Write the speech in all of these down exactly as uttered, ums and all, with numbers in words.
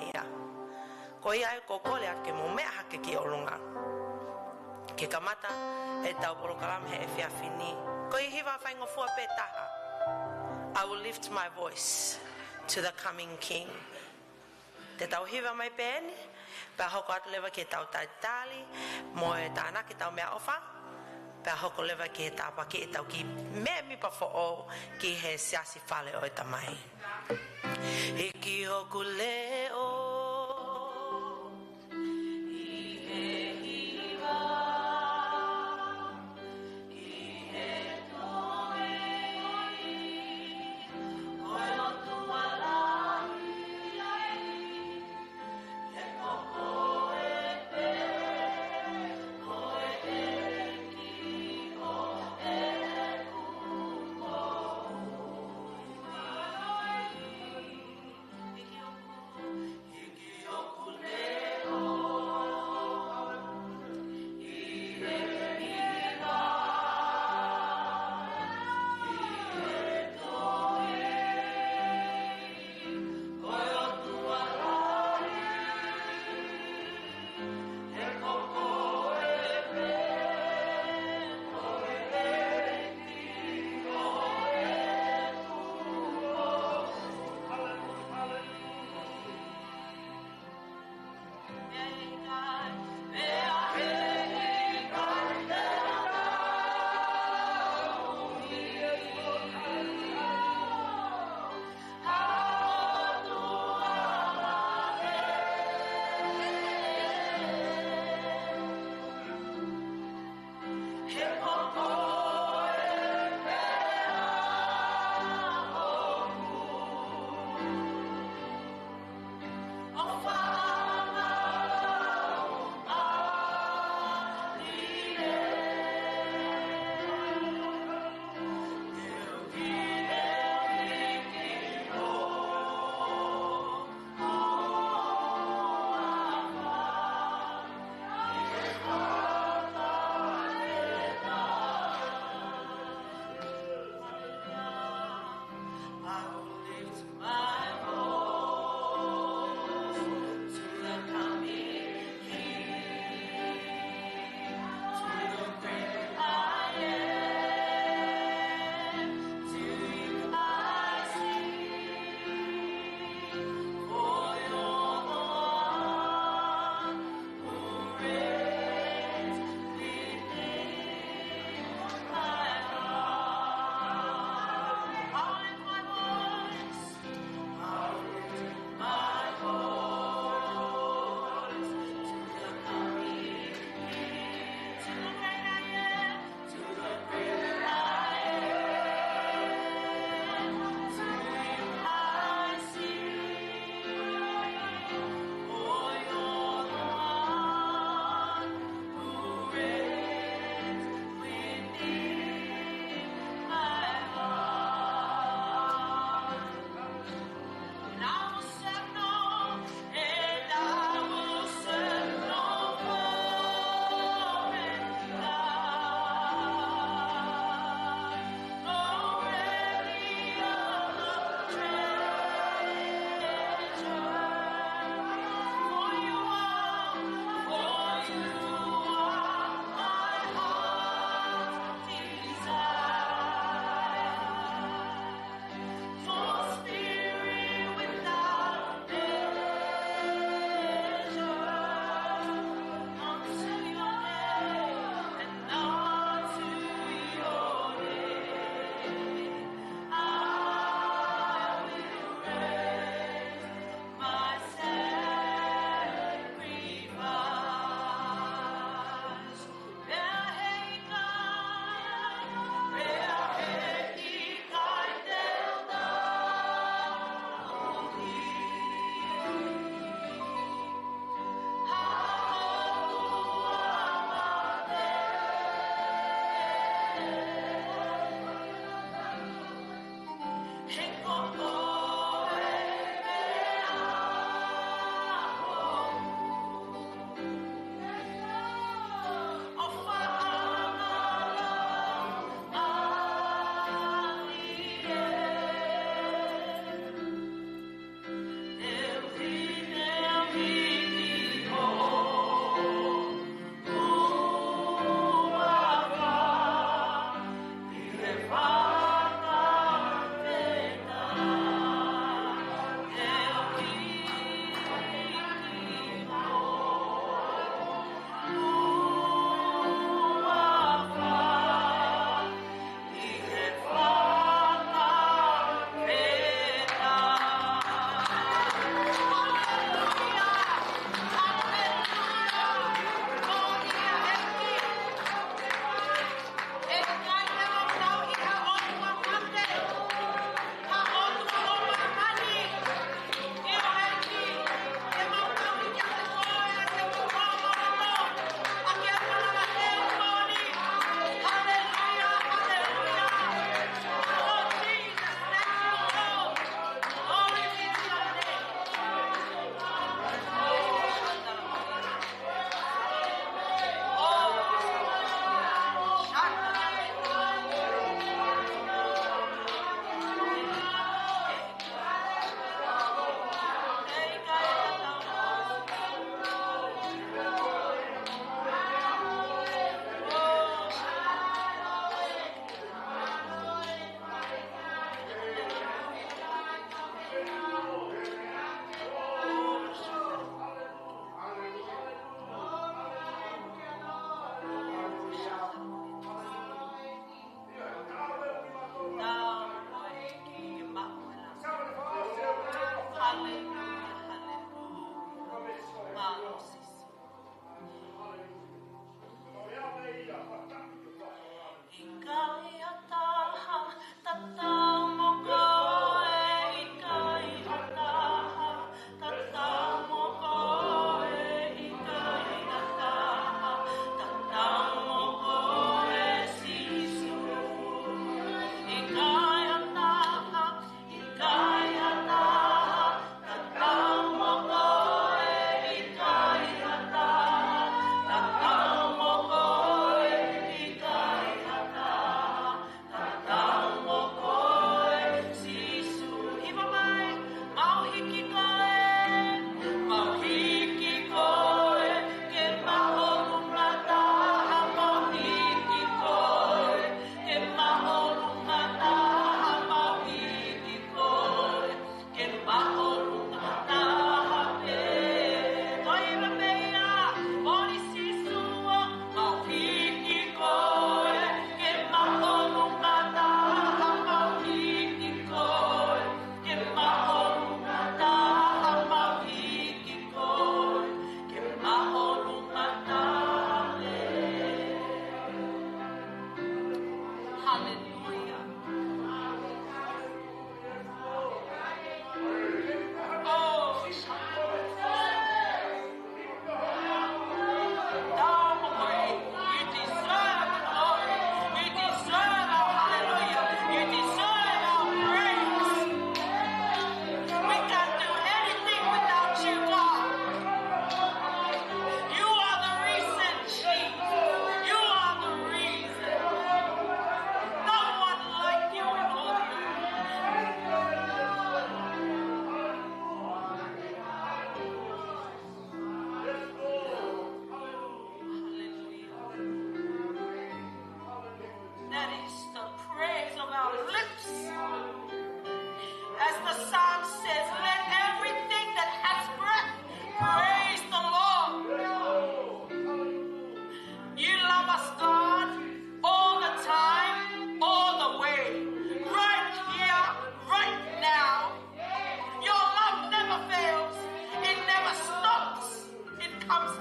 ia. Ko ia ai ʻoku ou kole atu ke mou meʻa hake ki ʻolunga. Ke kamata ʻetau polokalama he efiafi ni. Ko e hiva faingofua pē taha. I will lift my voice to the coming King. Te tau hiva mai pē eni, pea hoko atu leva ki heʻetau talitali, mo e tānaki ʻetau meʻaʻofa, pea hoko leva ki he tāpuakiʻi ʻetau kiʻi mēmipa foʻou ki he Siasi Fale ʻo e Tamai. Hiki hoku leʻo ʻi he hiva, ʻi he tui, ko e ʻOtua lahi, he ko koe pē, ko e ʻEiki ʻo ʻeku moʻui.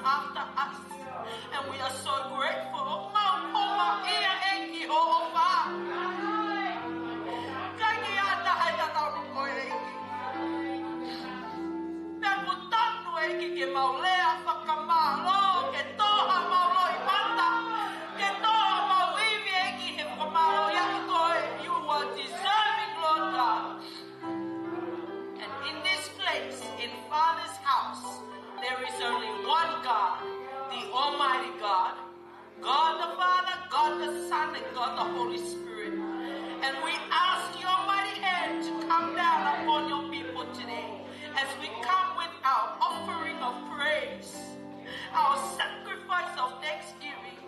after us. And we are so grateful. ʻOku mau homa ia ʻEiki hoʻo ʻofa. ʻIkai ke ʻi ai ha taha ʻe tatau mo koe ʻEiki. Pea ʻoku totonu ʻEiki ke mau lea fakamālō, ke tō haʻamau loʻimata, ke tō haʻamau ivi ʻEiki he fakamālō ia ʻa koe. You are deserving, Lord God. And in this place, in Father's house, there is only one God, the Almighty God, God the Father, God the Son, and God the Holy Spirit. And we ask your mighty hand to come down upon your people today as we come with our offering of praise, our sacrifice of thanksgiving,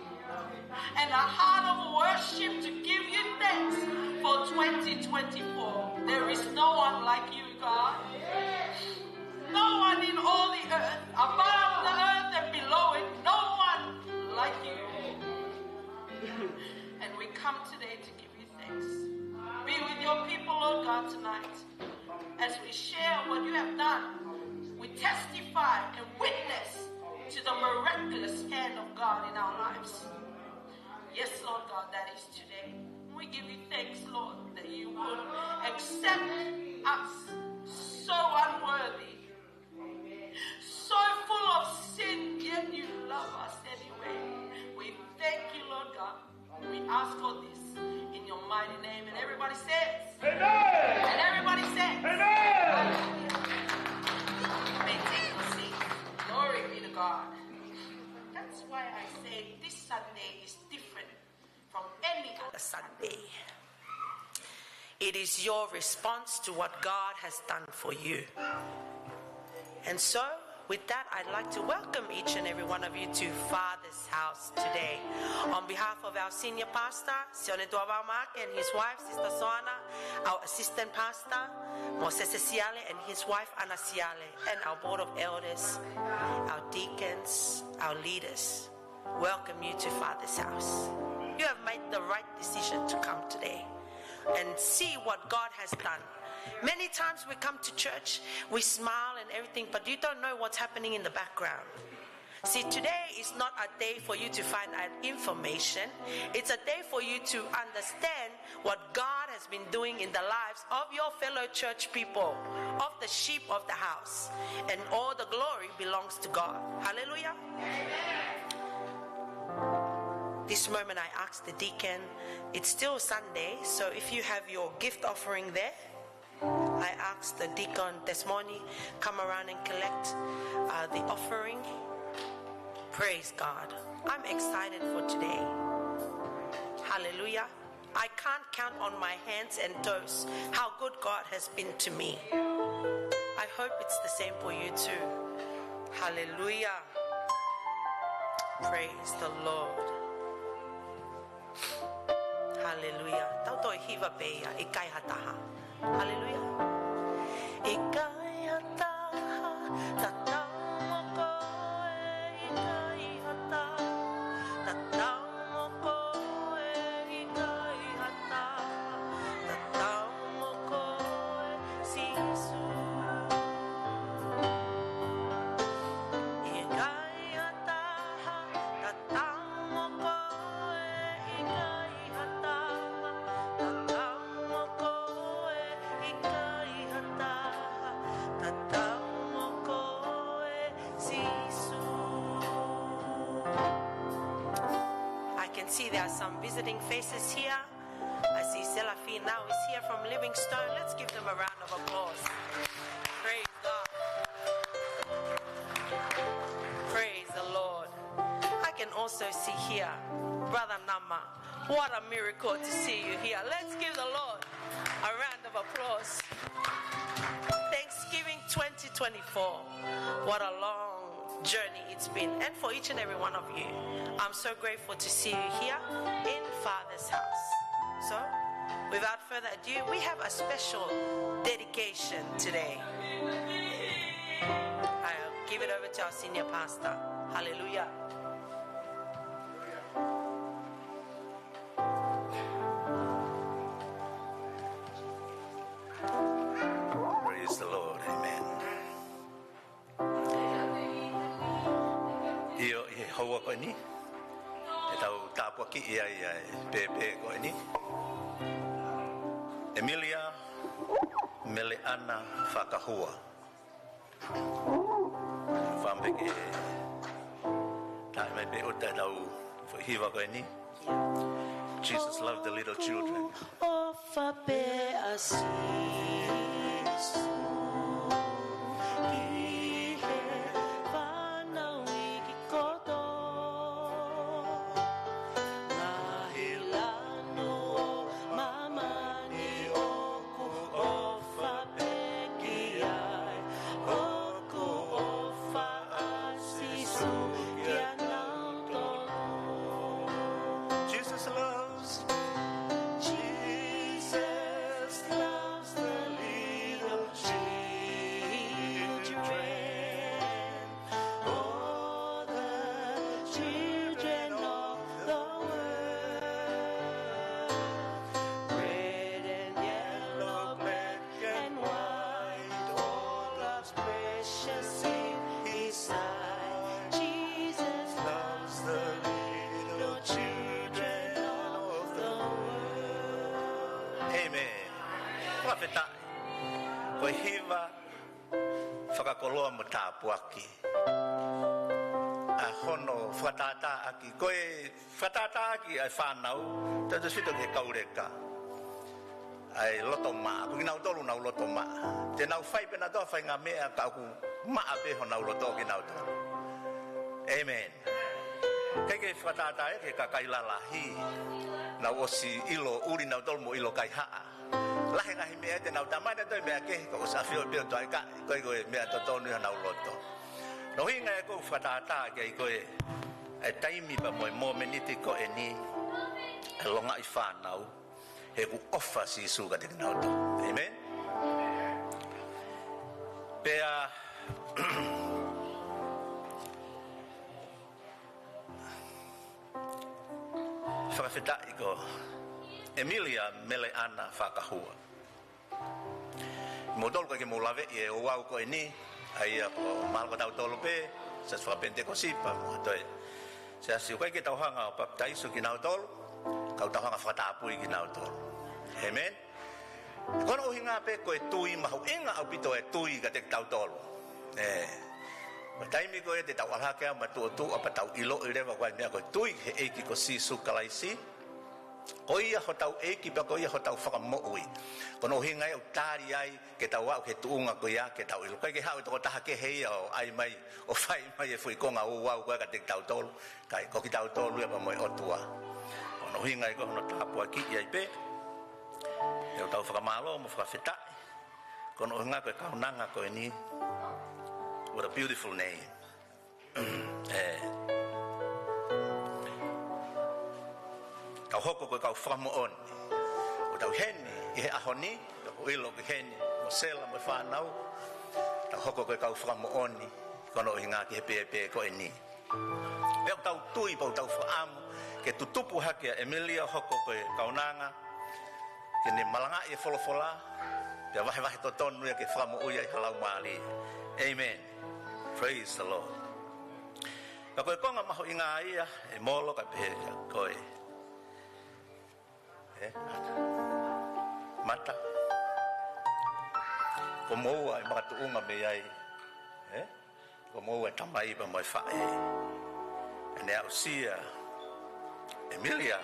and a heart of worship to give you thanks for twenty twenty-four. There is no one like you, God. No one in all the earth, above the earth and below it, no one like you. And we come today to give you thanks. Be with your people, Lord God, tonight as we share what you have done. We testify and witness to the miraculous hand of God in our lives. Yes, Lord God, that is today. We give you thanks, Lord, that you would accept us, so unworthy, so full of sin, yet you love us anyway. We thank you, Lord God. We ask all this in your mighty name. And everybody says, Amen. And everybody says, Amen. Hallelujah. You may take your seat. Glory be to God. That's why I say this Sunday is different from any other Sunday. It is your response to what God has done for you. And so, with that, I'd like to welcome each and every one of you to Father's House today. On behalf of our senior pastor, Sione Tuavao Maake, and his wife, Sister Soana, our assistant pastor, Mosese Siale, and his wife, Ana Siale, and our board of elders, our deacons, our leaders, welcome you to Father's house. You have made the right decision to come today and see what God has done. Many times we come to church, we smile and everything, but you don't know what's happening in the background. See, today is not a day for you to find out information. It's a day for you to understand what God has been doing in the lives of your fellow church people, of the sheep of the house. And all the glory belongs to God. Hallelujah. This moment I ask the deacon, it's still Sunday, so if you have your gift offering there, I ask the deacon this morning, come around and collect, uh, the offering. Praise God. I'm excited for today. Hallelujah. I can't count on my hands and toes how good God has been to me. I hope it's the same for you too. Hallelujah. Praise the Lord. Hallelujah. Tau toe hiva pē ia, ʻikai ha taha. Hallelujah. ʻIkai ha taha, tatau mo koe, ʻikai ha taha, tatau mo koe, ʻikai ha taha, tatau mo koe, Sīsū. ʻIkai ha taha, tatau mo koe, ʻikai ha taha, tatau mo koe, ʻikai ha taha, tatau mo koe, Sīsū. I can see there are some visiting faces here. I see Seraphina, who is here from Livingstone. Let's give them a round of applause. Praise God. Praise the Lord. I can also see here Brother Nama. What a miracle to see you here. Let's give the Lord a round of applause. Thanksgiving twenty twenty-four. What a long journey it's been. And for each and every one of you, I'm so grateful to see you here in Father's house. So, without further ado, we have a special dedication today. I'll give it over to our senior pastor. Hallelujah. Praise the Lord. Amen. ʻIo, ʻi he houa ko eni, ʻe tau tāpuakiʻi ai ʻa e pēpē ko eni. Emilia Meleana Fakahua. Fāmili ke tā mai pē ʻo tau foʻi hiva ko eni. Jesus loved the little children. ʻOfa pē ʻa Sīsū ki he fānau iiki kotoa. Ngaahi lanu ʻo māmani ʻoku ʻofa pē ki ai, ʻoku ʻofa ʻa Sīsū kiate kinautolu. Jesus loves, Jesus loves the little children. All the children of the world, red and yellow, black and white, all are precious in His sight. Jesus loves the little children of the world. Amen. Fakafetaʻi. Ko e hiva fakakoloa mo tāpuaki ʻa hono fakatātāʻaki, ko e fakatātāʻaki ʻa e fānau, tautefito ki he kau leka, ʻa e loto maʻa, ko kinautolu ʻoku nau loto maʻa. Te nau fai pē nautolu ha faʻahinga meʻa ka ʻoku maʻa pē honau loto kinautolu. Amen. ʻIkai ke fakatātā ia ki he kakai lalahi, nau ʻosi ʻilo ʻuli nautolu mo ʻilo kaihaʻa. Lahi e ngaahi meʻa te nau talamai nautolu e meʻa kehe, ka ʻosi ʻafio pē ʻo toe ʻikai ko e, ko e meʻa totonu ʻi honau loto. Ko hono ʻuhinga ia ʻoku ou fakatātā ki ai ko e, e taimi pea mo e mōmeniti ko eni, e longaʻi fānau, he ʻoku ʻofa ʻa Sīsū kiate kinautolu. Amen. Pea fakafetaʻi ko Emilia Meleana Fakahua. Mou tolu ʻikai ke mou laveʻi e ouau ko eni, ʻa ia ko mahalo ko tautolu pē, Siasi Fakapenitekosi pea mo ha toe siasi, ʻoku ʻikai ke tau hanga ʻo papitaiso kinautolu, ka ʻoku tau hanga ʻo fakatapui kinautolu. Amen. Ko hono ʻuhinga pē ko e tui mahuʻinga ʻaupito e tui kiate kitautolu. ʻE, ko e taimi ko ē te tau ʻalu hake ʻo matuʻotuʻa pea tau ʻiloʻi leva ko e meʻa ko e tui ki he ʻEiki ko Sīsū Kalaisi. Ko ia hotau ʻEiki pea ko ia hotau Fakamoʻui. Ko hono ʻuhinga ia ʻoku tali ai ke tau aʻu ki he tuʻunga ko ia ke tau ʻilo. ʻIkai ke haʻu e tokotaha kehe ia ʻo ʻai mai, ʻo fai mai e foʻi konga ouau ko ē kiate kitautolu. ʻIkai, ko kitautolu ia pea mo e ʻOtua. Ko hono ʻuhinga ia ko hono tāpuakiʻi ai pē. ʻOku tau fakamālō mo fakafetaʻi. Ko hono ʻuhinga ko e kaunanga ko eni. What a beautiful name. ʻE. Tau hoko ko e kau fakamoʻoni. ʻOku tau ʻi heni ʻi he ʻaho ni, ʻoku ʻilo ʻoku ʻi heni mo Sela mo e fānau. Tau hoko ko e kau fakamoʻoni, ko hono ʻuhinga ki he pēpē ko eni. Pea ʻoku tau tui, pea ʻoku tau fakaʻamu ke tutupu hake ʻa Emilia ʻo hoko ko e kaunanga, ke ne malangaʻi e folofola, pea vahevahe totonu ia ke fakamoʻui ai ha laumālie. Amen. Praise the Lord. Ka ko e konga mahuʻinga ia, ʻe Molo, ka pehē kia koe. ʻE? Mata. Ko moua e makatuʻunga mei ai. ʻE? Ko moua e tamai pea mo e faʻē. ʻE, ne aʻusia ʻe Emilia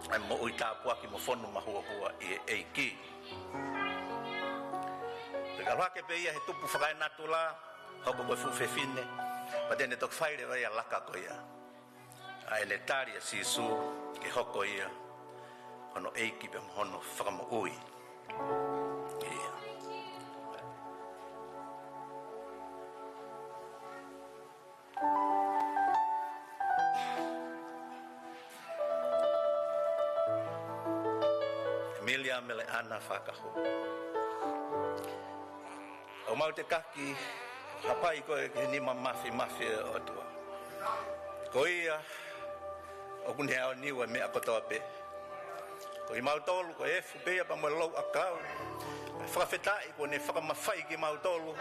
ʻa e moʻui tāpuaki mo fonu mahuohua ʻi he ʻEiki. Pea ka ʻalu hake pē ia he tupu fakaenatula, hoko ko e fuʻu fefine, pea te ne toki fai leva ia e laka ko ia. ʻA ʻene tali ʻa Sīsū ke hoko ia hono ʻEiki pea mo hono Fakamoʻui. ʻIo. Emilia Meleana Fakahua. ʻOku mau tekaki, hapai koe ki he nima mafimafi ʻo e ʻOtua. Ko ia ʻoku ne aoniu e meʻa kotoa pē. Ko kimautolu, ko e efu pē ia pea mo e louʻakau. Fakafetaʻi kuo ne fakamafai kimautolu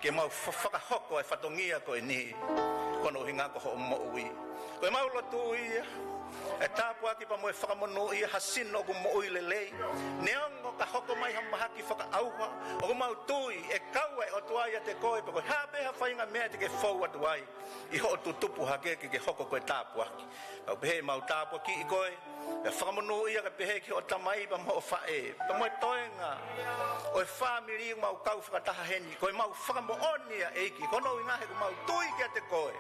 ke mau fa-, fakahoko e fatongia ko eni, ko hono ʻuhinga ko hoʻo moʻui. Ko ʻemau lotu ia, e tāpuaki pea mo e fakamonūʻia ha sino ʻoku moʻui lelei. Neongo ka hoko mai ha mahaki fakaʻauha, ʻoku mau tui ʻe kau e ʻOtua ʻiate koe, pe ko e hā pē ha faʻahinga meʻa te ke fou atu ai ʻi hoʻo tutupu hake ke ke hoko ko e tāpuaki. Kau pehē ʻemau tāpuakiʻi koe, pea fakamonūʻia kae pehē ki hoʻo tamai pea mo hoʻo faʻē, pea mo e toenga ʻo e fāmili ʻoku mau kau fakataha heni. Ko ʻemau fakamoʻoni ia ʻEiki, ko hono ʻuhinga he ʻoku mau tui kiate koe.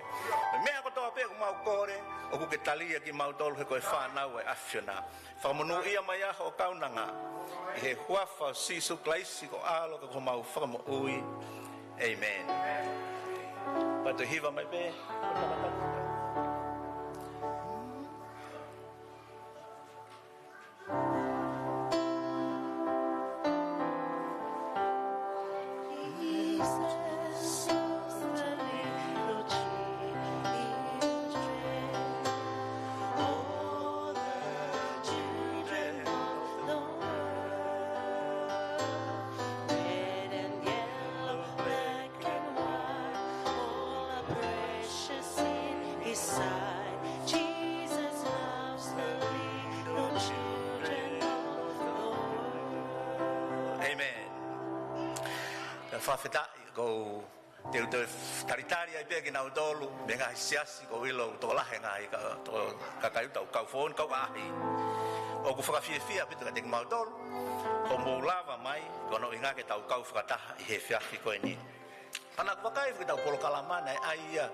Ko e meʻa kotoa pē ʻoku mau kole, ʻoku ke tali ia kimautolu he ko e fānau ʻa e ʻAfiona. Fakamonūʻia mai ā hoʻo kaunanga, ʻi he huafa ʻo Sīsū Kalaisi ko ho ʻAlo ka ko homau Fakamoʻui. ʻĒmeni. Pea toe hiva mai pē. Red and yellow, black and white, all are precious in His sight. Jesus loves the little children of the world. ʻĒmeni. Fakafetaʻi, ʻoku ou teuteu talitali ai pē kinautolu mei he ngaahi siasi, ʻoku ou ʻilo ʻoku tokolahi e ngaahi ka-, to-, kakai ʻoku tau kau foʻou, kau ʻaʻahi. ʻOku fakafiefia ʻaupito kiate kimautolu hoʻomou lava mai, ko hono ʻuhinga ke tau kau fakataha ʻi he efiafi ko eni. Pea naʻa ku vakai foki ʻetau polokalama naʻe ʻai ia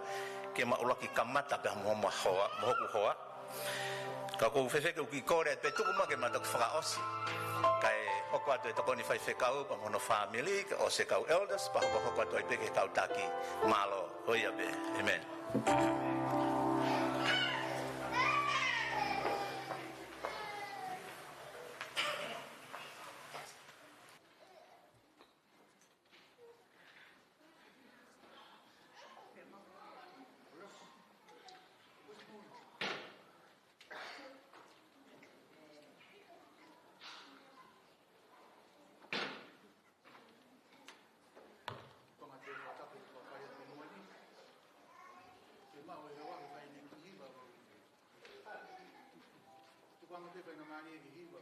ke ma ʻuluaki kamata pē mo hoku hoa, mo hoku hoa. Ka ʻoku ou fefeka ke u kiʻi kole pē tuku mai ke ma toki fakaʻosi. Kae hoko atu e tokoni faifekau pea mo hono fāmili, kae ʻosi e kau elders, pea hokohoko atu ai pē ki he kau taki. Mālō, ko ia pē. ʻĒmeni. Tonga te fakatapu ki he Papai ʻo e fonua ni. Ke maʻu e hoa ke fai ʻene kiʻi hiva. Tuku ange pē fai na mani e kiʻi hiva.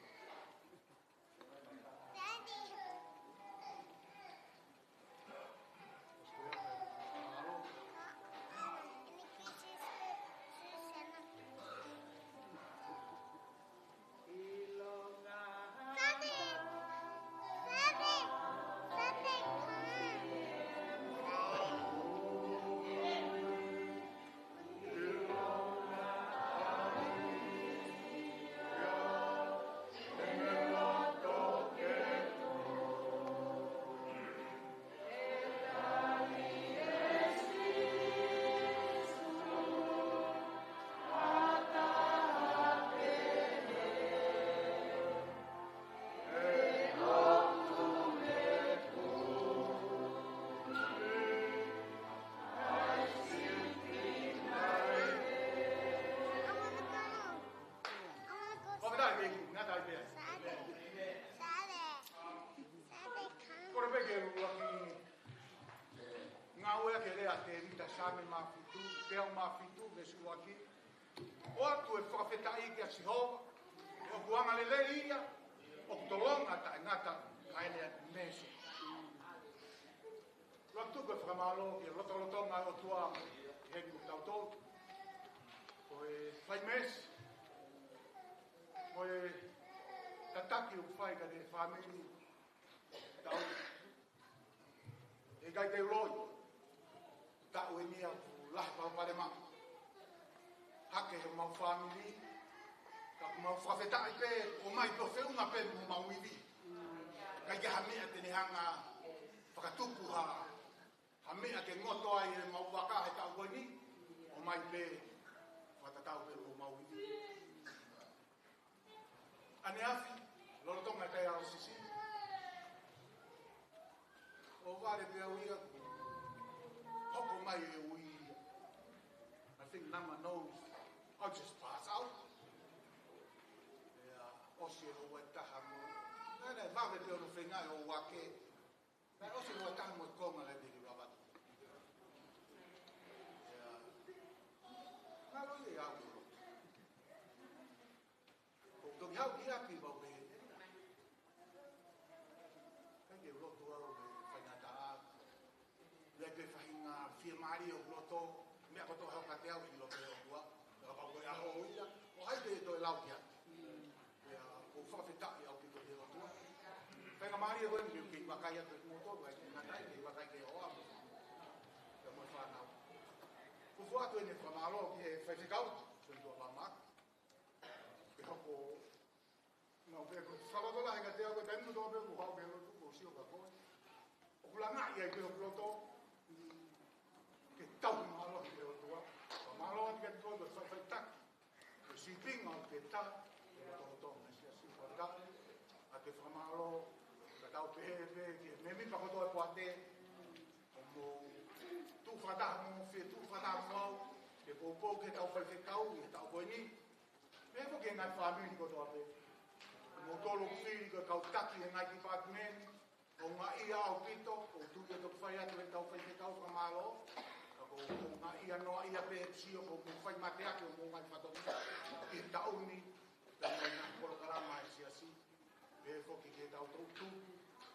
Ko e meʻa ke ngata ai pē. Kole pē ke u ʻuluaki ngāueʻaki e lea ʻa Tēvita, Saame mā fitu, teau mā fitu, veesi ʻuluaki. ʻOatu e fakafetaʻi kia Sihova, he ʻoku angalelei ia, ʻoku tolonga taʻengata, ʻa ʻene meesi. Lotu ko e fakamālō ki he lotolotonga ʻo e ʻOtua ʻi heni mo kitautolu. Ko e fai meesi, ko e tataki ʻoku fai kiate he fāmili, tau. ʻIkai te u loi. Taʻu eni ʻoku lahi palopalema hake he mau fāmili, ka ʻoku mau fakafetaʻi pē, ʻomai pē ʻo feʻunga pē mo homau ivi. ʻIkai ke ha meʻa te ne hanga fakatupu ha, ha meʻa ke ngoto ai e mau vaka he taʻu ko eni, ʻomai pē fakatatau pē mo homau ivi. ʻAneafi, lolotonga e kai ʻa o sisi. ʻO vale pē au ia, hoko mai e ui ia. I think Nama knows. I'll just pass out. ʻIo, ʻosi e houa ʻe taha mo Naʻe vave pē hono feinga ʻo ʻohake. Naʻe ʻosi hono taha mo e konga leva ke lava atu. ʻIo. Ngalo ia au ʻo lotu. Ko e toki haʻu ki ʻapi pau pē. ʻIkai ke u lotu au he faingataʻa. ʻIkai ke faʻahinga fiemālie hoku loto, meʻa kotoa ʻoku ʻiate au ʻi loto ʻOtua. Ka ko e ʻaho ia, ʻoku ʻikai ke toe lau ki ai. ʻIo, ʻoku ou fakafetaʻi ʻaupito ki he ʻOtua. Faingamālie ko eni ke u kei vakai atu ki he motu, ʻikai ke ngata ai, kei vakai ki he hoa mo e fānau. ʻOku ou foaki atu ʻeni e fakamālō ki he faifekau, Sēnitā Vamaki. Ke hoko, naʻe pē ko e fakalotolahi kiate au, ko e taimi kotoa pē ʻoku ou haʻu ki he lotu, ʻoku ou sio kia koe. ʻOku langaʻi ai pē hoku loto, ke tau mālō ki he ʻOtua. Fakamālō atu kiate koe, ko e faʻifaʻitaki. Ko e sīpinga ʻoku ke tā, ko e lotolotonga e siasi. Fakafetaʻi, ʻoatu e fakamālō, ka tau pehē pē ki he mēmipa kotoa e poate, ʻoku mou tuʻu fakataha mo, fie tuʻu fakataha mo au, ke poupou ki heʻetau faifekau, ʻi he taʻu ko eni. Pehē foki ki he ngaahi fāmili kotoa pē. Mou tolo fili ko e kau taki he ngaahi department, ʻoku ou ngāueʻia ʻaupito, ʻoku ou tui ʻe toki fai atu ʻe heʻetau faifekau fakamālō, ka ʻoku ou ngāueʻia noaʻia pē he sio ko e mou fai mateaki ʻo e mou ngaahi fatongia ʻi he taʻu ni, pea mo e ngaahi polokalama ʻa e siasi, pehē foki ki heʻetau toʻutupu,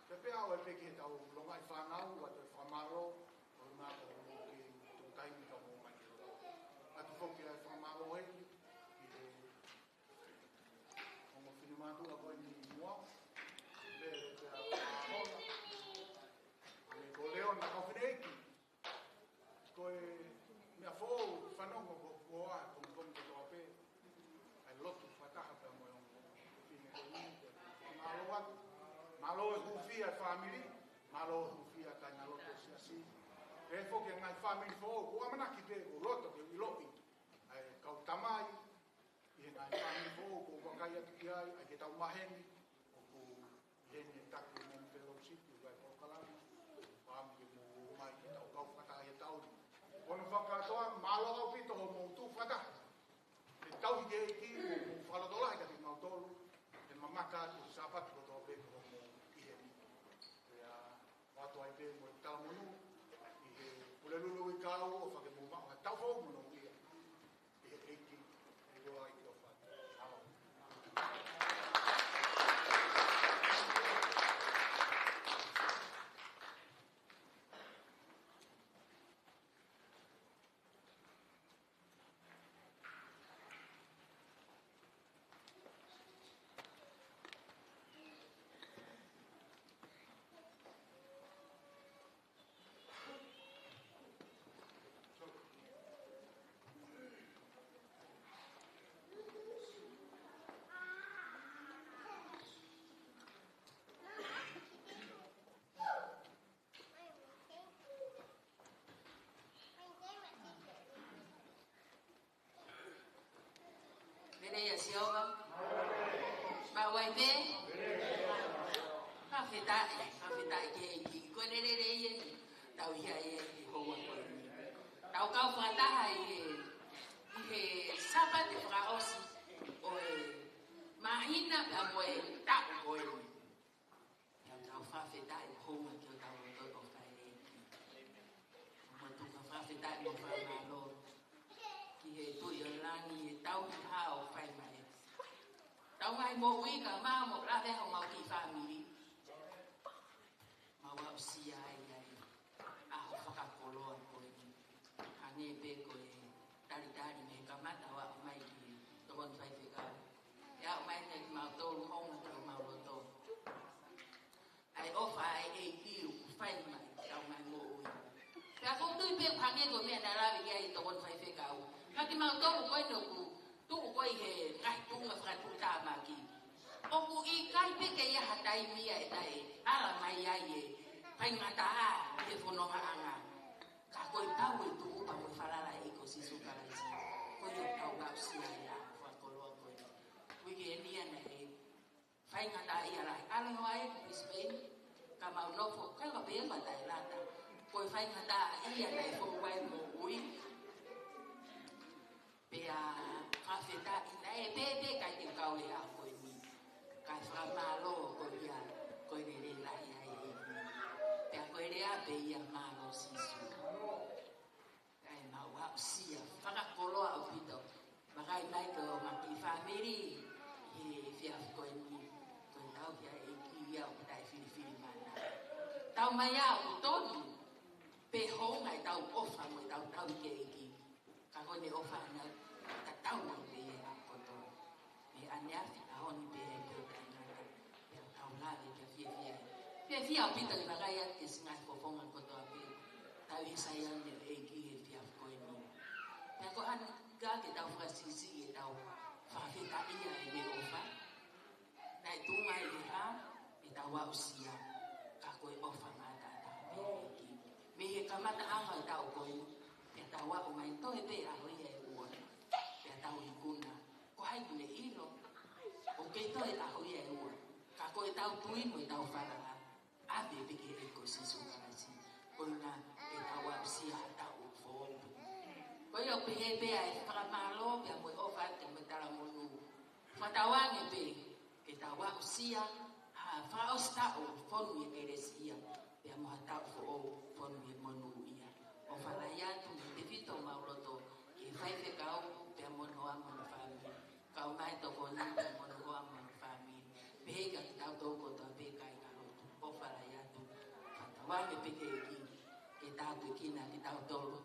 pea pehē ʻaupito pē ki heʻetau longaʻi fānau, ʻoatu e fakamālō, ʻo e ngaahi ko e mou kei tuku taimi ka mou ō mai ki loto. ʻOatu foki ʻa e fakamālō heni, ʻi he ongo finemātuʻa ko eni ʻi muʻa, pea pehē ki he ʻaho ni, ʻa e ko Leona Kaufineʻeiki. Ko e meʻa foʻou, fanongo ko, ko e ʻa e kongikongí kotoa pē. ʻA e lotu fakataha pea mo e ongo fefine ko eni, pea mālō atu. Mālō e hūfia e fāmili, mālō e hūfia e kāingalotu e siasi. Pehē foki ki he ngaahi fāmili foʻou, ʻoku ou ʻamanaki pē ʻoku loto ke ʻiloʻi ʻa e kau tamai, ʻi he ngaahi fāmili foʻou ʻoku ou vakai atu ki ai, ʻa ia ke tau maheni, ʻoku ʻi heni e taki mo e fellowship, ʻi he ngaahi polokalama, pea mo e mou ō mai ke tau kau fakataha he taʻu ni. Ko hono fakakātoa, mālō ʻaupito hoʻomou tuʻu fakataha. Ke tauhi ki he ʻEiki, ʻoku ou fakalotolahi kiate kimautolu, he mamata atu Sāpate kotoa pē ʻoku mou ʻi heni. Pea ʻoatu ai pē mo e talamonū, ʻi he Pulelulu ʻi Kau, ʻofa ke mou maʻu ha taʻu foʻou monūʻia. ʻI he ʻEiki, ʻi he ʻEiki ʻofa. Mālō. Lelei ʻa Sihova. Maʻu ai pē. Fakafetaʻi, fakafetaʻi ki he ʻEiki. Ko e lelei eni ʻetau ʻi ai he houa ko eni. Tau kau fakataha ʻi he, ʻi he Sāpate fakaʻosi ʻo e māhina pea mo e taʻu ko eni. Pea tau fakafetaʻi hounga ki hotau loto ʻofa ki he ʻEiki. Mo tuku ha fakafetaʻi mo e fakamālō ki he Tuʻi ʻo e langi he tauhi ʻoku fai mai. Tau ngaahi moʻui ka mau mo lave homau kiʻi fāmili. Mau aʻusia ai ʻa e ʻaho fakakoloa ko eni. Hangē pē ko e talitali mei he kamata ʻo aʻu mai ki he tokoni faifekau. ʻE aʻu mai kiate kimautolu hounga ki homau loto. ʻA e ʻofa ʻa e ʻEiki ʻoku fai mai ki heʻetau ngaahi moʻui. Pea ʻoku ou tui pē ʻoku hangē ko e meʻa naʻe lave ki ai e tokoni faifekau. Ka kimautolu ko eni ʻoku tuʻu ko ē ʻi he ngaahi tuʻunga fakatuʻutāmaki. ʻOku ʻikai pē ke ʻi ai ha taimi ia ʻe taʻeʻalu mai ai e faingataʻa ʻi he fonongaʻanga. Ka ko e pau e tuʻutuʻuni mo e falala ʻa e ʻEiki ko Sīsū Kalaisi. Ko ia ʻoku tau aʻusia ai ʻa e fakakoloa ko eni. Uike eni ʻa eni ʻe faingataʻaʻia lahi. ʻAlu noa ē ki Brisbane, ka mau nofo, kae ʻikai pē ʻe mata e lata. Ko e faingataʻaʻia naʻe foʻu ai e moʻui. Pea fakafetaʻi naʻe pehē pē ʻikai te u kau he ʻaho ko eni. Kae fakamālō ko ia pē ia, mālō Sīsū. Kae mau aʻusia fakakoloa ʻaupito. Vakai mai ki homau kiʻi fāmili he efiafi ko eni. Ko e tauhi ʻa e ʻEiki ia ʻoku taʻefilifilimānako. Tau mai ʻa ʻoku tonu pē hounga ʻetau ʻofa mo ʻetau tauhi ki he ʻEiki. Ka ko ʻene ʻofa ʻana tatau ai pē ia kotoa. Mei ʻaneafi, ʻaho ni pea pē taʻengata. Pea tau lave ki he fiefia. Fiefia ʻaupito ʻi he vakai atu ki he ngaahi fofonga kotoa pē. Tauhi Saione ʻo e ʻEiki he efiafi ko eni. Pea ko e ʻuhinga ke tau fakasiʻisiʻi ʻetau fakafetaʻia ʻene ʻofa. Naʻe tuʻunga ʻi he hā ʻetau aʻusia, ka ko e ʻofa maʻataʻatā pē ʻEiki. Mei he kamataʻanga ʻo e taʻu ko eni, pea tau aʻu mai, toe pē ʻaho ia ʻe ua. Pea tau ikuna, ko hai ʻoku ne ʻilo, ʻoku kei toe ʻaho ia ʻe ua. Ka ko ʻetau tui mo ʻetau falala, ʻave pē ki he ʻEiki ko Sīsū Kalaisi. Ko e ʻuhinga ke tau aʻusia ha taʻu foʻou. Ko ia ʻoku pehē pē ʻa e fakamālō, pea mo e ʻofa atu mo e talamonū. Fakatauange pē ke tau aʻusia ha fakaʻosi taʻu fonu ʻi he kelesi ia, pea mo ha taʻu foʻou fonu ʻi he monūʻia. ʻOfa lahi atu mei he tefito homau loto ki he faifekau, pea mo hono hoa mo hono fāmili. Kau mai tokoni pea mo hono hoa mo hono fāmili. Pehē kia kitautolu kotoa pē kāingalotu. ʻOfa lahi atu. Fakatauange pē ki he ʻEiki ke tāpuekina kitautolu.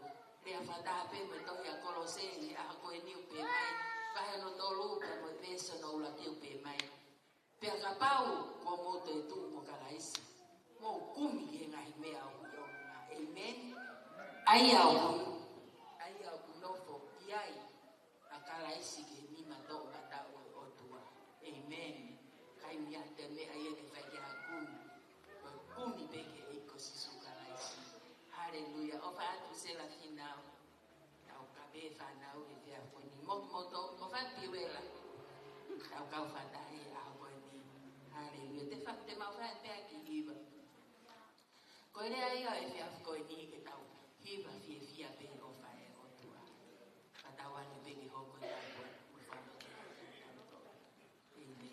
Lea fakataha pē mo e tohi ʻa Kolose ʻi he ʻaho ko eni ʻoku pehē mai, vahe hono tolu pea mo e veesi hono ʻuluaki ʻoku pehē mai: Pea kapau kuo mou toe tuʻu mo Kalaisi, mou kumi ki he ngaahi meʻa ʻoku ʻi ʻolunga. ʻĒmeni. ʻA ia ʻoku, ʻa ia ʻoku nofo ki ai ʻa Kalaisi ki he nima toʻomataʻu ʻo e ʻOtua. ʻĒmeni. Kaimi ʻa e meʻa ia ke fai ki ha kumi. Ko e kumi pē ki he ʻEiki ko Sīsū Kalaisi. Haleluia. ʻOfa atu Selafina. Tau ka pē fānau he efiafi ko eni. Mo, mo tō, ʻofa atu Piuela. Tau kau fakataha he ʻaho ko eni. Haleluia. Te fa-, te mau fai pē ʻa e kiʻi hiva. Ko e lea ia ʻo e efiafi ko eni ke tau hiva fiefia pē he ʻofa ʻa e ʻOtua. Fakatauange pē ke hoko ʻetau ʻOtua. ʻĒmeni.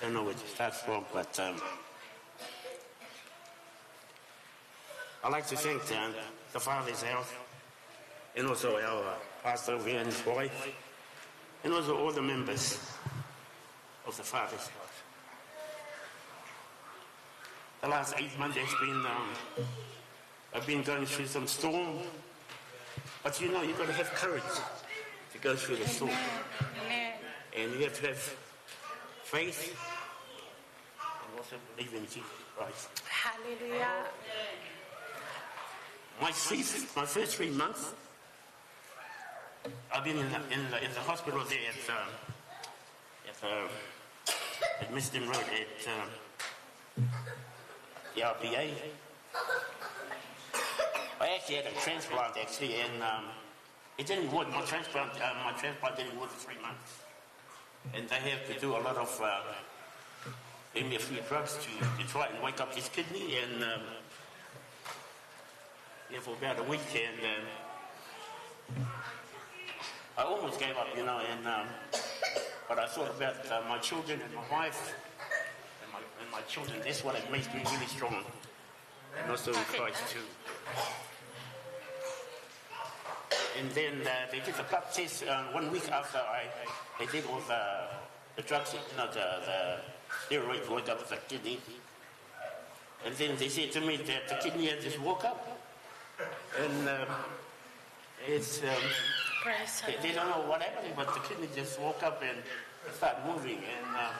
don't know where to start from, but um, I'd like to thank um, the Father's House and also our uh, pastor over here and his wife, and also all the members of the Father's House. The last eight months has been, um, I've been going through some storm, but you know, you've got to have courage to go through the storm. Amen. And you have to have faith and also believe in Jesus Christ. Hallelujah. My first, my first three months, I've been in the, in the, in the hospital there at, um, at, um, at Miston Road at um, the R P A. I actually had a transplant actually, and um, it didn't work. My transplant, uh, my transplant didn't work for three months, and they have to do a lot of uh, gave me a few drugs to, to try and wake up his kidney, and um, yeah, for about a week, and um, I almost gave up, you know, and um, but I thought about uh, my children and my wife and my, and my children. That's what makes me really strong, and also in Christ too. And then uh, they did the blood test uh, one week after I, I did all the, the drugs, you know, the, the steroids went up the kidney. And then they said to me that the kidney had just woke up. And um, it's, um, they, they don't know what happened, but the kidney just woke up and started moving. And, um,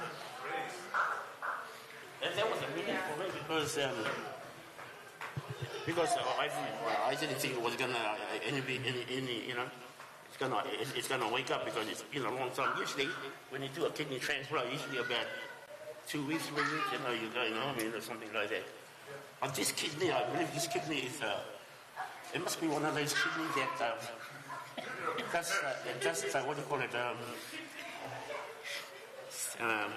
and that was a relief for me because um, because I, I didn't think it was gonna uh, any, any, any you know it's gonna it's gonna wake up because it's been a long time. Usually, when you do a kidney transplant, usually about two weeks, three weeks, you know, you're going home or something like that. But this kidney, I believe this kidney is uh, it must be one of those kidneys that uh, just uh, just uh, what do you call it? Um, um,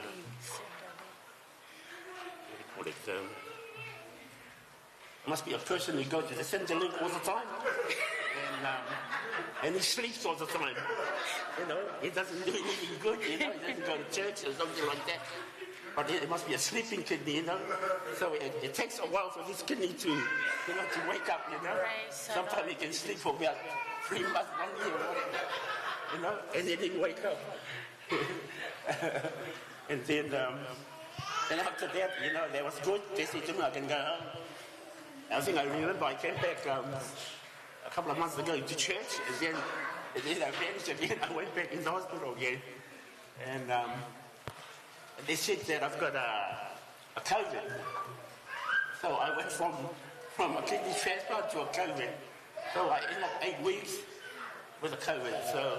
what do you call it? Um, must be a person who goes to the Centrelink all the time. And, um, and he sleeps all the time. You know, he doesn't do anything good, you know, he doesn't go to church or something like that. But it, it must be a sleeping kidney, you know. So it, it takes a while for this kidney to, you know, to wake up, you know. Sometimes he can sleep for about three months, one year, or whatever, you know, and then he wake up. And then, um, then after that, you know, that was good. They said to me, I can go home. I think I remember I came back um, a couple of months ago to church, and then, and then I vanished again. I went back in the hospital again. And um, they said that I've got a, a COVID. So I went from, from a kidney transplant to a COVID. So I ended up eight weeks with a COVID. So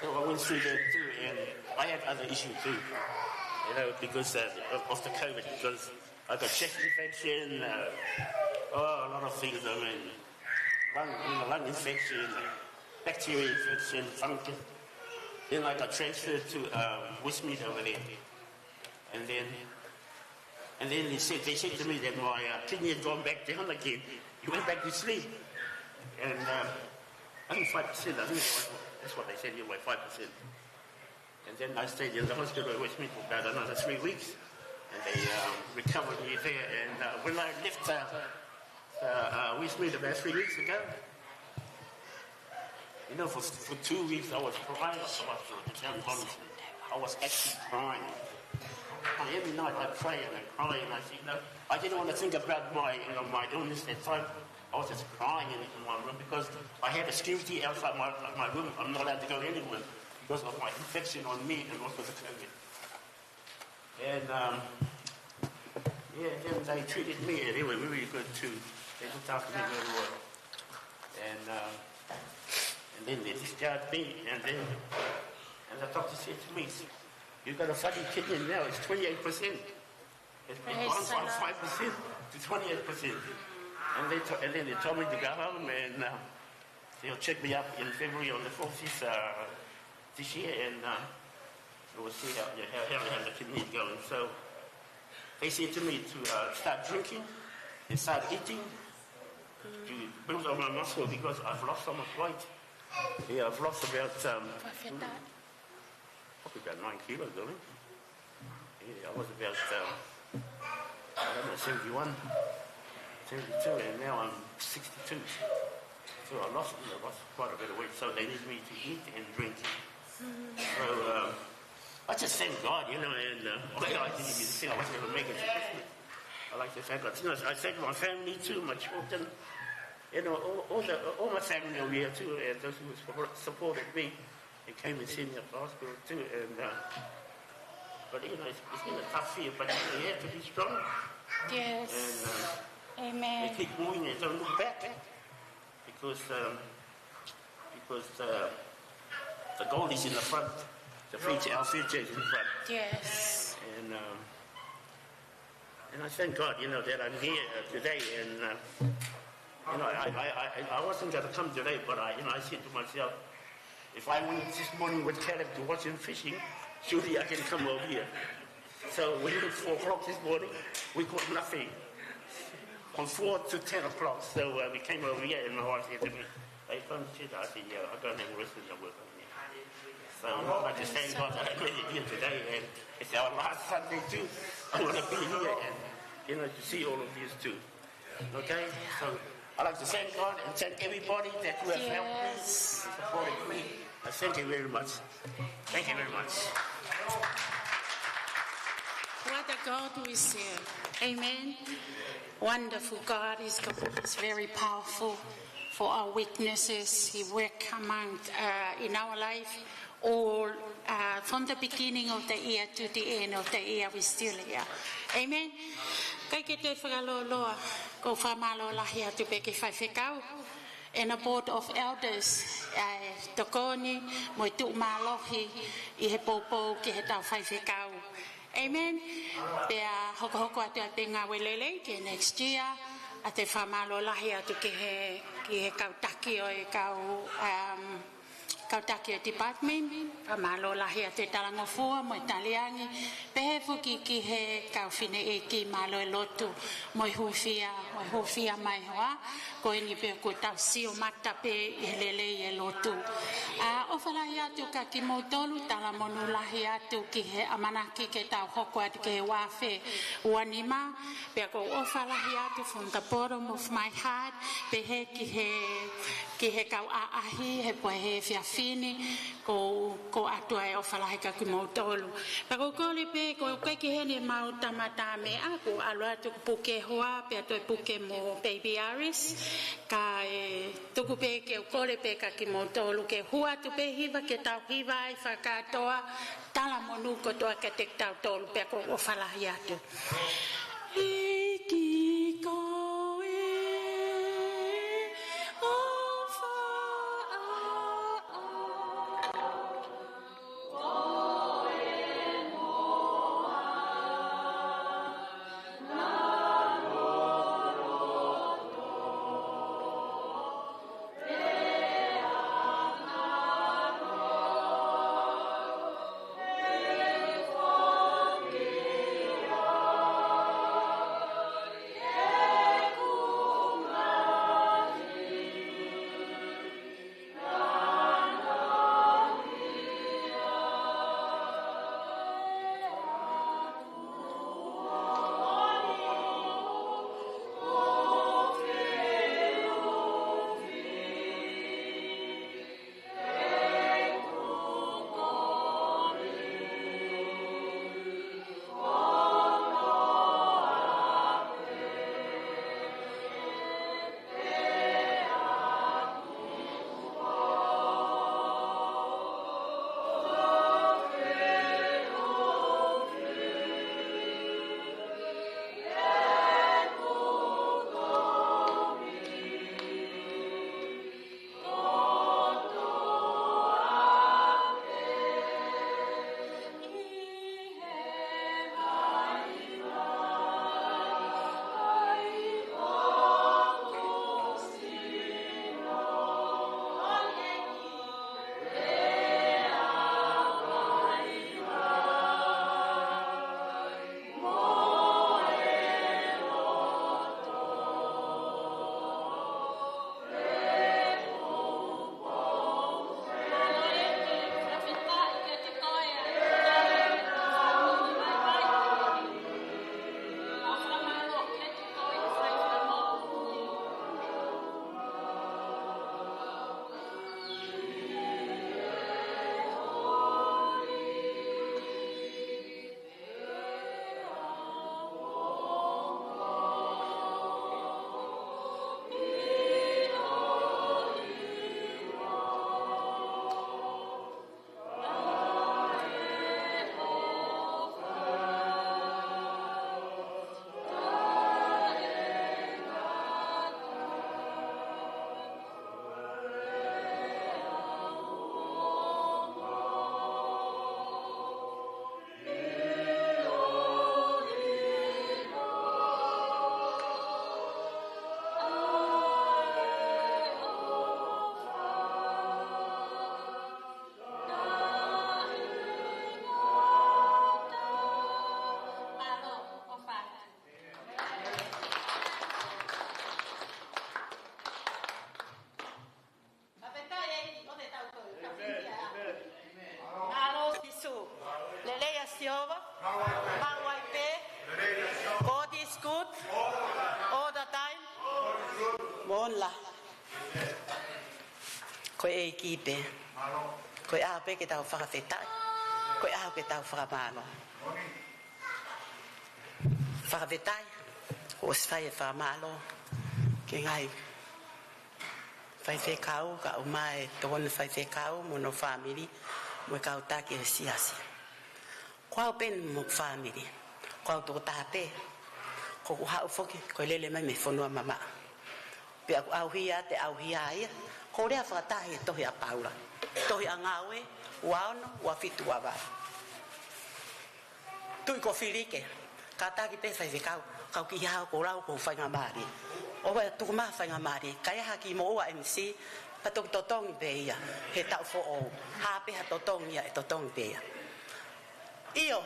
So I went through that too, and I had other issues too, you know, because uh, of the COVID, because I got chest infection, uh, oh, a lot of things. I mean, lung, you know, lung infection, bacteria infection, fungus. Then I got transferred to um, Westmead over there, and then and then they said, they said to me that my uh, kidney had gone back down again. You went back to sleep. And um, I think five percent, I think it was, that's what they said, you were five percent. And then I stayed in the hospital with me for about another three weeks. And they um, recovered me there. And uh, when I left uh, uh, uh, with me about three weeks ago, you know, for, for two weeks I was crying. I was, to tell you honestly, I was actually crying. And every night I pray and I cry and I say, you know, I didn't want to think about my, you know, my illness that time. I was just crying in, in my room because I had a security outside my, my room. I'm not allowed to go anywhere because of my infection on me and also the COVID. And um, yeah, then they treated me and they were really good too. They looked after me very well. And um, and then they discharged me and then and the doctor said to me, "You've got a funny kidney now, it's twenty-eight percent." It's been gone from five percent to twenty-eight percent. And they to, and then they told me to go home and uh, they'll check me up in February on the fourth this, uh, this year and uh, we'll see how, how, how, how the kidney is going. So they said to me to uh, start drinking and start eating to build up my muscle because I've lost so much weight. Yeah, I've lost about um, About nine kilos, really. Yeah, I was about, um, I don't know, seventy-one, seventy-two, and now I'm sixty-two. So I lost, you know, lost quite a bit of weight. So they need me to eat and drink. So, um, I just thank God, you know, and, uh, I didn't even think I was gonna make it to Christmas. I like to thank God. You know, I thank my family too, my children, you know, all, all the, all my family over here too, and those who support, supported me. They came and seen me at the hospital too, and, uh, but, you know, it's, it's been a tough year, but you have to be strong. Yes. And, uh, Amen. They keep moving and don't look back, eh? Because, um, because, uh, the goal is in the front. The future, our future is in front. Yes. And, um, and I thank God, you know, that I'm here, uh, today. And, uh, you know, I, I, I, I wasn't gonna come today, but I, you know, I said to myself, if I went this morning with Caleb to watch him fishing, surely I can come over here. So we looked four o'clock this morning, we caught nothing. From four to ten o'clock, so, uh, we came over here, and my wife said to me, "Are you coming to church?" I said, "Yeah, I'm gonna have a rest of the work." So I just thank God that I made it here today, and it's our last Sunday too. I wanna be here and, you know, to see all of these too. Okay? So I'd like to thank God and thank everybody that who have helped me, Yes. and supported me. I thank you very much. Thank you very much. What a God we serve. Amen. Wonderful God is God. He's very powerful for our weaknesses. He work among, uh, in our life all, uh, from the beginning of the year to the end of the year, we still here. Amen. Kae ke toe fakalōloa, ʻoku ou fakamālō lahi atu pē ki he faifekau and the board of elders, ʻa e tokoni mo e tuʻu mālohi ʻi he poupou ki heʻetau faifekau. Amen. Pea hokohoko atu ʻa e ngāue lelei ki he next year, ʻa e fakamālō lahi atu ki he, ki he kau taki ʻo e kau, um, kau taki ʻo e department, fakamālō lahi atu e talangofua mo e taliangi, pehē foki ki he kau fineʻeiki mālō e lotu, mo e hūfia, mo e hūfia mai hoa, ko eni pē ʻoku tau sio mata pē ʻi he lelei e lotu. ʻA, ʻofa lahi atu kia kimoutolu, talamonū lahi atu ki he ʻamanaki ke tau hoko atu ki he ua afe ua nima, pea ʻoku ou ʻofa lahi atu from the bottom of my heart, pehē ki he, ki he kau ʻaʻahi, he pō he efiafi ni, ʻoku ou, ʻoku ou ʻoatu ʻa e ʻofa lahi kia kimoutolu. Pea ʻoku ou kole pē, ʻoku ʻikai ke ʻi heni ʻemau tama tā meʻa, ʻoku ou ʻalu atu ʻo puke hoa, pea toe puke mo Baby Aris, kae tuku pē ke u kole pē kia kimoutolu, ke hū atu pē hiva, ke tau hiva ai fakakātoa, talamonū kotoa kiate kitautolu pea ʻoku ou ʻofa lahi atu. ʻEiki ko e ʻofa ʻaʻau. Maʻu ai pē. God is good. All the time. Mo ona. Ko e ʻEiki pē. Ko e ʻaho pē ke tau fakafetaʻi. Ko e ʻaho ke tau fakamālō. Fakafetaʻi. Kuo ʻosi fai e fakamālō ki he ngaahi faifekau, kae ʻumaʻā e tokoni faifekau mo hono fāmili, mo e kau taki ʻo e siasi. Ko au pē mo e fāmili, ko au tokotaha pē, ko ʻeku haʻu foki, ko e lele mai mei he fonua mamaʻo. Pea ʻoku ʻauhia, te ʻauhia ia, ko e lea fakataha he tohi ʻa Paula. Tohi ʻa Ngāue, ua ono, ua fitu, ua valu. Tuʻi ko Filike, kātaki pē faifekau, kau ki hao ko lau ko faingamālie. ʻOua ʻe tuku mai faingamālie, ka ʻi ai ha kiʻi moʻua M C, pea toki totongi pē ia, he taʻu foʻou, ha pē ha totongi ia, ʻe totongi pē ia. ʻIo,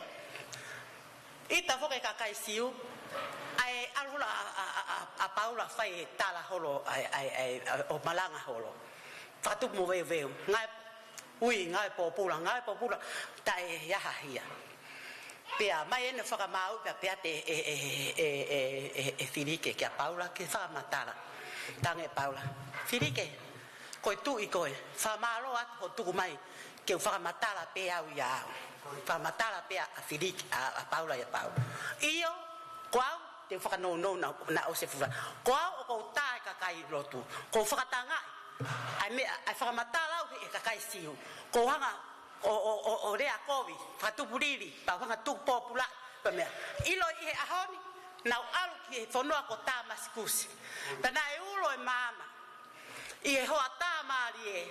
ʻita foki e kakai Siu, ʻa e ʻalu holo ʻa, ʻa, ʻa, ʻa, ʻa Paula fai e tala holo, ʻa e, ʻa e, ʻa e, ʻo malanga holo. Fakatupu moveuveu, ngāue, ui, ngāue pōpula, ngāue pōpula, taʻe ʻi ai ha hia. Pea mai ʻene fakamaau, pea pehē atu ʻe, ʻe, ʻe Filike kia Paula, ke fakamatala. Talaange ʻe Paula, Filike, ko e tuʻi koe, fakamālō atu hoʻo tuku mai, ke u fakamatala pē au ia au. Fakamatala pē ʻa Filike, ʻa, ʻa Paula ia Paula. ʻIo, ko au, te u fakanounou naʻa, naʻa ʻosi e fula. Ko au ʻoku ou tā e kakai lotu. ʻOku ou fakatangaʻi ʻa e meʻa, ʻa e fakamatala au he, he kakai Siu. ʻOku ou hanga ʻo, ʻo, ʻo, ʻo lea kovi, fakatupu lili, pea u hanga tuku pōpula, pea meʻa. ʻIlo ʻi he ʻaho ni, naʻa ku ʻalu ki he fonua ko Tamasikusi. Pea naʻe ulo e maama ʻi he hoʻatā mālie,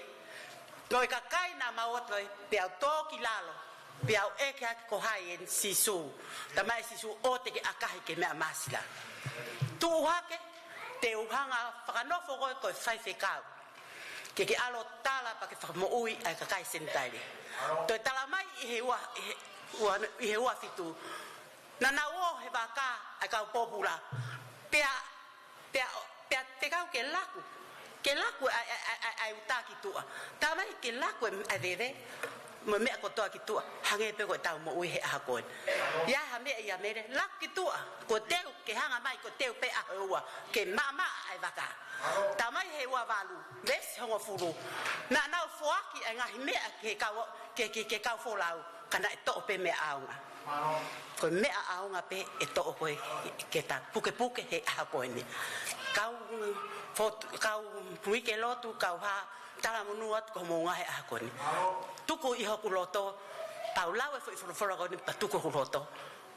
ʻo e kakai naʻa mau ʻoatu ai, pea u tō ki lalo, pea u ʻeke hake ko hai ʻa Sīsū. Talamai ʻe Sīsū ʻoua te ke ʻakahi ki he meʻa māsila. Tuʻu hake, te u hanga fakanofo koe ko e faifekau. Ke ke ʻalu ʻo tala pea ke fakamoʻui ʻa e kakai Senitaile. Toe talamai ʻi he ua, ʻi he ua, ʻi he ua fitu. Naʻa nau ō he vaka ʻa e kau pōpula. Pea Pea, pea fekau ke laku. Ke laku ʻa, ʻa, ʻa, ʻa, ʻa e uta ki tuʻa. Talamai ke laku e, ʻa e veve mo e meʻa kotoa ki tuʻa. Hangē pē ko ʻetau moʻui he ʻaho ko eni. ʻI ai ha meʻa ia Mele, laku ki tuʻa. Ko e teu, ke hanga mai ko e teu pē ʻaho ua. Ke maʻamaʻa ʻa e vaka. Talamai he ua valu, veesi hongofulu. Naʻa nau foaki ʻa e ngaahi meʻa ke kau, ke, ke, ke kau folau. Ka naʻe toʻo pē meʻa ʻaonga. Ko e meʻa ʻaonga pē ʻe toʻo ko ē ke ta pukepuke he ʻaho ko eni. Kau fo-, kau uike lotu, kau hā, talamonū atu ko e moʻunga he ʻaho ko eni. Tuku ʻi hoku loto, pea u lau e foʻi folofola ko eni, pea tuku hoku loto.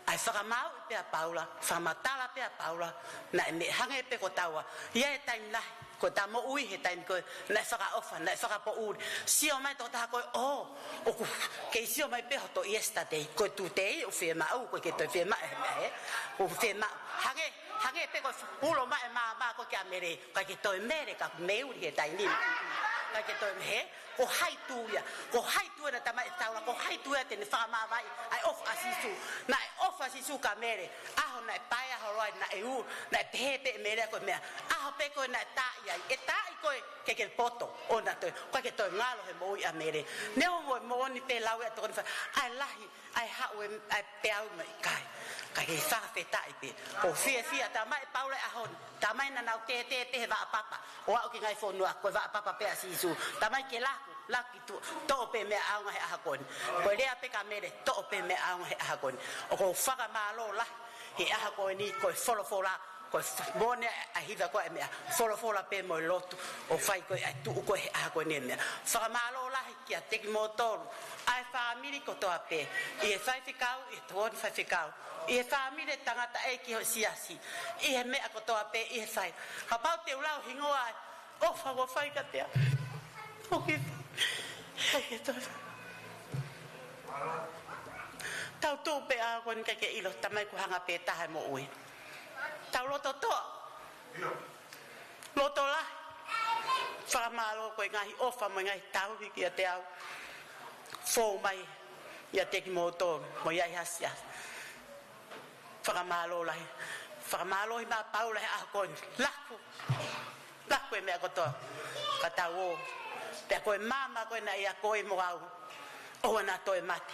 ʻA e fakamaauʻi pē ʻa Paula, fakamatala pē ʻa Paula, naʻe meʻa hangē pē ko taua. ʻI ai e taimi lahi, ko ʻeta moʻui he taimi ko ē, naʻe fakaʻofa, naʻe fakapoʻuli. Sio mai tokotaha ko ē, ʻō, ʻoku kei sio mai pē hoto yesterday, ko e today, ʻoku fiemaʻu, ʻoku ʻikai ke toe fiemaʻu, he, he, ʻoku fiemaʻu. Hangē, hangē pē ko e ulo mai e maama ko ē kia Mele, ʻikai ke toe Mele, ka Meuli he taimi ni. ʻIkai ke toe Mele, he, ko hai tū ia, ko hai tū ena talamai ʻe Paula, ko hai tū ia te ne fakamāvae ʻa e ʻofa ʻa Sīsū. Naʻe ʻofa ʻa Sīsū kia Mele, ʻaho naʻe paea holo ai naʻe ū, naʻe pehē pē ʻe Mele ko e meʻa. ʻAho pē ko ē naʻe taaʻi ai, ʻe taaʻi koe ke ke poto, ʻo na toe, ʻikai ke toe ngalo he moʻui ʻa Mele. Neongo e moʻoni pē lau ʻa e tokoni fai, ʻa e lahi, ʻa e haʻu e, ʻa e peau mo e ʻikai. Ka ke fakafetaʻi pē. ʻOku ou fiefia, talamai ʻe Paula he ʻaho ni. Talamai naʻa nau tētē pē he vaʻa papa. ʻO aʻu ki he ngaahi fonua, ko e vaʻa papa pē ʻa Sīsū. Talamai ke laku, laku ki tuʻa, toʻo pē meʻa ʻaonga he ʻaho ko eni. Ko e lea pē kia Mele, toʻo pē meʻa ʻaonga he ʻaho ko eni. ʻOku ou fakamālō lahi he ʻaho ko eni, ko e folofola, ko e f-, moʻoni ʻa e hiva ko ē ʻa e meʻa. Folofola pē mo e lotu, ʻo fai ko ē ʻa e tuʻu ko ē he ʻaho ko eni e meʻa. Fakamālō lahi kiate kimoutolu, ʻa e fāmili kotoa pē, ʻi he faifekau, ʻi he tokoni faifekau, ʻi he fāmili e tangataʻeiki ho siasi, ʻi he meʻa kotoa pē, ʻi he fai. Kapau te u lau hingoa ʻo fai, ʻo fai kiate au. ʻOku ʻi ai e tau. Tau tuʻu pē ʻaho ko eni ʻikai ke ʻilo, talamai kuo hanga pē taha e moʻui. Tau loto toʻa. Loto lahi. Fakamālō ko e ngaahi ʻofa mo e ngaahi tauhi kiate au. Fou mai ʻiate kimoutolu mo ia ʻi he siasi. Fakamālō lahi. Fakamālō ʻi he meʻa Paula he ʻaho ko eni. Laku. Laku e meʻa kotoa. Ka tau ō. Pea ko e maama ko ē naʻe ʻiate koe mo au, ʻoua naʻa toe mate.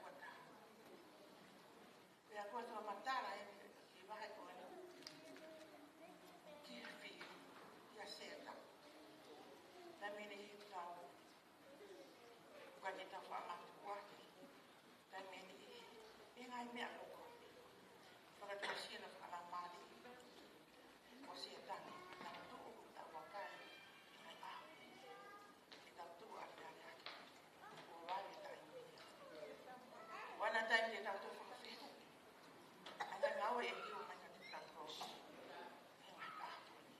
kuo taha. Pea ko e fakamatala ʻeni ki he vahe ko eni ki he fiu, kia Sētane. Taimi ʻe niʻihi ʻoku tau, ʻoku ʻikai ke tau fakamātuʻaki. Taimi ʻe niʻihi, ʻi he ngaahi meʻa ʻoku fakatuʻasino fakalaumālie ʻo Sētane, tau tuʻu, tau vakai, ʻi he ngaahi ʻaho ni. Ke tau tuʻu ʻaleʻaleaki. Kuo vave taimi. ʻOku ʻi ai e taimi ke tau tuʻu fakafehuʻi. ʻA e ngāue ʻe ʻiu mai kiate kitautolu. ʻI he ngaahi ʻaho ni.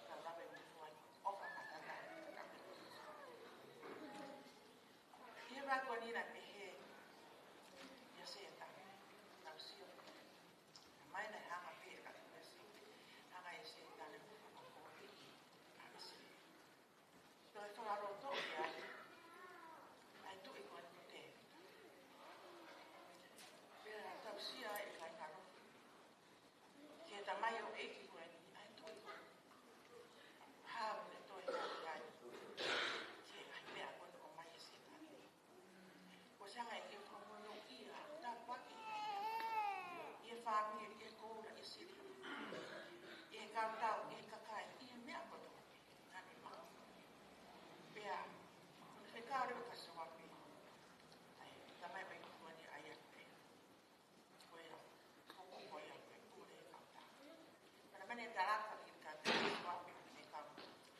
Tau lave mo fua ni. ʻO fakatatau. ʻI he vahe ko eni naʻe pehē ʻia Sētane. Tau sio. Mai naʻe hanga pē ka tu pesi. Hanga ʻe Sētane ʻo fakapoʻuli ʻa ʻIsileli. Toe fakalotoʻi ʻa e tuʻi ko eni ko Tēvita. fāmili, ʻi he koula, ʻi he sili, ʻi he kautau, ʻi he kakai, ʻi he meʻa kotoa. Naʻa ne maʻu. Pea, ʻoku ne fekau leva kia Soape. ʻAi, tamai mai kuani ʻai ʻa pē. Ko ia, ko ko ko ia, ko e pule e kautau. Pea naʻa ne talaki kia Soape, ʻa e kau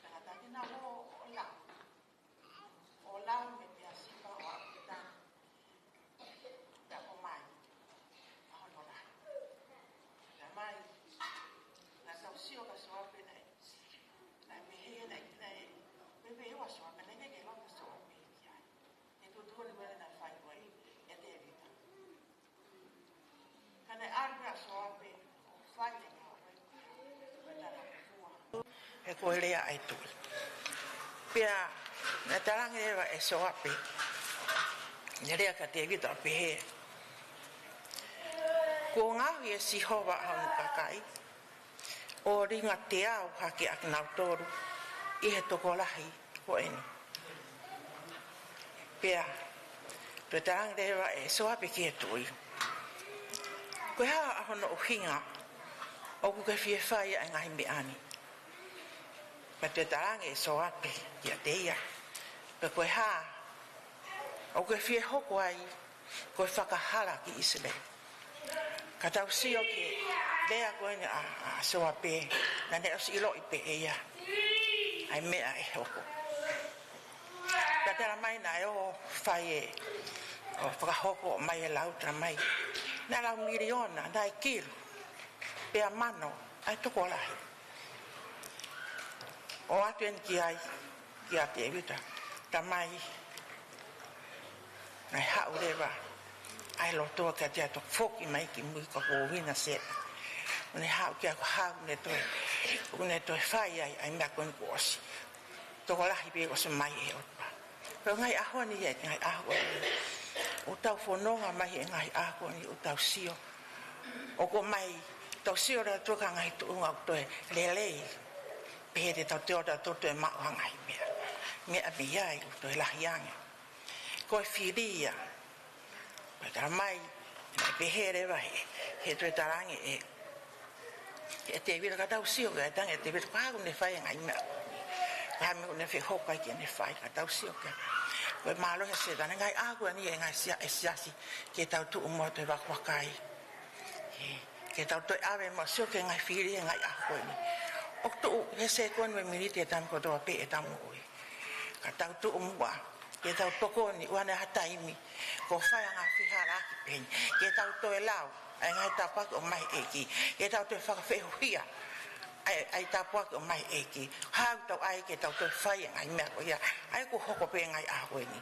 tangata ke na ō ʻo lau. ʻO lau mei Peasipa ʻo aʻu ki Tana. Pea ʻomai ʻa hono lahi. Pea mai, naʻa tau sio kia Soape naʻe, naʻe pehē, naʻe, naʻe, pehē ʻe Soape, naʻe ʻikai ke lau ʻa Soape ki ai. He tuʻutuʻuni ko ē naʻe fai ko ē ʻe Tēvita. Ka naʻe ʻalu ʻa Soape ʻo fai e ngāue. He ko e lea ʻa e tuʻi. Pea naʻe talaange leva ʻe Soape, ne lea kia Tēvita ʻo pehē, kuo ngaohi ʻe Sihova ʻa hono kakai ʻo ringa teau hake ʻakinautolu ʻi he tokolahi ko eni. Pea toe talaange leva ʻe Soape ki he tuʻi, ko e hā ʻa hono ʻuhinga ʻoku ke fie fai ʻa e ngaahi meʻa ni? Pea toe talaange ʻe Soape kiate ia, pe ko e hā ʻoku ke fie hoko ai ko e fakahala ki ʻIsileli? Ka tau sio ki he lea ko eni ʻa, ʻa Soape, naʻa ne ʻosi ʻiloʻi pē ʻe ia ʻa e meʻa ʻe hoko. Pea talamai naʻe ō ʻo fai e, ʻo fakahoko mai e lau, talamai naʻe lau miliona, naʻe kilu pea mano ʻa e tokolahi. ʻOatu eni ki ai, kia Tēvita, talamai naʻe haʻu leva ʻa e loto kiate ia ʻo foki mai ki mui ka ko Uina Sepa. ʻO ne haʻu ki ai, ko e hā ʻoku ne toe, ʻoku ne toe fai ai ʻa e meʻa ko eni kuo ʻosi. Tokolahi pē kuo ʻosi mai ʻe he ʻOtua. Pea ngaahi ʻaho ni, ʻi he ngaahi ʻaho ni, ʻoku tau fononga mai he ngaahi ʻaho ni, ʻoku tau sio. ʻOku ʻomai, tau sio leva atu ki he ngaahi tuʻunga ʻoku toe lelei. Pehē te tau toe ō atu ʻo toe maʻu ha ngaahi meʻa. Meʻa mei ai ʻoku toe lahi ange. Ko e fili ia. Pea talamai, naʻe pehē leva he, he toe talaange ʻe, ʻe Tēvita, ka tau sio ki ai, talaange ʻe Tēvita, ko e hā ʻoku ne fai e ngaahi meʻa ko eni? Ko e hā e meʻa ʻoku ne fie hoko ai ke ne fai, ka tau sio ki ai. Ko e mālohi ʻa Sētane he ngaahi ʻaho ko eni, ʻe ngaahi sia-, ʻe siasi, ke tau tuʻu muʻa ʻo toe vakavakai. Ē, ke tau toe ʻave mo sio ki he ngaahi fili he ngaahi ʻaho ko eni. ʻOku tuʻu he sekoni mo e miniti e taimi kotoa pē ʻetau moʻui. Ka tau tuʻu muʻa, ke tau tokoni, ʻoua naʻa ʻi ai ha taimi kuo fai ha ngaahi fehālaaki pehē ni. Ke tau toe lau ʻa e ngaahi tāpuaki ʻoku ʻomai ʻe he ʻEiki. Ke tau toe fakafehuʻia ʻa e, ʻa e tāpuaki ʻoku ʻomai ʻe he ʻEiki. Hā ʻoku tau ʻai ke tau toe fai e ngaahi meʻa ko ia, ʻa ia kuo hoko pē he ngaahi ʻaho ko eni.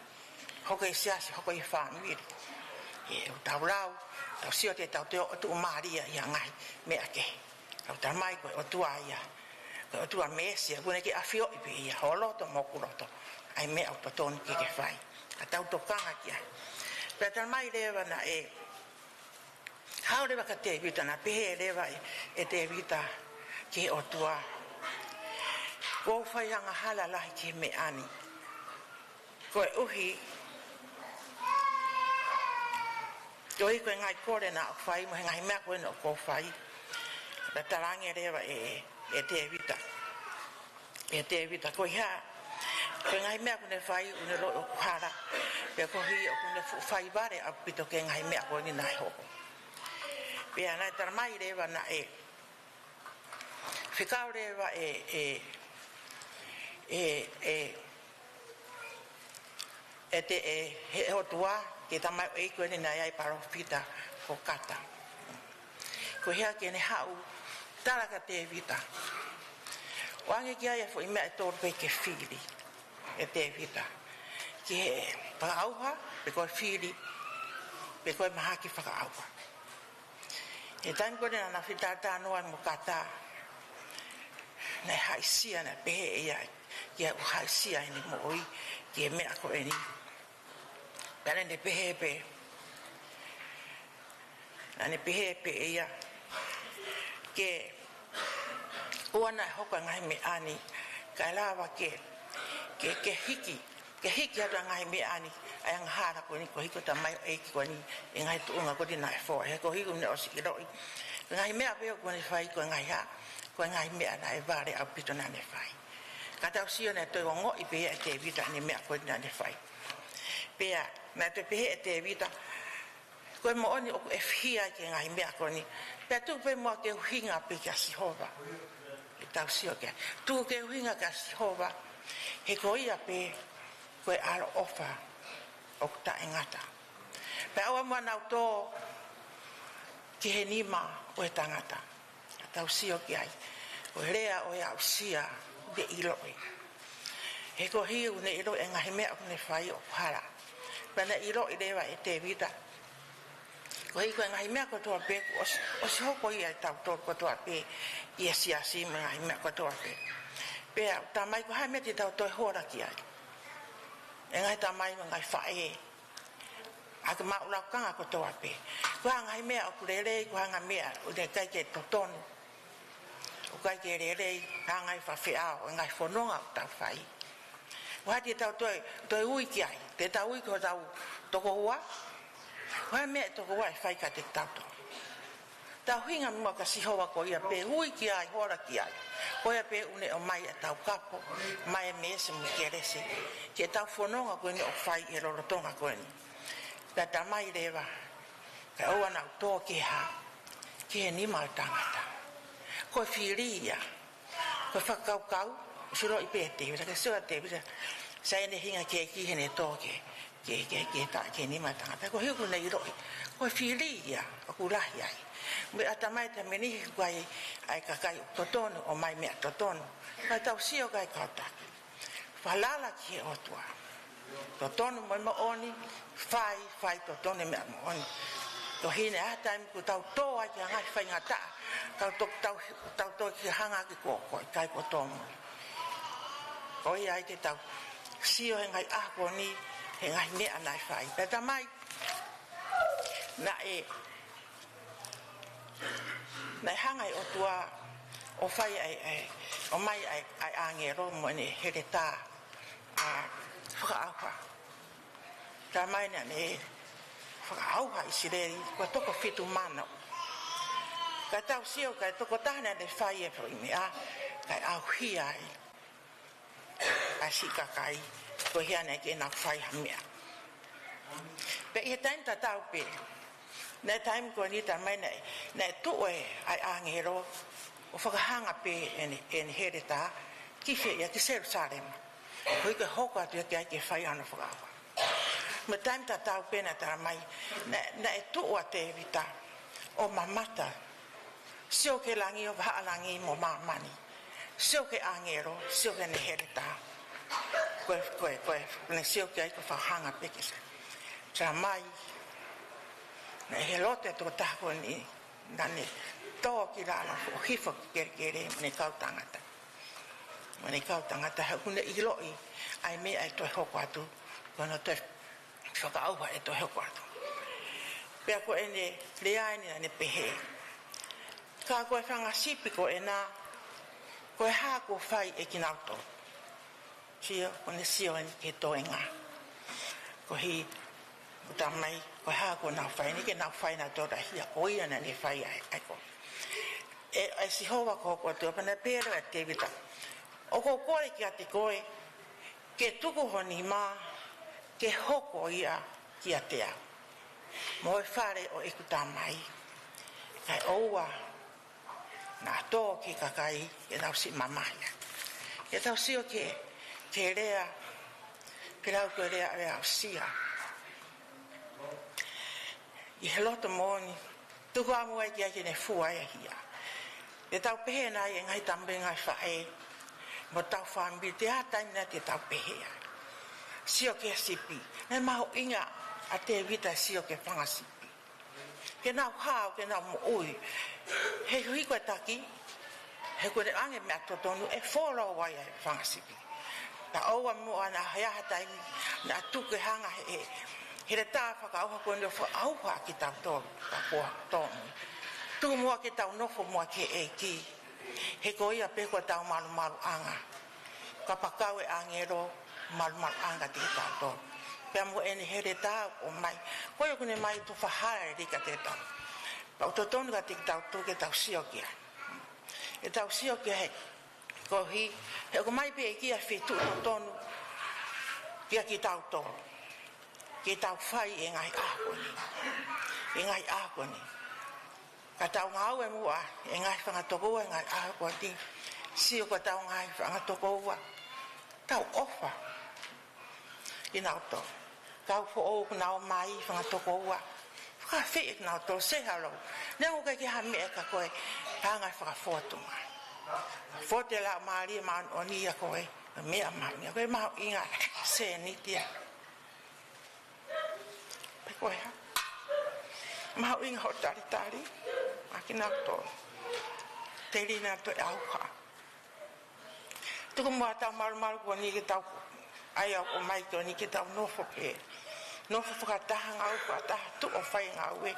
Hoko ʻi he siasi, hoko ʻi he fāmili. ʻE, ʻoku tau lau, tau sio te tau toe ō ʻo tuʻumālie ʻi ha ngaahi meʻa kehe. ʻOku talamai ko e ʻOtua ia, ko e ʻOtua Mesia, ʻoku ne kei ʻafioʻi pē ʻe ia ho loto mo hoku loto ʻa e meʻa ʻoku totonu ke ke fai. Ka tau tokanga ki ai. Pea talamai leva naʻe haʻu leva kia Tēvita, naʻe pehē leva ʻe, ʻe Tēvita ki he ʻOtua, kuo u fai angahala lahi ki he meʻa ni. Koeʻuhi, koeʻuhi ko e ngaahi kole naʻa ku fai mo e ngaahi meʻa ko eni ʻoku ou fai. Pea talaange leva ʻe, ʻe Tēvita, ʻe Tēvita, ko e hā, ko e ngaahi meʻa ʻoku ne fai, ʻoku ne loi ʻoku hala. Pea koeʻuhi ʻoku ne fuʻu fai vale ʻaupito ki he ngaahi meʻa ko eni naʻe hoko. Pea naʻe talamai leva naʻe fekau leva ʻe, ʻe, ʻe, ʻe, ʻe te, ʻe he ʻOtua ki he tamaioʻeiki ko eni naʻe ʻi ai, palōfita ko Kata. Ko e hā ke ne haʻu ʻo tala kia Tēvita. ʻOange ki ai e foʻi meʻa ʻe tolu pē ke fili ʻe Tēvita. Ki he fakaʻauha, pe ko e fili, pe ko e mahaki fakaʻauha. He taimi ko ē naʻa na fetaulaki ai mo Kata, naʻe haʻisia, naʻe pehē ʻe ia, ʻoku haʻisia ʻene moʻui ki he meʻa ko eni. Pea naʻa ne pehē pē, naʻa ne pehē pē ʻe ia, ke ʻoua naʻa hoko e ngaahi meʻa ni, kae lava ke, ke, ke hiki ke hiki atu ʻa e ngaahi meʻa ni, ʻa e angahala ko eni, koeʻuhi ko e tamaioʻeiki ko eni, ʻi he ngaahi tuʻunga ko eni naʻe fou ai, he koeʻuhi kuo ne ʻosi ʻiloʻi. Ko e ngaahi meʻa pē ʻoku ne fai ko e ngaahi hā, ko e ngaahi meʻa naʻe vale ʻaupito naʻa ne fai. Ka tau sio naʻe toe ongoʻi pē ʻe Tēvita ʻene meʻa ko eni naʻa ne fai. Pea, naʻe toe pehē ʻe Tēvita, ko e moʻoni ʻoku ʻefihia ai ki he ngaahi meʻa ko eni. Pea tuku pē muʻa ke ʻuhinga pē kia Sihova. Ke tau sio ki ai. Tuku ke ʻuhinga kia Sihova. He ko ia pē, ko e ʻaloʻofa ʻoku taʻengata. Pea ʻoua muʻa naʻa tō ki he nima ʻo e tangata. Ka tau sio ki ai. Ko e lea ʻo e aʻusia, ʻoku ne ʻiloʻi. He koeʻuhi ʻoku ne ʻiloʻi e ngaahi meʻa ʻoku ne fai ʻoku hala. Pea naʻe ʻiloʻi leva ʻe Tēvita. Koeʻuhi ko e ngaahi meʻa kotoa pē, kuo ʻosi, ʻosi hoko ia ʻe tautolu kotoa pē, ʻi he siasi mo e ngaahi meʻa kotoa pē. Pea, tamai ko e hā e meʻa te tau toe hola ki ai. E ngaahi tamai mo e ngaahi faʻē. ʻA e maʻu lakanga kotoa pē. Ko e hā e ngaahi meʻa ʻoku lelei, ko e hā e ngaahi meʻa ʻoku ʻikai ke totonu. ʻOku ʻikai ke lelei, hā e ngaahi fafeʻao, e ngaahi fononga ʻoku tau fai. Ko e hā te tau toe, toe ui ki ai, te tau ui ki hotau tokoua. Ko e hā e meʻa ʻe tokoua ʻe fai kiate kitautolu. Tau ʻuhinga muʻa kia Sihova ko ia pē, ui ki ai, hola ki ai. Ko ia pē ʻoku ne ʻomai ʻa e taukapo, mai e meesi mo e kelesi. Ke tau fononga ko eni ʻoku fai ʻi he lolotonga ko eni. Pea tamai leva, kae ʻoua naʻa tō ki he hā, ki he nima ʻo e tangata. Ko e fili ia, ko e fakakaukau, ʻosi ʻiloʻi pē ʻe Tēvita, ke sio ʻa Tēvita, sai ʻene hinga keiki heʻene tō ki he, ki he, ki he, ki he ta-, ki he nima ʻo e tangata. Koeʻuhi ʻoku ne ʻiloʻi, ko e fili ia, ʻoku lahi ai. Mo e ʻatamai tamai ni he ʻoku ʻi ai ʻa e kakai ʻoku totonu, ʻomai meʻa totonu. Ka tau sio ki ai kau taki. Falala ki he ʻOtua. Totonu mo e moʻoni, fai, fai totonu e meʻa moʻoni. Koeʻuhi naʻe ʻi ai e taimi ʻoku tau tō ai ki he ngaahi faingataʻa, tau tō, tau, tau tō ki he hanga ki ko, ko, ʻikai ko e tōmui. Ko ia ai ke tau sio he ngaahi ʻaho ko eni, he ngaahi meʻa naʻe fai. Pea tamai, naʻe, naʻe hanga ʻe he ʻOtua ʻo fai ai, ai, ʻomai ai, ʻa e ʻāngelo mo ʻene heletā, ʻa, fakaʻauha. Tamai naʻa ne fakaʻauha ʻIsileli, ko e toko fitu mano. Ka tau sio, ka e tokotaha naʻa ne fai e foʻi meʻa, kae ʻauhia ai ʻa e siʻi kakai, ko e hia naʻe ʻikai ke nau fai ha meʻa. Pea ʻi he taimi tatau pē, naʻe taimi ko eni tamai naʻe, naʻe tuʻu e ʻa e ʻāngelo, ʻo fakahanga pē ʻene, ʻene heletā, ki fē ia, ki Selusalema. Koeʻuhi ke hoko atu ia ki ai ke fai hono fakaʻauha. Mo e taimi tatau pē naʻe talamai, naʻe, naʻe tuʻu ʻa Tēvita, ʻo mamata, sio ki he langi ʻo vahaʻa langi mo māmani. Sio ki he ʻāngelo, sio ki heʻene heletā. Ko e, ko e, ko e, ne sio ki ai ko e fakahanga pē ke se. Tamai, naʻe ʻi he loto e tokotaha ko eni, naʻa ne tō ki lalo ʻo hifo ki he kelekele, mo ʻene kau tangata. Mo ʻene kau tangata, he ʻoku ne ʻiloʻi, ʻa e meʻa ʻe toe hoko atu, ko hono toe fakaʻauha ʻe toe hoko atu. Pea ko ʻene lea eni naʻa ne pehē. Ka ko e fanga sipi ko ena, ko e hā kuo fai ʻe kinautolu. Sio, ʻoku ne sio eni ki he toenga. Koeʻuhi, ʻoku talamai, ko e hā kuo nau fai eni, ke nau fai nautolu ʻa e hia, ko ia naʻa ne fai ai, ʻa e ko. ʻE, ʻe Sihova ko hoku ʻOtua, pea naʻe pehē leva ʻe Tēvita. ʻOku ou kole kiate koe, ke tuku ho nima, ke hoko ia kiate au. Mo e fale ʻo ʻeku tamai. Kae ʻoua, naʻa tō ki he kakai, ke nau siʻi mamahi. Ke tau sio ki he, ki he lea, ke lau ko e lea, lea aʻusia. ʻI he loto moʻoni, tuku ā muʻa ki ai ke ne fua e hia. Te tau pehē nai e ngaahi tamai ngaahi faʻē, mo hotau fāmili, ʻi ha taimi naʻa te tau pehē ai. Sio ki he sipi, naʻe mahuʻinga ʻa Tēvita sio ki he fanga sipi. Ke nau hao, ke nau moʻui. He ʻuhi ko e taki, he ko ʻene ʻoange meʻa totonu ʻe follow ai ʻa e fanga sipi. Ka ʻoua muʻa naʻa hea ha taimi, naʻa tuku e hanga he, he, heletā fakaʻauha ko eni ʻo fakaʻauha kitautolu, ka ko e tōmui. Tuku muʻa ke tau nofo muʻa ki he ʻEiki. He ko ia pē ko hotau malumaluʻanga. Kapau ʻe ʻāngelo, malumaluʻanga kiate kitautolu. Pea mo ʻene heletā ʻoku ʻomai, ko ia ʻoku ne ʻomai ʻo fakahā lelei kiate kitautolu. Pea ʻoku totonu kiate kitautolu ke tau sio ki ai. Ke tau sio ki ai, he koeʻuhi he ʻoku ʻomai pē ʻe he ʻEiki ʻa e feituʻu totonu kiate kitautolu ke tau fai e ngaahi ʻaho ko eni. E ngaahi ʻaho ko eni. Ka tau ngāue muʻa he ngaahi fanga tokoua he ngaahi ʻaho ko eni. Sio ki hotau ngaahi fanga tokoua. Tau ʻofa kinautolu. Kau foʻou ʻoku nau ō mai, fanga tokoua. Fakaafeʻi kinautolu, say hello. Neongo ʻoku ʻikai ke ʻi ai ha meʻa ka ko e anga e fakafōtunga. Fokotuʻu e Laumālie Māʻoniʻoni ʻia koe, meʻa mahuʻinga, ko e mahuʻinga sēniti ia. Pe ko e hā? Mahuʻinga hoʻo talitali maʻa kinautolu. Telia naʻa toe ʻauha. Tuku muʻa ʻetau malumalu ko eni ke tau ʻai ʻo ʻomai ko eni ke tau nofo pē. Nofo fakataha, ngāue fakataha, tuʻu ʻo fai ngāue,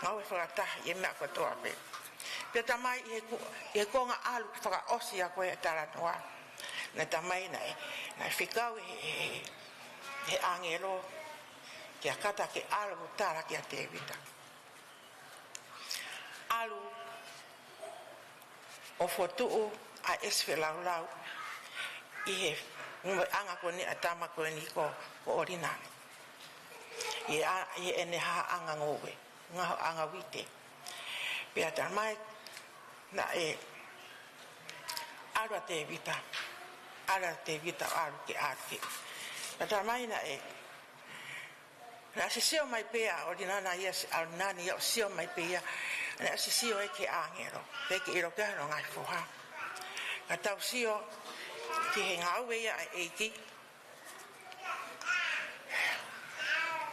ngāue fakataha ʻi he meʻa kotoa pē. Pea Tamai, ʻi he ku-, ʻi he konga ʻalu ke fakaʻosi ʻa ko e talanoa, naʻe Tamai naʻe, naʻe fekau ʻe he, he, he ʻāngelo kia Kata ke ʻalu ʻo tala kia Tēvita. ʻAlu ʻo fokotuʻu ʻa e ʻesi feilaulau ʻi he ngoueʻanga ko eni ʻa e tama ko eni ko, ko ʻOlinana. ʻI he ʻa-, ʻi heʻene haʻanga ngoue, ngaohiʻanga uite. Pea Tamai naʻe ʻalu ʻa Tēvita, ʻalu ʻa Tēvita ʻalu ke ʻalu ke. Pea Tamai naʻe Naʻe sio mai pē ʻa ʻOlinana ia, ʻa ʻOlinana ia ʻo sio mai pē ia. Naʻe sio ē ki he ʻāngelo, pea ke ʻilo ki ai hono ngaahi foha. Ka tau sio ki he ngāue ia ʻa e ʻEiki,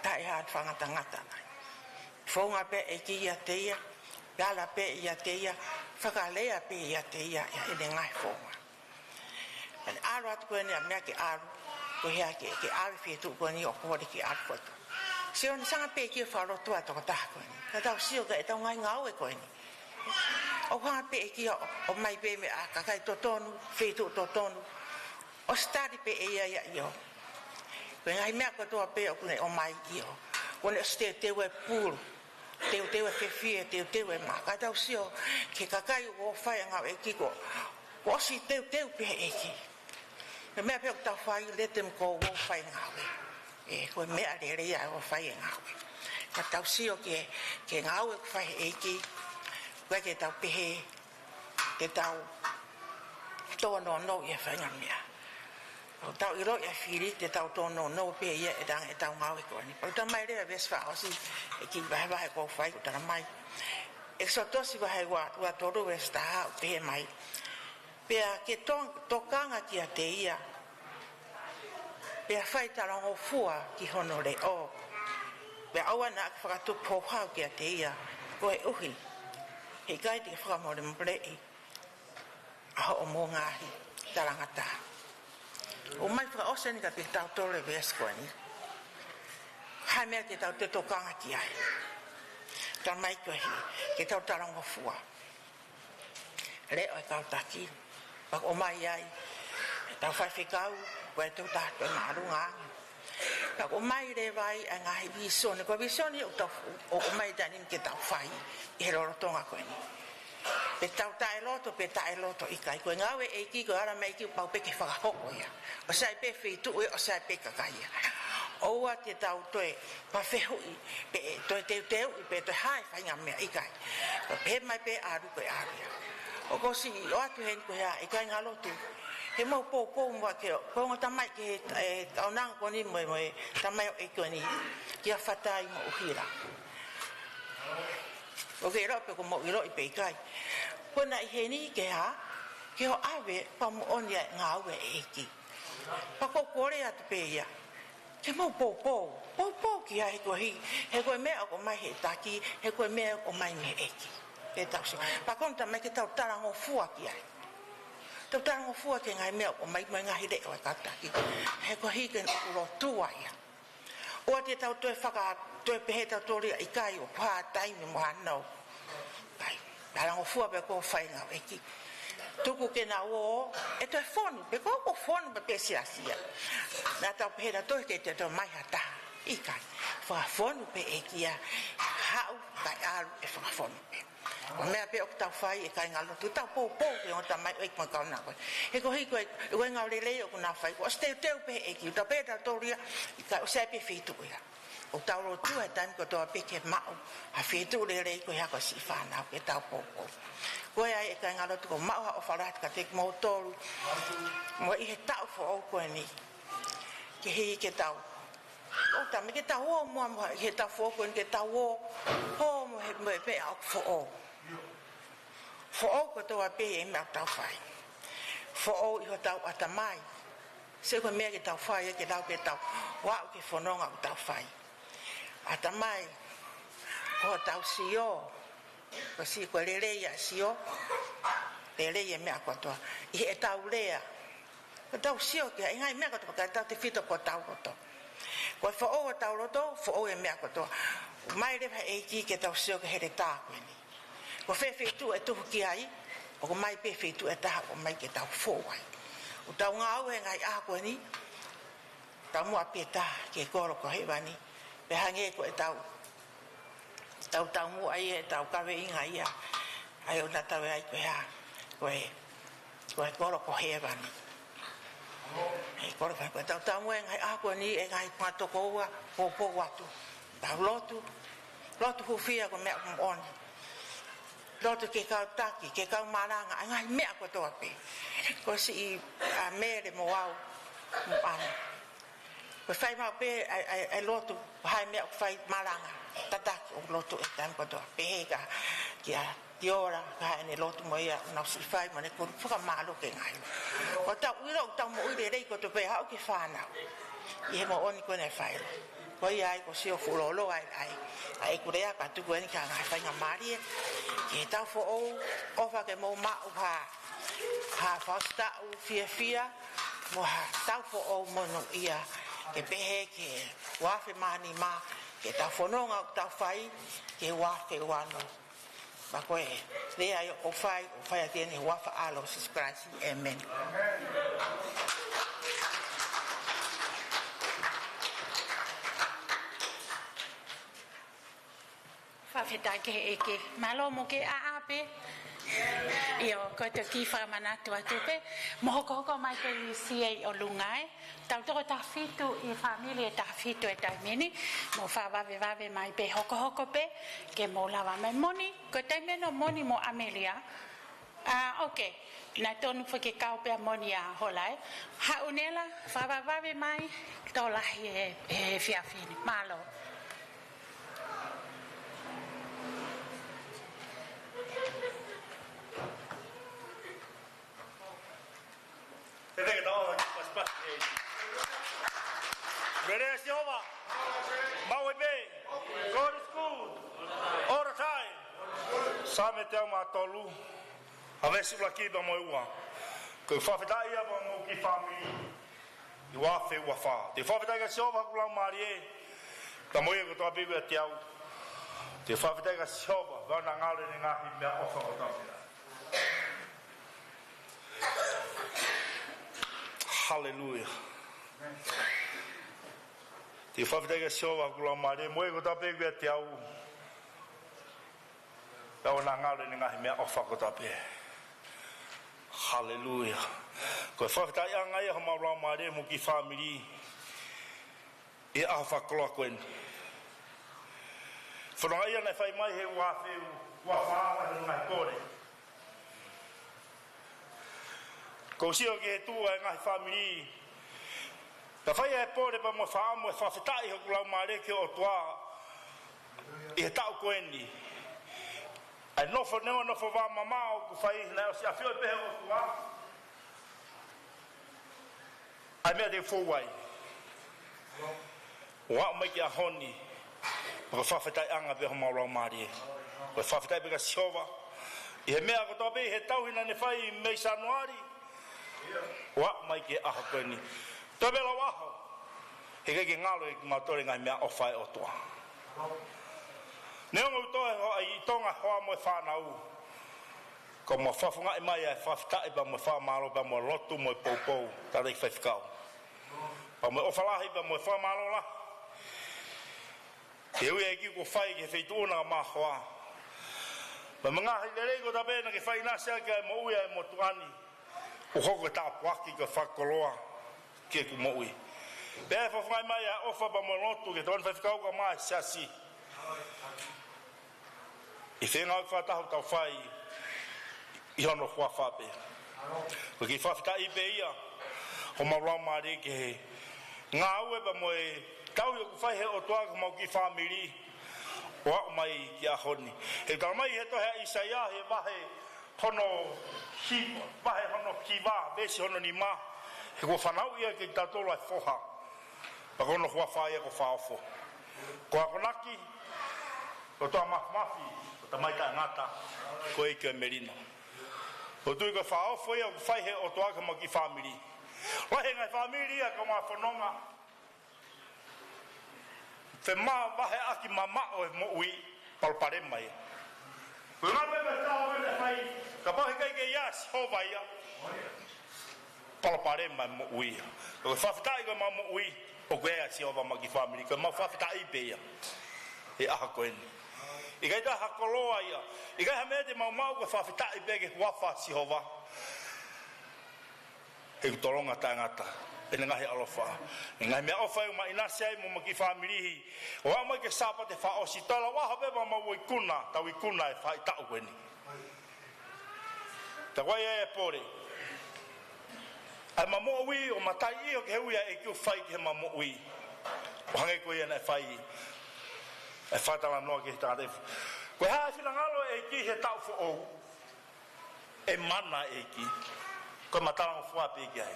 taʻe ha fakangatangata nai. Founga pē ʻEiki ʻiate ia, ala pē ʻiate ia, fakalea pē ʻiate ia, ʻi heʻene ngaahi founga. Pea ʻalu atu ko eni ʻa meʻa ke ʻalu, ko e hā ke, ke ʻave feituʻu ko eni ʻo kole ke ʻalu ko atu. Sio naʻe hanga pē ʻEiki ʻo fakalotoa tokotaha ko eni. Ka tau sio ki heʻetau ngaahi ngāue ko eni. ʻOku hanga pē ʻEiki ʻo, ʻomai pē meʻa kakai totonu, feituʻu totonu. ʻOsi tali pē ʻe ia ia ʻio. Ko e ngaahi meʻa kotoa pē ʻoku ne ʻomai ʻio. Kuo ne ʻosi teuteu e pulu. Teuteu e fefie, teuteu e mā. Ka tau sio ki he kakai ʻoku fai e ngāue ʻEiki ko, kuo ʻosi teuteu pē ʻe he ʻEiki. Ko e meʻa pē ʻoku tau fai, let them go, ʻo fai e ngāue. ʻE, ko e meʻa lelei ia ʻo fai e ngāue. Ka tau sio ki he, ki he ngāue ʻoku fai ʻe he ʻEiki, ʻoku ʻikai ke tau pehē, ke tau tōnounou ʻi he faʻahinga meʻa. ʻOku tau ʻiloʻi ʻa e fili, te tau tōnounou pē ia ʻi he anga ʻetau ngāue ko eni. Pea ʻoku tala mai leva veesi fakaʻosi, ʻEiki, vahevahe ʻoku ou fai ʻoku tala mai. ʻEkisoto vahe ua, ua tolu veesi taha ʻoku pehē mai. Pea ke to-, tokanga kiate ia. Pea fai talangofua ki hono leʻo. Pea ʻoua naʻa ke fakatupu houhau kiate ia. Koeʻuhi he ʻikai te ke fakamolemoleʻi ʻa hoʻomou ngaahi talangataʻa. ʻOmai fakaʻosi eni kiate kitautolu e veesi ko eni. Hā e meʻa ke tau toe tokanga ki ai? Tala mai ko e hā, ke tau talangofua. Leʻo e kau taki. Pea ʻoku ʻomai ai ʻetau faifekau, ko e tau taha ko e māʻolunga ange. Pea ʻoku ʻomai leva ai ʻa e ngaahi vīsone. Ko e vīsone ʻoku tau, ʻoku ʻomai taimi ni ke tau fai ʻi he lolotonga ko eni. Pe tau taʻeloto, pe taʻeloto ʻikai. Ko e ngāue ʻa e ʻEiki, ko e ala mai ʻEiki, pau pē ke fakahoko ia. ʻOsi ʻi ai pē feituʻu ia, ʻosi ʻi ai pē kakai ia. ʻOua te tau toe fakafehuʻi, pe toe teuteuʻi, pe toe hā e faʻahinga meʻa ʻikai. Ko e pehē mai pē ʻalu ko e ʻalu ia. ʻOku ou ʻosi ʻoatu heni ko e hā, ʻe kāinga lotu. He mou poupou muʻa ke, ko e ongo tamai ke, ʻe, ʻaonanga ko eni mo e, mo e tamai ʻo e ko eni. Kia Fatai mo ʻUhila. ʻOku ke ʻilo pe ʻoku mou ʻiloʻi pe ʻikai. Ko ena ʻi heni ke hā, ke ʻoua ʻe ʻave, pea moʻoni ʻa e ngāue ʻa e ʻEiki. Pea ʻoku ou kole atu pē ia. Ke mou poupou, poupou ki ai he ko e hā, he ko e meʻa ʻoku ʻomai he taki, he ko e meʻa ʻoku ʻomai mei he ʻEiki. Ke tau sio. Pea ko e ongo tamai ke tau talangofua ki ai. Tau talangofua ki he ngaahi meʻa ʻoku ʻomai mo e ngaahi leʻo ʻa e kau taki. He ko e hā ke ne ʻoku lotua ia. ʻOua te tau toe faka-, toe pehē tau toli ʻikai ʻoku hā taimi mo hano. ʻIkai. Talangofua pē ko e fai ngāue ʻEiki. Tuku ke nau ō, ʻe toe fonu pē, ko, ko fonu pē pē siasi ia. Naʻa tau pehē ʻe tautolu ke toe ō mai ha taha. ʻIkai, fakafonu pē ʻEiki ia, haʻu kae ʻalu ʻe fakafonu pē. Ko e meʻa pē ʻoku tau fai ʻe kāingalotu, tau poupou ki he ongo tamaioʻeiki mo e kaunanga ko ē. He ko e hā ko e, ko e ngāue lelei ʻoku nau fai, kuo ʻosi teuteu pē ʻEiki, tau pehē ʻe tautolu ia, ʻikai, ʻosi ʻi ai pē feituʻu ia. ʻOku tau lotua he taimi kotoa pē ke maʻu ha feituʻu lelei ko e hā ko e siʻi fānau ke tau poupou. Ko ia ai ʻe kāingalotu, ʻoku maʻu ha ʻofa lahi kiate kimoutolu. Mo ʻi he taʻu foʻou ko eni. Ke hiki ke tau. ʻOku tau meʻa ke tau ō muʻa muʻa ʻi he taʻu foʻou ko eni ke tau ō. Hō mo e, mo e meʻa ʻoku foʻou. Foʻou kotoa pē ʻi he meʻa ʻoku tau fai. Foʻou ʻi hotau ʻatamai. Sio ko e meʻa ke tau fai ia ke lau ke tau ō ʻo aʻu ki he fononga ʻoku tau fai. ʻAtamai, ko hotau sio, ko e sio ko e lelei ʻa e sio, lelei e meʻa kotoa. ʻI heʻetau lea, ko hotau sio ki he ngaahi meʻa kotoa, ka tau tefito ko hotau loto. Ko e foʻou hotau loto, foʻou e meʻa kotoa. Mai leva he ʻEiki ke tau sio ki he heletā ko eni. Ko fē feituʻu ʻe tuhu ki ai, ʻoku ʻomai pē feituʻu ʻe taha ʻoku ʻomai ke tau fou ai. ʻOku tau ngāue he ngaahi ʻaho ko eni, taumuʻa pē taha ki he kolo ko hēvani, pea hangē ko ʻetau, tau taumuʻa ia, ʻetau kaveinga ia, ʻa ia ʻoku na tau ʻai ko e hā, ko e, ko e kolo ko hēvani. ʻE kolo ko, ko ʻetau taumuʻa he ngaahi ʻaho ko eni, ʻe ngaahi pātokoua, poupou atu. Tau lotu, lotu hūfia ko e meʻa moʻoni. Lotu ke kau taki, ke kau malanga, ʻa e ngaahi meʻa kotoa pē. Ko siʻi, ʻa Mele mo au, mo ʻAna. Ko e fai maʻu pē ʻa e, ʻa e, ʻa e lotu, ha meʻa ʻoku fai malanga, tataki ʻo lotu ʻi he taimi kotoa. Pehē kia, kia Tiora, ka ʻene lotu mo ia, ʻoku nau siʻi fai mo ʻene kulu, fakamālō ki he ngaahi. ʻOku tau ʻilo, ʻoku tau moʻui lelei kotoa pē, haʻu ki he fānau. ʻI he moʻoni ko ē naʻe fai. Ko ia ai ko e sio fuʻu lōloa ai, ai, ʻa ʻeku lea ka tuku eni ki he ngaahi faingamālie. Ke tau foʻou, ʻofa ke mou maʻu ha, ha fakasitaʻu fiefia, mo ha taʻu foʻou monūʻia, ke pehē ki he uaafe mā nima, ke tau fononga ʻoku tau fai, ki he uaafe uanoa. Pea ko e lea ia ʻoku fai, ʻoku fai ʻaki eni he huafa ʻo Sīsū Kalaisi. ʻĒmeni. Fakafetaʻi ki he ʻEiki. Mālō mo ke ʻaʻa pē. ʻIo, ko e toki fakamanatu atu pē. Mou hokohoko mai pē ʻi C A ʻolunga ē. Tau toko taha fitu ʻi he fāmili ʻe taha fitu he taimi ni. Mou fakavavevave mai pē hokohoko pē. Ke mou lava mai moni. Ko e taimi ʻeni ʻo moni mo ʻAmelia. ʻA, ok. Naʻe tonu foki ke kau pē ʻa moni ʻa Hola ē. Haʻu Nela, fakavavevave mai, tō lahi he, he efiafi ni. Mālō. Tēnā ke tau ʻalu ki he pasipasi. Vele Sihova. Maui pē. God is good. All the time. Saame teau mā tolu. ʻA e veesi ʻuluaki pea mo e ua. Ko e fakafetaʻi ia pea mo e kiʻi fāmili. ʻI he uaafe uafā. Te u fakafetaʻi kia Sihova hoku laumālie. Pea mo ia kotoa pē ʻoku ʻiate au. Te u fakafetaʻi kia Sihova. Pea ʻoku na ngalo ʻene ngaahi meʻaʻofa kotoa pē. Haleluia. Te u fakafetaʻi kia Sihova hoku laumālie. Mo ia kotoa pē ʻoku ʻiate au. Pea ʻoku na ngalo ʻene ngaahi meʻaʻofa kotoa pē. Haleluia. Ko e fakafetaʻiʻanga ia homau laumālie mo e kiʻi fāmili. ʻI he ʻaho fakakoloa ko eni. Fononga ia naʻe fai mai he uaafe uafā ʻa e ngaahi pole. Ko u sio ki he tuʻu ʻa e ngaahi fāmili. Ka fai ʻa e pole pea mo e faʻa mo e fakafetaʻi hoku laumālie ki he ʻOtua. ʻI he taʻu ko eni. ʻA e nofo neongo, nofo vā mamaʻo ʻoku fai naʻe ʻosi ʻafioʻi pē he ʻOtua. ʻA e meʻa te u fou ai. ʻO aʻu mai ki he ʻaho ni. Ko e fakafetaʻiʻanga pē homau laumālie. Ko e fakafetaʻi pē kia Sihova. ʻI he meʻa kotoa pē, ʻi he tauhi naʻa ne fai mei Sānuali. ʻO aʻu mai ki he ʻaho ko eni. Toe pē lau ʻaho. He ʻikai ke ngalo ʻe kimautolu e ngaahi meʻaʻofa ʻa e ʻOtua. Neongo ʻoku toe hoa ʻi Tonga hoa mo e fānau. Ko e mau fakafofongaʻi mai ʻa e fakafetaʻi pea mo e fakamālō pea mo e lotu mo e poupou, tangataʻeiki faifekau. Pea mo e ʻofa lahi pea mo e fakamālō lahi. Ke ui ʻEiki kuo fai ki he feituʻu na ma hoa. Pea mo e ngaahi lelei kotoa pē naʻa ke fai ʻinasi ʻaki ʻa e moʻui ʻa e motuʻa ni. ʻOku hoko ko e tāpuaki ko e fakakoloa ki heʻeku moʻui. Pea ʻe fakafofongaʻi mai ʻa e ʻofa pea mo e lotu ki he tangataʻeiki faifekau kae ʻumaʻā e siasi. ʻI he ngāue fakataha ʻoku tau fai ʻi hono huafa pē. Ko e kiʻi fakafetaʻi pē ia, homau laumālie ki he ngāue pea mo e tauhi ʻoku fai he ʻOtua ki homau kiʻi fāmili, ʻo aʻu mai ki he ʻaho ni. He talamai he tohi ʻa ʻĪsaia he vahe hono hi-, vahe hono hiva, veesi hono nima, he kuo fanauʻi ia kiate kitautolu ʻa e foha. Pea ko hono huafa ia ko Fakaofo. Ko e akonaki, ko e ʻOtua Māfimafi, ko e Tamai Taʻengata, ko e ʻEiki ʻo e melino. ʻOku ou tui ko e fakaofo ia ʻoku fai he ʻOtua ki homau kiʻi fāmili. Lahi e ngaahi fāmili ia ʻoku nau fononga femavaheʻaki mamaʻo e moʻui, palopalema ia. Ko e ngaahi meʻa ʻoku tau fai, kapau heʻikai ke ʻi ai ʻa Sihova ia, palopalema e moʻui ia. Ko e fakafetaʻi ko ʻemau moʻui, ʻoku ʻi ai ʻa Sihova ʻi homau kiʻi fāmili, ko ʻemau fakafetaʻi pē ia he ʻaho ko eni. ʻIkai ha koloa ia, ʻikai ha meʻa te mau maʻu, ko e fakafetaʻi pē ki he huafa ʻo Sihova. He ʻoku tolonga taʻengata ʻene ngaahi ʻaloʻofa, ʻene ngaahi meʻaʻofa ʻoku mau ʻinasi ai mo homau kiʻi fāmili, ʻo aʻu mai ki he Sāpate fakaʻosi, tau lau ʻaho pē pea mau ikuna, tau ikuna e faʻahitaʻu ko eni. Ka ko ia ʻe pole ʻa ʻemau moʻui ʻo matai ʻio ki he ui ʻa e ʻEiki ʻoku fai ki heʻemau moʻui. ʻO hangē ko ia naʻe fai e fakatalanoa ki he tangataʻeiki. Ko e hā e finangalo ʻo e ʻEiki he taʻu foʻou? ʻE mana e ʻEiki. Ko e matalangofua pē ki ai.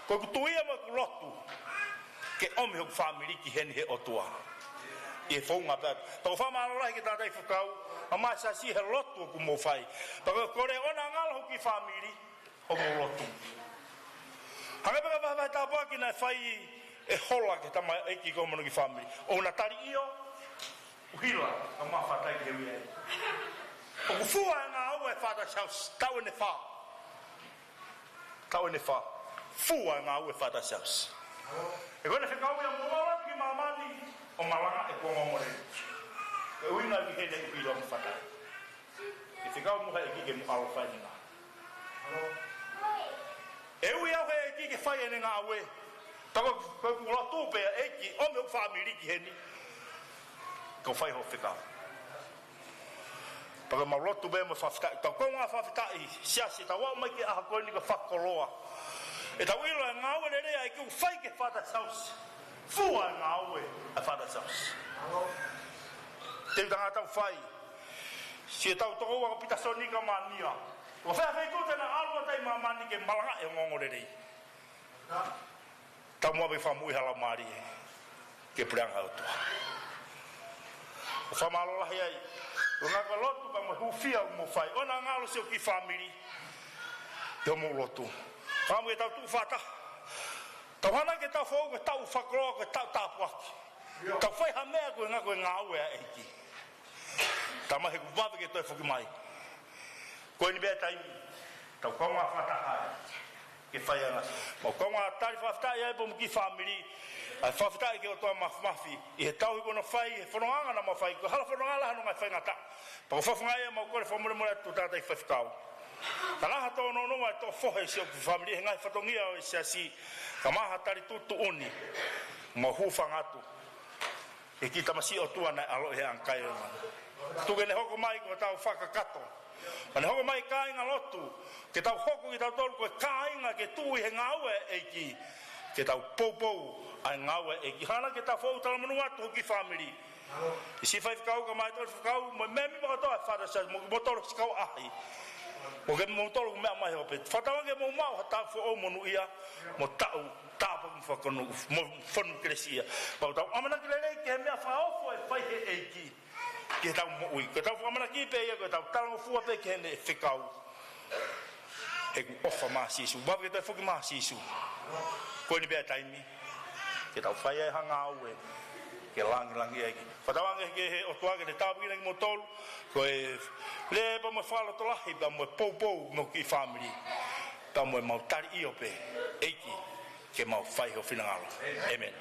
Ko ʻeku tui ia mo ʻeku lotu ke ʻomi hoku fāmili ki heni he ʻOtua ʻi he founga pē atu. Pea ʻoku ou fakamālō lahi ki he tangataʻeiki faifekau, ʻa e siasi he lotu ʻoku mou fai. Pea ʻoku ou kole ʻoua naʻa ngalo hoku kiʻi fāmili, ʻo mou lotu. Hangē pē ko e vahevahe tāpuaki naʻe fai ʻe Hola ki he tamaioʻeiki ko hono kiʻi fāmili. ʻOua naʻa tali ʻio, ʻuhila, ka ma fatai ke ui ai. ʻOku fua e ngāue ʻa e Father Charles, taʻu ʻe fā. Taʻu ʻe fā. Fua e ngāue ʻa e Father Charles. He ko ʻene fekau ia, mou ō atu ki māmani ʻo malangaʻi ʻeku ongoongolelei. Ko e ʻuhinga ki heʻene ʻuhila mo fatai. Ke fekau mo e ʻEiki ke mou ʻalu ʻo fai ʻene ngāue. ʻE ui au he ʻEiki ke fai ʻene ngāue. Pea ko, ko ʻeku lotu pē, ʻEiki, ʻomi hoku fāmili ki heni, ke u fai hoʻo fekau. Pea ko ʻemau lotu pē mo e fakafetaʻi. Tau konga fakafetaʻi, siasi, tau aʻu mai ki he ʻaho ko eni ko e fakakoloa. ʻEtau ʻilo e ngāue lelei ʻa e ʻEiki ʻoku fai ki he Father Charles. Fua e ngāue ʻa e Father Charles. Te u tangata tau fai. Siʻetau tokoua ko Pita Soni ka Mania. ʻO fēfē ʻa e feituʻu te na ʻalu atu ai ʻi māmani ke malangaʻi e ongoongolelei? Tau muʻa pē fakamoʻui ha laumālie ki he puleʻanga ʻo e ʻOtua. ʻOku ou fakamālō lahi ai. ʻOku ou ngāue lotu pea mo e hūfia ʻoku mou fai. ʻOua naʻa ngalo siʻi kiʻi fāmili ʻi hoʻomou lotu. Ka mou ke tau tuʻu fakataha. Tau hanga ke tau foʻou ko e taʻu fakakoloa, ko e taʻu tāpuaki. Tau fai ha meʻa ko e ngā-, ko e ngāue ʻa e ʻEiki. Tamai, he ʻoku vave ke toe foki mai. Ko eni pē taimi, tau konga fakataha ai ke fai ʻa e ngāue. Mau konga tali fakafetaʻi ai pea mo e kiʻi fāmili. ʻA e fakafetaʻi ki he ʻOtua Māfimafi ʻi he tauhi kuo na fai, he fononga naʻa mau fai, ko e hala fononga lahi hono ngaahi faingataʻa. Pea ʻoku ou fakafofongaʻi ʻemau kole fakamolemole atu, tangataʻeiki faifekau. Ka naʻa ha tōnounou ʻa e toʻo fohe siʻoku fāmili he ngaahi fatongia ʻo e siasi, kae ʻumaʻā ha tali tuʻutuʻuni, mau hūfanga atu he kiʻi tamasiʻi ʻOtua naʻe ʻaloʻi he ʻangakai ʻo e manu. Tuku ke ne hoko mai ko hotau fakakakato. Pea ne hoko mai kāinga lotu, ke tau hoko kitautolu ko e kāinga ke tuʻu ʻi he ngāue ʻa e ʻEiki, ke tau poupou ʻa e ngāue ʻa e ʻEiki. Hanga ke tau foʻou talamonū atu hoku kiʻi fāmili. Siʻi faifekau kae ʻumaʻā e tangataʻeiki faifekau, mo e mēmipa kotoa ʻo e Father Charles, mo, mo e tolo siʻi kau ʻaʻahi. Mo kimoutolu ʻoku mou meʻa mai he ope. Fakatauange ke mou maʻu ha taʻu foʻou monūʻia, mo e taʻu tāpuaki mo fakonu-, mo fonu kelesiʻia. Pea ʻoku tau ʻamanaki lelei ki he meʻa fakaofo ʻe fai he ʻEiki ki heʻetau moʻui. Ko ʻetau fakaʻamanaki pē ia, ko ʻetau talangofua pē ki heʻene fekau. He ʻoku ʻofa mai ʻa Sīsū. Vave ke toe foki mai ʻa Sīsū. Ko eni pē ʻa e taimi ke tau fai ai ha ngāue. ke langilangiʻia ʻEiki. Fakatauange ki he ʻOtua ke ne tāpuekina kimoutolu, ko e lea pea mo e fakalotolahi pea mo e poupou mo e kiʻi fāmili. Pea mo e mau tali ʻio pē, ʻEiki, ke mau fai ho finangalo. ʻĒmeni.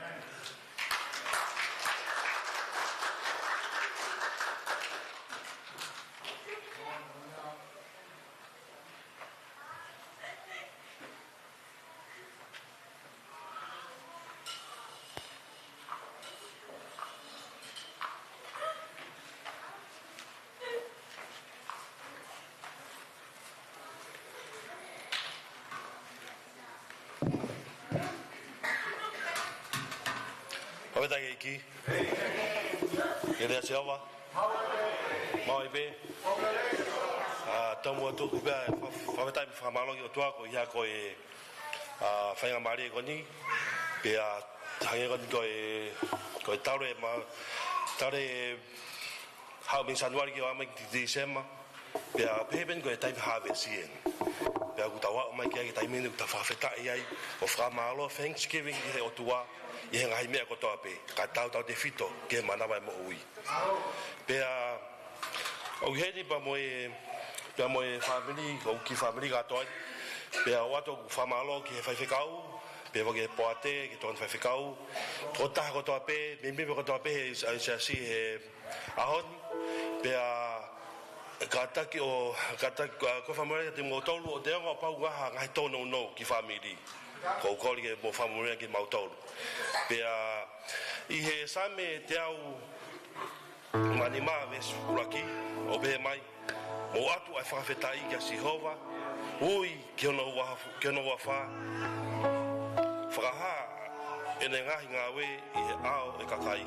Fakafetaʻi ki he ʻEiki. Ke lea Sihova. Maʻu ai pē. ʻA, tau muʻa tuku pē ʻa e fa-, fakafetaʻi mo e fakamālō ki he ʻOtua koeʻuhi ko e, ʻa, faingamālie ko eni. Pea hangē ko eni ko e, ko e talu e ma-, talu e haʻu mei Sānuali ke ʻomai ki Tīsema. Pea pehē pē eni ko e taimi harvest eni. Pea ʻoku tau aʻu mai ki ai ki he taimi ni ʻoku tau fakafetaʻi ai, ʻo fakamālō, thanksgiving ki he ʻOtua, ʻi he ngaahi meʻa kotoa pē, kae tautautefito ki he manava e moʻui. Pea ʻoku ʻi heni pea mo e, pea mo e fāmili, ʻoku kiʻi fāmili kātoa ai. Pea ʻoatu ʻeku fakamālō ki he faifekau, pea mo e poate, ki he tokoni faifekau, tokotaha kotoa pē, mēmipa kotoa pē he, he, he, he ʻaho ni, pea kātaki ʻo, kātaki, ʻa, ko e fakamālō kiate kimoutolu, ʻo neongo ʻoku pau ke ngaahi tōnounou ki he fāmili. Ko e kole ke mo fakamālō kiate kimoutolu. Pea ʻi he Saame teau mā nima veesi ʻuluaki, ʻoku pehē mai, Mou ʻatu ʻa e fakafetaʻi kia Sihova, ui ki hono huafa, ki hono huafa, fakahā ʻene ngaahi ngāue ʻi he ʻao ʻo e kakai.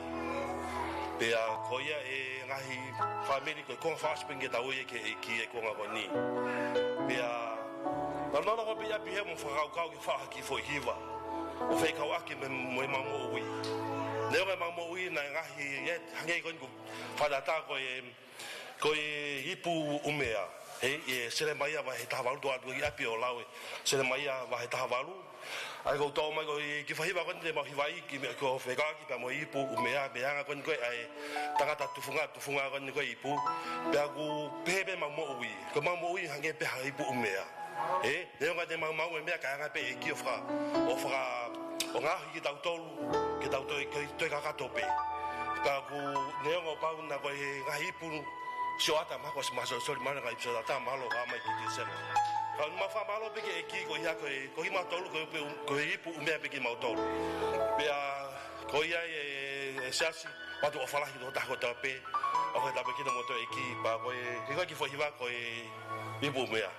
Pea ko ia e ngaahi fāmili ko e konga fakaʻosi pē ke tau ui ki he ʻEiki he konga ko eni. Pea, nonofo pē ʻi ʻapi he mo fakakaukau ki he faʻahi kiʻi foʻi hiva. ʻO fekauʻaki mo e, mo e mau moʻui. Neongo e mau moʻui naʻe ngaahi, ʻe, hangē ko eni ko e fakatātā ko e Ko e ipu ʻumea, he, ʻi he Selemaia vahe taha valu, tau ʻatu ki ʻapi ʻo lau e Selemaia vahe taha valu. ʻA ia ʻoku tau ō mai ko e kiʻi foʻi hiva ko eni te mau hivaʻi ki he meʻa ko e fekauʻaki pea mo e ipu ʻumea, meʻa hangē ko eni ko e ʻa e tangata tufunga, tufunga ko eni ko e ipu. Pea ʻoku pehē pē mau moʻui, ko e mau moʻui hangē pē ha ipu ʻumea. He, neongo te mau maʻu e meʻa kae anga pē ʻEiki ʻo faka-, ʻo faka-, ʻo ngaohi kitautolu, ke tau toe, ke toe kakato pē. Ka ʻoku neongo pau naʻa ko e ngaahi ipu, sio atu mahalo ko e masolisoli mahalo ngaahi ipu sio atu mahalo ka mai ki Tīsema. Ka ʻoku mau fakamālō pē ki he ʻEiki koeʻuhi ko e, ko kimautolu, ko e ipu, ko e ipu ʻumea pē kimautolu. Pea ko ia e, e siasi, ʻoatu ʻofa lahi ki he tokotaha kotoa pē, ʻofa ke tāpuekina kimoutolu ʻe he ʻEiki, pea ko e, ko e kiʻi foʻi hiva ko e ipu ʻumea.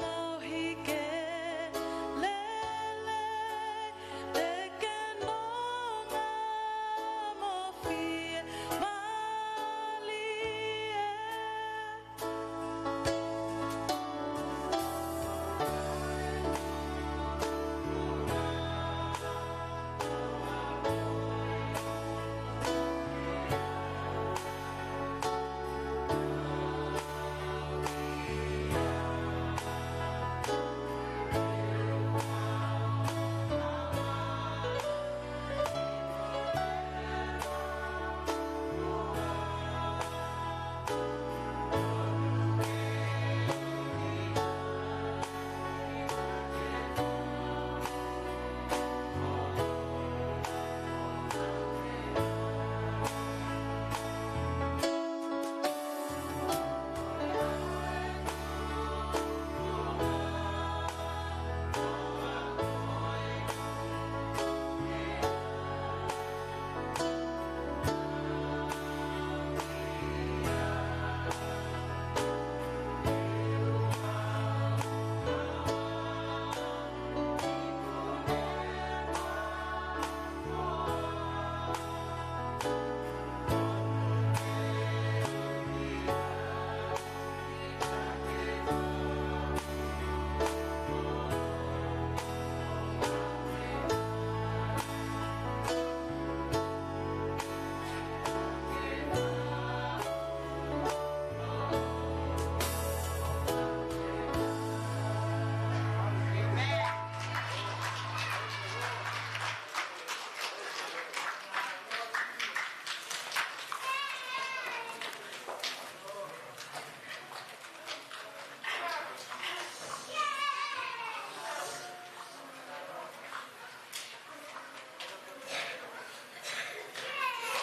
Au hike lele te ke nonga mo fie malie.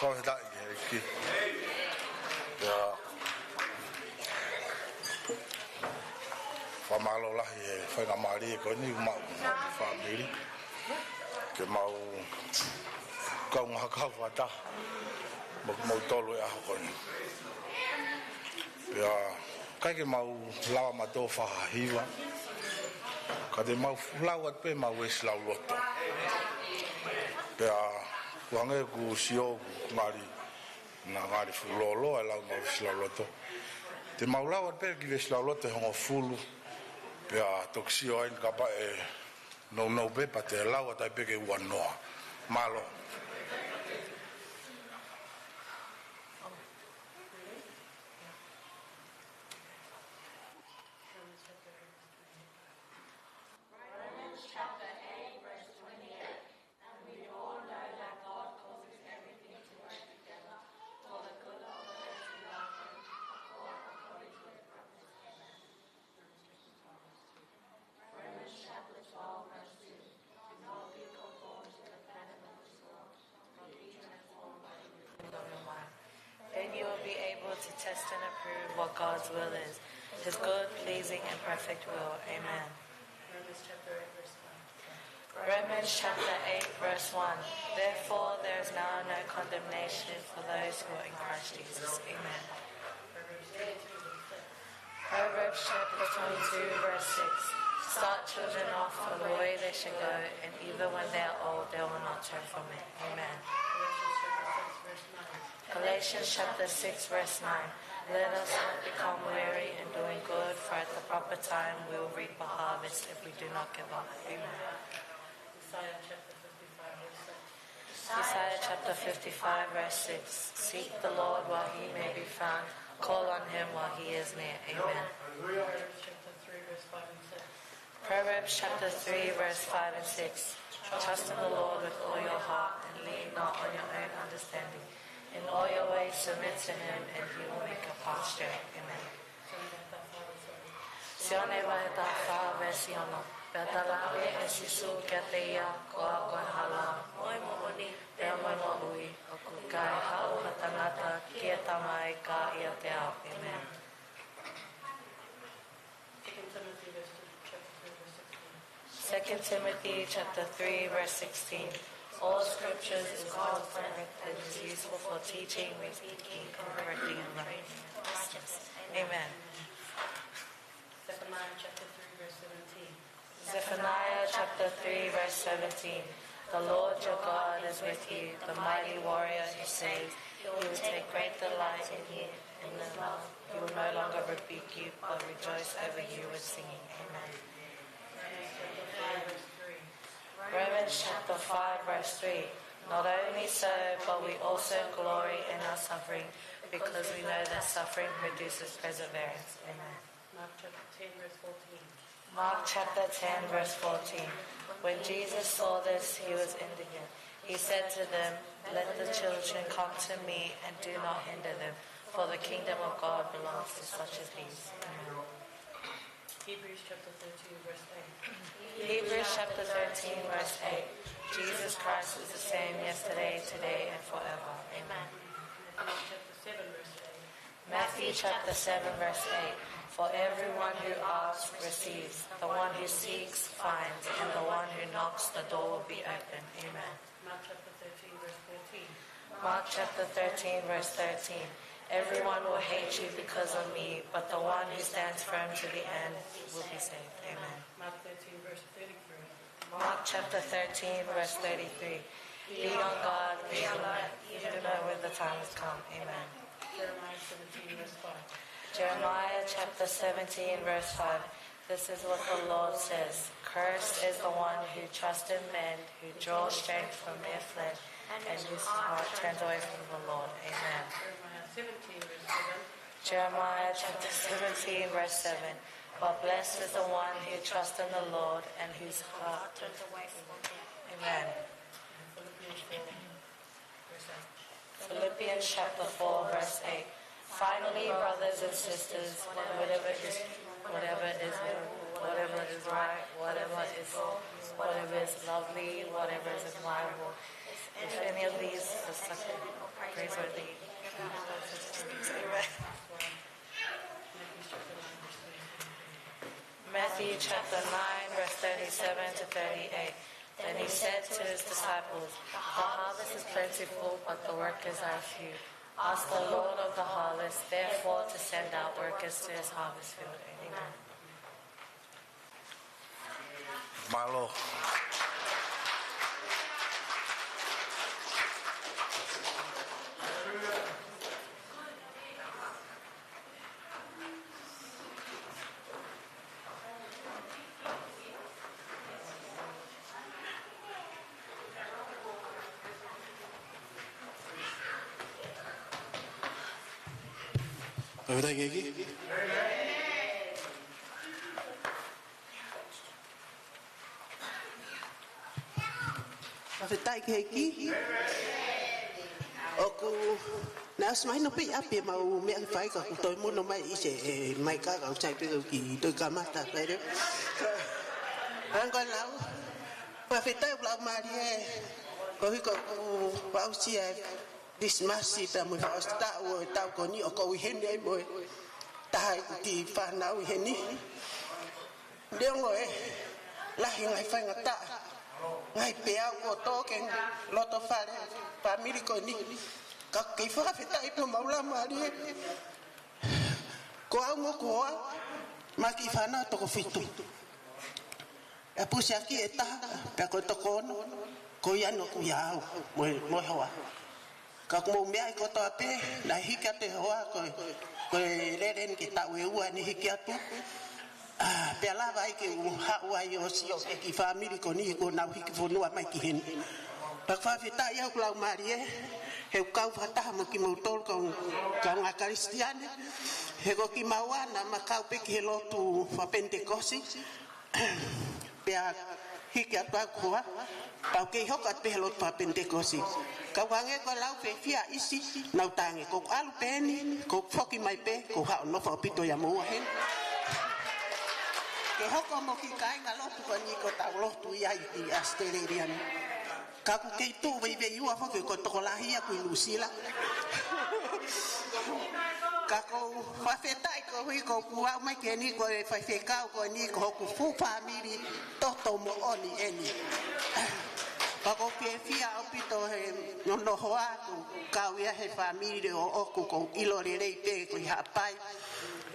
Fakafetaʻi ki he ʻEiki. ʻIo. Fakamālō lahi he faingamālie ko eni ʻoku mau maʻu mo e fāmili ke mau kaungā kau fakataha mo, mo kimoutolu he ʻaho ko eni. Pea ʻikai ke mau lava mautolu ʻo fakahiva, ka te mau lau atu pē ʻemau veesi lauloto. Pea ʻoku hangē ʻoku sio ʻoku ngali, naʻa ngali fuʻu lōloa e lau ʻemau veesi lauloto. Te mau lau atu pē kiʻi veesi lauloto ʻe hongofulu, pea toki sio ai kapau ʻe nounou pē pea te lau atu ai pē ki he uanoa. Mālō. Romans chapter eight, verse twenty-eight. And we all know that God causes everything to work together for the good of those who love him, who are called according to his purpose. Amen. Romans chapter twelve, verse two. Do not be conformed to the pattern of this world, but be transformed by the renewing of your mind. Then you will be able to test and approve what God's will is, his good, pleasing, and perfect will. Amen. Romans chapter eight, verse one. Romans chapter eight, verse one. Therefore, there is now no condemnation for those who are in Christ Jesus. Amen. Proverbs chapter twenty-two, verse six. Start children off on the way they should go, and even when they are old, they will not turn from it. Amen. Galatians chapter six, verse nine. Let us not become weary in doing good, for at the proper time we will reap a harvest if we do not give up. Amen. Isaiah chapter fifty-five, verse six. Isaiah chapter fifty-five, verse six. Seek the Lord while he may be found. Call on him while he is near. Amen. Proverbs chapter three, verse five and six. Proverbs chapter three, verse five and six. Trust in the Lord with all your heart and lean not on your own understanding. In all your ways submit to him, and he will make your path straight. Amen. Sione vahe taha fā veesi ono. Pea talaange ʻe Sīsū kiate ia, Ko au ko e hala, mo e moʻoni, pea mo e moʻui. ʻOku ʻikai haʻu ha tangata ki he Tamai ka ʻiate au. Amen. Second Timothy chapter three, verse sixteen. Second Timothy chapter three, verse sixteen. All scriptures is God breathed and is useful for teaching, rebuking, and correcting, and training in righteousness. Amen. Zephaniah chapter three, Verse seventeen. Zephaniah chapter three, verse seventeen. The Lord your God is with you, the mighty warrior who saves. He will take great delight in you. In his love, he will no longer rebuke you, but rejoice over you with singing. Amen. Romans chapter five, verse three. Not only so, but we also glory in our suffering, because we know that suffering produces perseverance. Amen. Mark chapter ten, verse fourteen. Mark chapter ten, verse fourteen. When Jesus saw this, he was indignant. He said to them, "Let the children come to me and do not hinder them, for the kingdom of God belongs to such as these." Amen. Hebrews chapter thirteen, verse eight. Hebrews chapter thirteen, verse eight. Jesus Christ is the same yesterday, today, and forever. Amen. Matthew chapter seven, verse eight. Matthew chapter seven, verse eight. For everyone who asks receives, the one who seeks finds, and the one who knocks, the door will be open. Amen. Mark chapter thirteen, verse thirteen. Mark chapter thirteen, verse thirteen. Everyone will hate you because of me, but the one who stands firm to the end will be saved. Amen. Mark thirteen, verse thirty-three. Mark chapter thirteen, verse thirty-three. Be on guard, be alert, you don't know when the time has come. Amen. Jeremiah seventeen, verse five. Jeremiah chapter seventeen, verse five. This is what the Lord says. Cursed is the one who trusts in men, who draws strength from mere flesh, and whose heart turns away from the Lord. Amen. Jeremiah seventeen, verse seven. Jeremiah chapter seventeen, verse seven. But blessed is the one who trusts in the Lord and whose heart turns away from him. Amen. Philippians four, verse eight. Philippians chapter four, verse eight. Finally, brothers and sisters, whatever is, whatever is, whatever is right, whatever is, whatever is lovely, whatever is admirable, if any of these are such praiseworthy, Matthew chapter nine, verse thirty-seven to thirty-eight. Then he said to his disciples, "The harvest is plentiful, but the workers are few. Ask the Lord of the harvest, therefore, to send out workers to his harvest field." Amen. Mālō. Fakafetaʻi ki he ʻEiki. Fakafetaʻi ki he ʻEiki. ʻOku, naʻe ʻosi mahino pē ʻi ʻapi ʻemau meʻa ke fai ka ʻoku toe muno mai ʻi se, ʻe, mai ka ka u sai pē ka u kiʻi toe kamata pē leva. Ango lau. Fakafetaʻi ʻoku lau mālie. Ko hiko ʻoku fakaʻosi ʻa e Kilisimasi pea mo e fakaʻosi taʻu ʻo e taʻu ko eni ʻoku ou ʻi heni ai mo e taha ʻeku kiʻi fānau ʻi heni. Neongo e lahi ngaahi faingataʻa, ngaahi peau kuo tō ki he loto fale, fāmili ko eni. Ka ʻoku kei fakafetaʻi pē homau laumālie. Ko au mo hoku hoa, mo e kiʻi fānau toko fitu. ʻE pusiaki ʻe taha, pea ko e toko ono, ko ia ʻoku ʻiate au, mo e, mo e hoa. Ka ʻoku mou meaʻi kotoa pē, naʻe hiki atu e hoa, ko e, ko e lele eni ki he taʻu ʻe ua ʻene hiki atu. ʻĀ, pea lava ai ke u haʻu ai ʻo sio ki he kiʻi fāmili ko eni kuo nau hiki fonua mai ki heni. Pea fakafetaʻi au ʻoku lau mālie, he ʻoku kau fakataha mo kimoutolu kau, kaungā Kalisitiane, he ko kimaua naʻa ma kau pē ki he lotu fakapenitekosi. Pea hiki atu au ko e hoa, pea u kei hoko atu pē he lotu fakapenitekosi. Ka ʻoku hangē ko e lau fiefia ʻa ʻIsi, naʻa ku tangi, ko ʻeku ʻalu pē eni, ko ʻeku foki mai pē, ko e haʻu ʻo nofo ʻaupito ʻia moua heni. Ke hoko mo e kiʻi kāingalotu ko eni ʻoku tau lotu ai ʻi ʻAositelēlia ni. Ka ʻoku kei tuʻu veiveiua foki ko e tokolahi ʻaʻaku ʻi Nuʻusila. Ka ʻoku ou fakafetaʻi koeʻuhi ko ʻeku aʻu mai ki heni ko e faifekau ko eni ko hoku fuʻu fāmili toto moʻoni eni. Pea ʻoku ou fiefia ʻaupito he hono hoa ʻoku kau ia he fāmili ʻoʻoku, ʻoku ou ʻilo lelei pē ko ʻi Haʻapai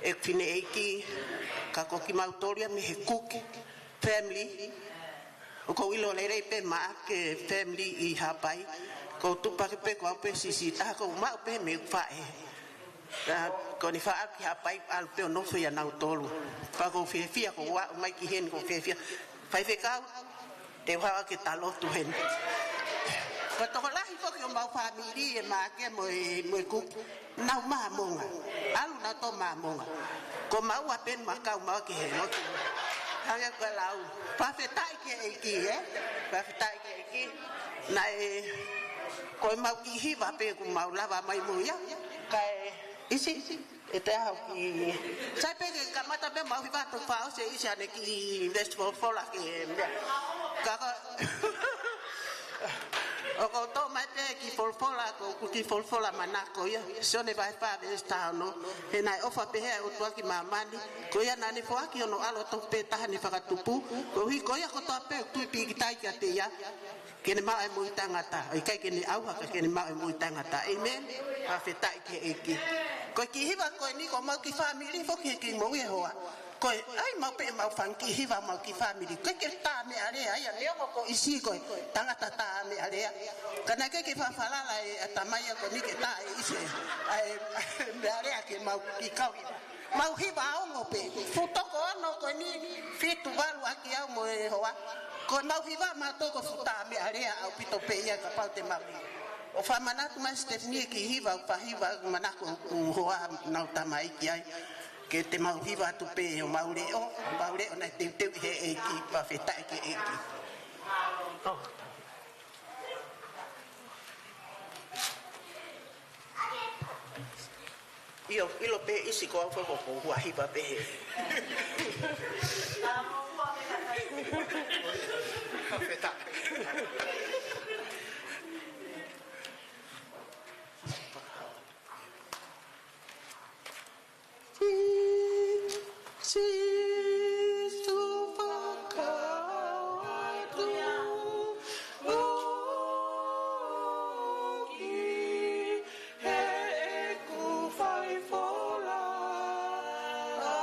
ʻeku fineʻeiki, ka ko kimautolu ia mei he Kuki family. ʻOku ou ʻilo lelei pē Maʻake family ʻi Haʻapai. ʻOku ou tupu hake pē ko au pē sisitā, ʻoku ou maʻu pē mei ʻeku faʻē. Ka ko ʻene faʻa ki Haʻapai ʻalu pē ʻo nofo ia nautolu. Pea ʻoku ou fiefia, ʻoku ou aʻu mai ki heni ʻoku ou fiefia. Faifekau, te u haʻu ke ta lotu heni. Ko e tokolahi foki ʻo homau fāmili ʻe Maʻake mo e, mo e Kuki, nau Māmonga. ʻAlu nautolu Māmonga. Ko maua pē naʻa ma kau maʻu ki he lotu. Hangē ko e lau. Fakafetaʻi ki he ʻEiki, ē? Fakafetaʻi ki he ʻEiki. Naʻe, ko ʻemau kiʻi hiva pē ʻoku mau lava mai mo ia. Kae ʻIsi, ʻe te aho ki. Sai pē ke kamata pē mau hiva, toki fakaʻosi ʻe ʻIsi ʻene kiʻi veesi folofola ke meʻa. Ka ko, ʻoku ou toʻo mai pē kiʻi folofola, ko ʻeku kiʻi folofola manako ia. Sione vahe fā veesi taha ono. He naʻe ʻofa pehē ʻa e ʻOtua ki māmani, ko ia naʻa ne foaki hono ʻAlo tofu pē taha ne fakatupu, koeʻuhi ko ia kotoa pē ʻoku tui pīkitai kiate ia, ke ne maʻu ʻa e moʻui taʻengata. ʻIkai ke ne ʻauha, ka ke ne maʻu ʻa e moʻui taʻengata. ʻĒmeni. Fakafetaʻi ki he ʻEiki. Ko e kiʻi hiva ko eni ko homau kiʻi fāmili foki he kiʻi moʻui ʻe hoa. Ko e ʻai maʻu pē ʻemau fanga kiʻi hiva homau kiʻi fāmili. ʻIkai ke tā meʻa lea ia, neongo ko ʻIsi ko e tangata tā meʻa lea. Ka naʻe ʻikai ke fakafalala ʻe he ʻatamai ko eni ke tā ʻe ʻIsi ʻa e meʻa lea ki heʻemau kiʻi kau hiva. Mau hiva ongo pē. Fuʻu toko ono ko eni, fitu valu ʻaki au mo e hoa. Ko ʻemau hiva mautolu ko e fuʻu tā meʻa lea ʻaupito pē ia kapau te mau hiva. ʻOku fakamanatu mai Stephanie kiʻi hiva, ʻoku fakahiva manako ʻeku hoa nau tamaiki ai. Ke te mau hiva atu pē homau leʻo, homau leʻo naʻe teuteu ʻe he ʻEiki, fakafetaʻi ki he ʻEiki. ʻIo, ʻilo pē ʻIsi ko au foki ʻoku ou huaʻi hiva pē he. Sīsū fakahā atu ʻo ki heʻeku faifola, ʻa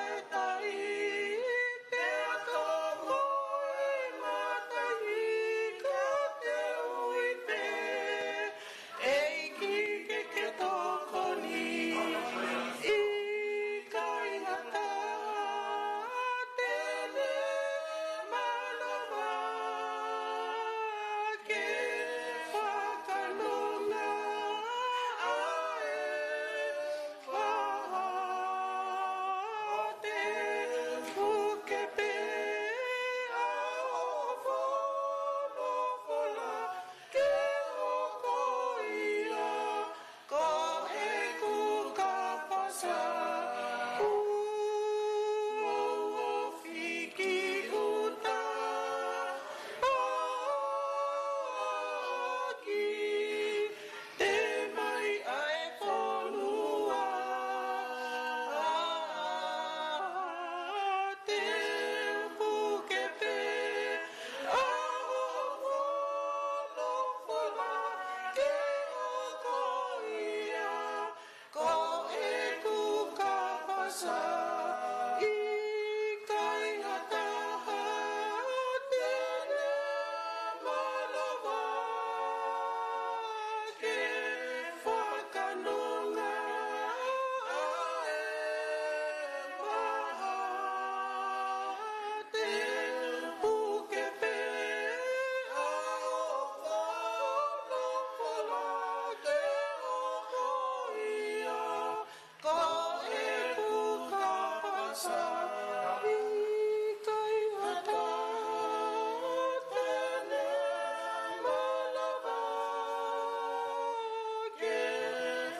e tai pea ka moe matai ka te ui pē. ʻEiki ke ke tokoni, ʻikai ha taha te ne manava ke fakanonga ʻa e vahaʻa. Te u puke pē ʻa hoʻo folofola ke hoko ia ko ʻeku kapasa. ʻOku ou fiki ʻuta ʻaki te mai ʻa e fonua. Te u puke pē ʻa hoʻo folofola ke hoko ia ko ʻeku kapasa. ʻIkai ha taha te ne manava ke fakanonga ʻa e vahaʻa. Te u puke pē ʻa hoʻo folofola ke hoko ia ko ʻeku kapasa. ʻIkai ha taha te ne manava ke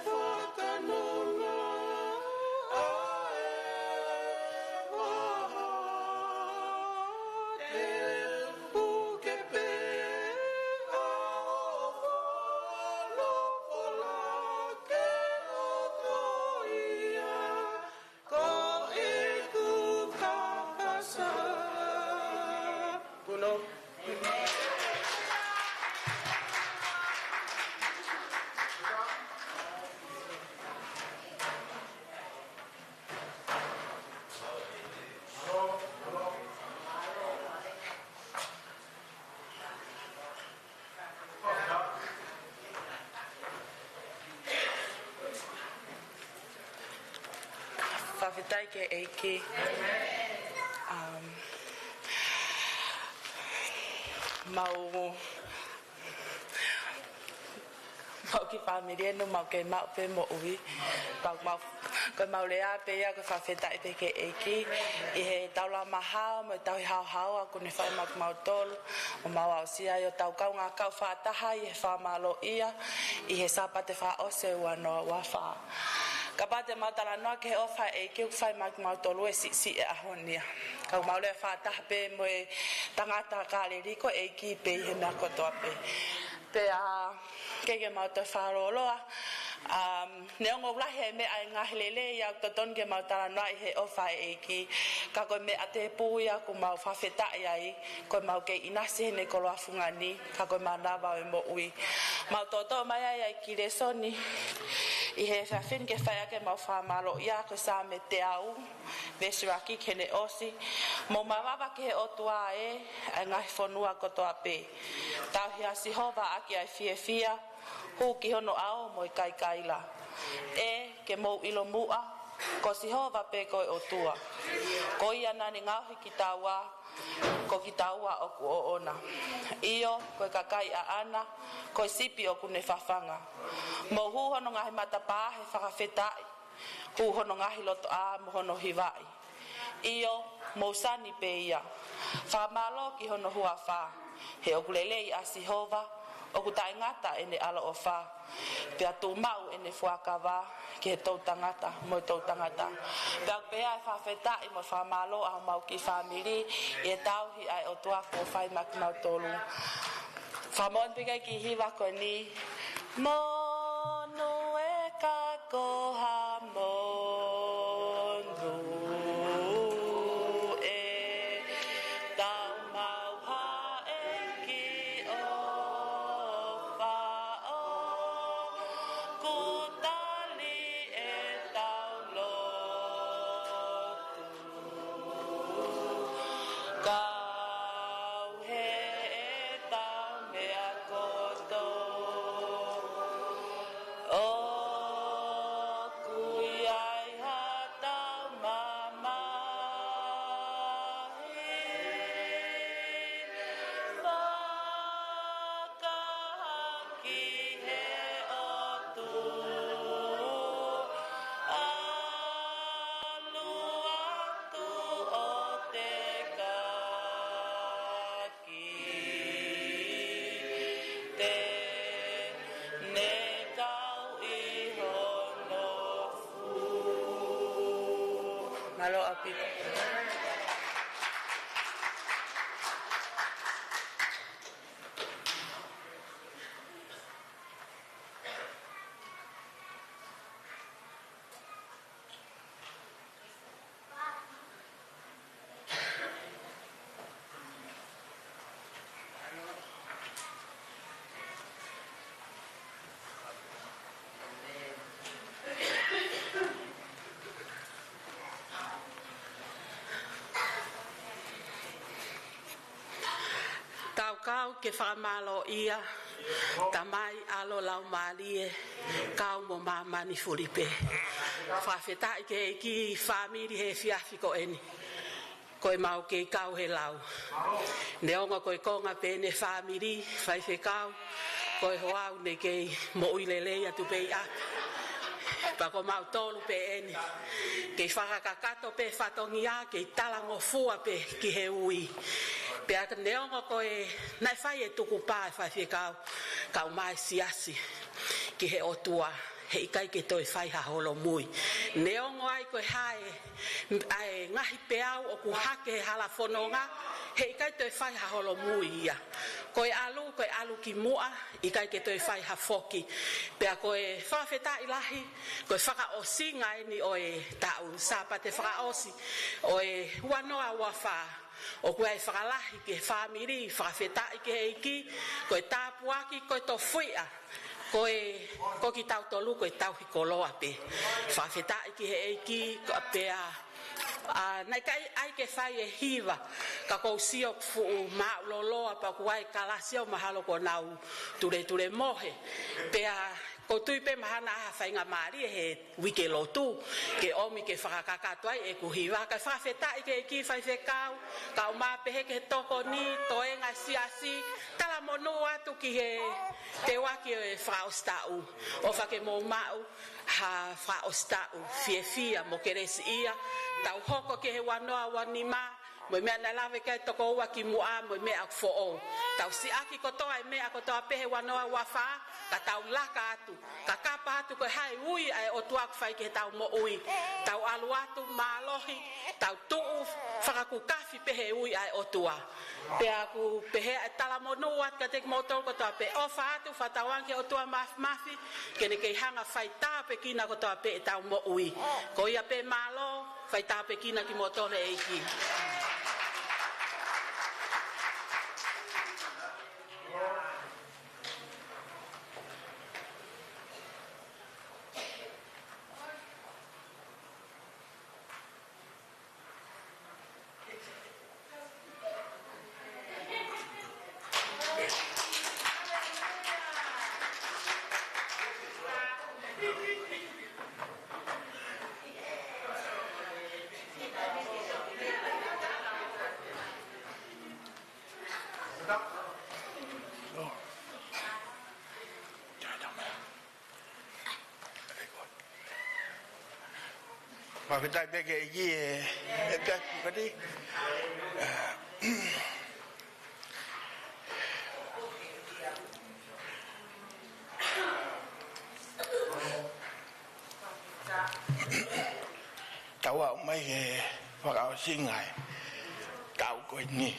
fakanonga ʻa e vahaʻa. Te u puke pē ʻa hoʻo folofola ke hoko ia ko ʻeku Fakafetaʻi ki he ʻEiki. Um, mau, mau kiʻi fāmili eni, mau kei maʻu pē moʻui. Pea mau, ko ʻemau lea pē ia ko e fakafetaʻi pē ki he ʻEiki ʻi he taulama hao mo e tauhi haohaoa kuo ne fai maʻa kimautolu, ʻo mau aʻusia ai ʻo tau kaungā kau fakataha ʻi he fakamālōʻia ʻi he Sāpate fakaʻosi ʻo e ua noa ua fā. Kapau te mau talanoa ki he ʻofa ʻa e ʻEiki ʻoku fai maʻa kimautolu, ʻe siʻisiʻi e ʻaho ni ia. Ka ʻoku mau lea fakataha pē mo e tangata Kāleli, ko e ʻEiki pē ʻi he meʻa kotoa pē. Pea ʻikai ke mau toe fakalōloa, um, neongo ʻoku lahi e meʻa ʻa e ngaahi lelei ia ʻoku totonu ke mau talanoaʻi he ʻofa ʻa e ʻEiki, ka ko e meʻa tēpū ia ʻoku mau fakafetaʻi ai, ko ʻemau kei ʻinasi heʻene koloa fungani, ka ko e mānava ʻo e moʻui. Mau toʻotoʻo mai ai ʻa e kiʻi lēsoni ʻi he efiafi ni ke fai ʻaki ʻemau fakamālōʻia, ko e Saame teau, veesi ʻuluaki ki heʻene ʻosi. Mou mavava ki he ʻOtua ē, ʻa e ngaahi fonua kotoa pē. Tauhi ʻa Sihova ʻaki ʻa e fiefia, hū ki hono ʻao mo e kaikaila. ʻE, ke mou ʻilo muʻa, ko Sihova pē ko e ʻOtua. Ko ia naʻa ne ngaohi kitaua, ko kitaua ʻoku ʻoʻona. ʻIo, ko e kakai ʻaʻana, ko e sipi ʻoku ne fafanga. Mou hū hono ngaahi matapā he fakafetaʻi, hū hono ngaahi lotoʻā mo hono hivaʻi. ʻIo, mou sani pē ia. Fakamālō ki hono huafa, he ʻoku lelei ʻa Sihova, ʻoku taʻengata ʻene ʻaloʻofa, pea tuʻumaʻu ʻene fuakava ki he toʻutangata mo e toʻutangata. Pea ʻoku pehē ʻa e fakafetaʻi mo e fakamālō ʻa homau kiʻi fāmili ʻi he tauhi ʻa e ʻOtua kuo fai maʻa kimautolu. Fakamoʻoni pē ki he kiʻi hiva ko eni. Monū e kakai ko ha monū ē, tau maʻu ha ʻEiki ʻofa, ʻoku tali ʻetau lotu. Kau he ʻetau meʻa kotoa, ʻoku ʻi ai haʻatau mamahi. Fakahā ki he ʻOtua, ʻalu atu ʻo teka ki te ne kau ʻi hono fua. Mālō ʻaupito. Tau kau ke fakamālōʻia, Tamai, ʻAlo, Laumālie, kau mo māmani fulipē. Fakafetaʻi ki he ʻEiki, fāmili, he efiafi ko eni. Ko ʻemau kei kau he lau. Neongo ko e konga pē ʻene fāmili, faifekau, ko e hoʻatā ne kei moʻui lelei atu pē ia. Pea ko mautolu pē eni. Kei fakakakato pē fatongia, kei talangofua pē ki he ui. Pea neongo ko e naʻe fai e tukupā ʻe faifekau, kau mai siasi ki he ʻOtua, heʻikai ke toe fai ha holomui. Neongo ai ko e hā e, ʻa e ngaahi peau ʻoku hake he hala fononga, heʻikai toe fai ha holomui ia. Ko e ʻalu, ko e ʻalu ki muʻa, ʻikai ke toe fai ha foki. Pea ko e fakafetaʻi lahi, ko e fakaʻosinga eni ʻo e taʻu, Sāpate fakaʻosi ʻo e ua noa ua fā. ʻOku ʻi ai e fakalahi ki he fāmili, fakafetaʻi ki he ʻEiki, ko e tāpuaki, ko e tofiʻa, ko e, ko kitautolu, ko e tauhi koloa pē. Fakafetaʻi ki he ʻEiki, ko e pea, ʻa, naʻe ʻikai ai ke fai e hiva, ka ʻoku ou sio ʻoku fuʻu māʻuloloa pea ʻoku ʻi ai e kalasi ʻo mahalo kuo nau tuletule mohe. Pea ʻOku ou tui pē mahalo ʻe ʻi ai ha faingamālie he uike lotu ke ʻomi ke fakakakato ai ʻeku hiva, kae fakafetaʻi ki he ʻEiki, faifekau, kae ʻumaʻā pehē ki he tokoni, toenga siasi, talamonū atu ki he teuaki ʻo e fakaʻositaʻu. ʻOfa ke mou maʻu ha fakaʻositaʻu fiefia mo kelesiʻia. Tau hoko ki he ua noa ua nima, mo e meʻa naʻe lave ki ai e tokoua kimuʻa, mo e meʻa ʻoku foʻou. Tau siʻaki kotoa e meʻa kotoa pē he ua noa ua fā, ka tau laka atu, kakapa atu ko e hā e ui ʻa e ʻOtua ʻoku fai ki heʻetau moʻui. Tau ʻalu atu mālohi, tau tuʻu fakakukafi pē he ui ʻa e ʻOtua. Pea ʻoku pehē ʻa e talamonū atu kiate kimoutolu kotoa pē. ʻOfa atu, fakatauange ki he ʻOtua Māfimafi ke ne kei hanga ʻo fai tāpuekina kotoa pē ʻetau moʻui. Ko ia pē, mālō. Fai tāpuekina kimoutolu ʻe he ʻEiki. Fakafetaʻi pē ki he ʻEiki ē, ē, pea kati. Tau aʻu mai ki he fakaʻosinga ʻo e taʻu ko eni.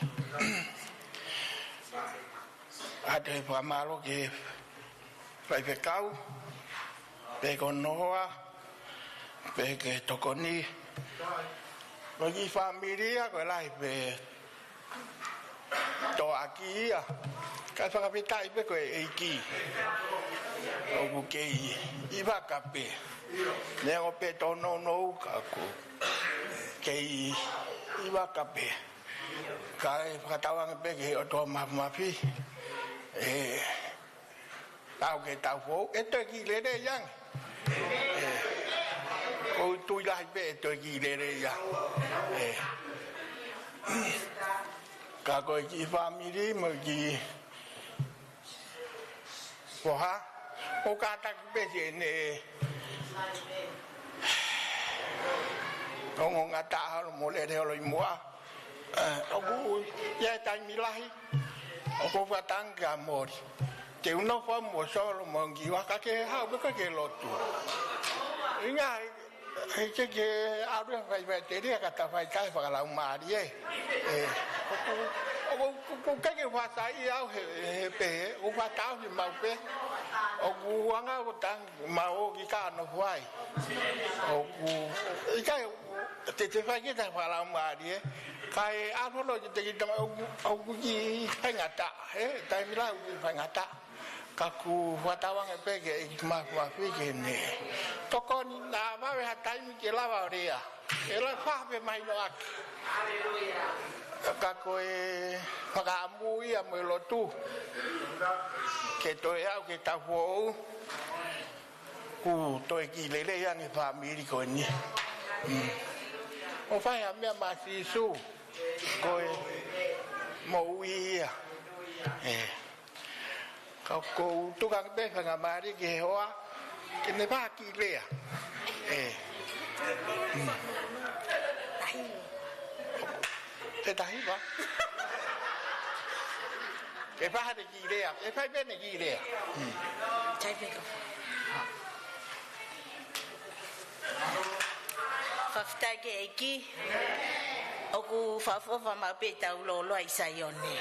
ʻOatu e fakamālō ki he faifekau, pea ki hono hoa, pea ki he tokoni. Ko e kiʻi fāmili ia, ko e lahi pē toʻaki ia. Kae fakafetaʻi pē ko e ʻEiki ʻoku kei ʻi vaka pē. Neongo pē tōnounou ka ʻoku kei ʻi vaka pē. Kae fakatauange pē ki he ʻOtua Māfimafi ʻe aʻu ki he taʻu foʻou, ʻe toe kiʻi lelei ange. ʻE, ʻoku ou tui lahi pē ʻe toe kiʻi lelei ange. ʻE. Ka ko e kiʻi fāmili mo e kiʻi foha, ʻoku kātaki pē ki heʻene ongo ngataʻa holo mo lele holo ʻi muʻa. ʻE, ʻoku ʻi ai e taimi lahi ʻoku ou fakatauange ke mole. Te u nofo mo Solo mo Ngiva, ka ke haʻu pē koe ke lotu. ʻInga, he ke ke ʻalu ʻo fai faʻiteliha ka ta fai taʻe fakalaumālie. ʻE, ʻoku, ʻoku, ʻoku ʻikai ke u fakasaiʻia au he, he pehē, ʻoku fakatauhi maʻu pē. ʻOku anga ʻo tangi maʻu ʻoku ʻikai ke nofo ai. ʻOku, ʻikai, te te fai kita fakalaumālie. Kae ʻalu holo ke te kita ʻoku, ʻoku kiʻi faingataʻa, ē, taimi lahi ʻoku kiʻi faingataʻa. Ka ʻoku fakatauange pē ki he ʻEiki Māfimafi ke ne tokoni naʻa vave ha taimi ke lava ʻo lea. ʻE lava pē mahinoʻaki. Ka ko e fakaʻamu ia mo e lotu ke toe aʻu ki he taʻu foʻou. Kuo toe kiʻi lelei ange e fāmili ko eni. Mm. ʻO fai ha meʻa maʻa Sīsū, ko e moʻui ia. ʻE. Ka ʻoku ou tuku ange pē faingamālie ki he hoa ke ne fai ha kiʻi lea. ʻE. Mm. Te ta hiva. Ke fai ha kiʻi lea, ʻe fai pē ʻene kiʻi lea. Mm. Fakafetaʻi ki he ʻEiki, ʻoku fakaʻofoʻofa maʻu pē ʻetau lōloa ʻi Saione.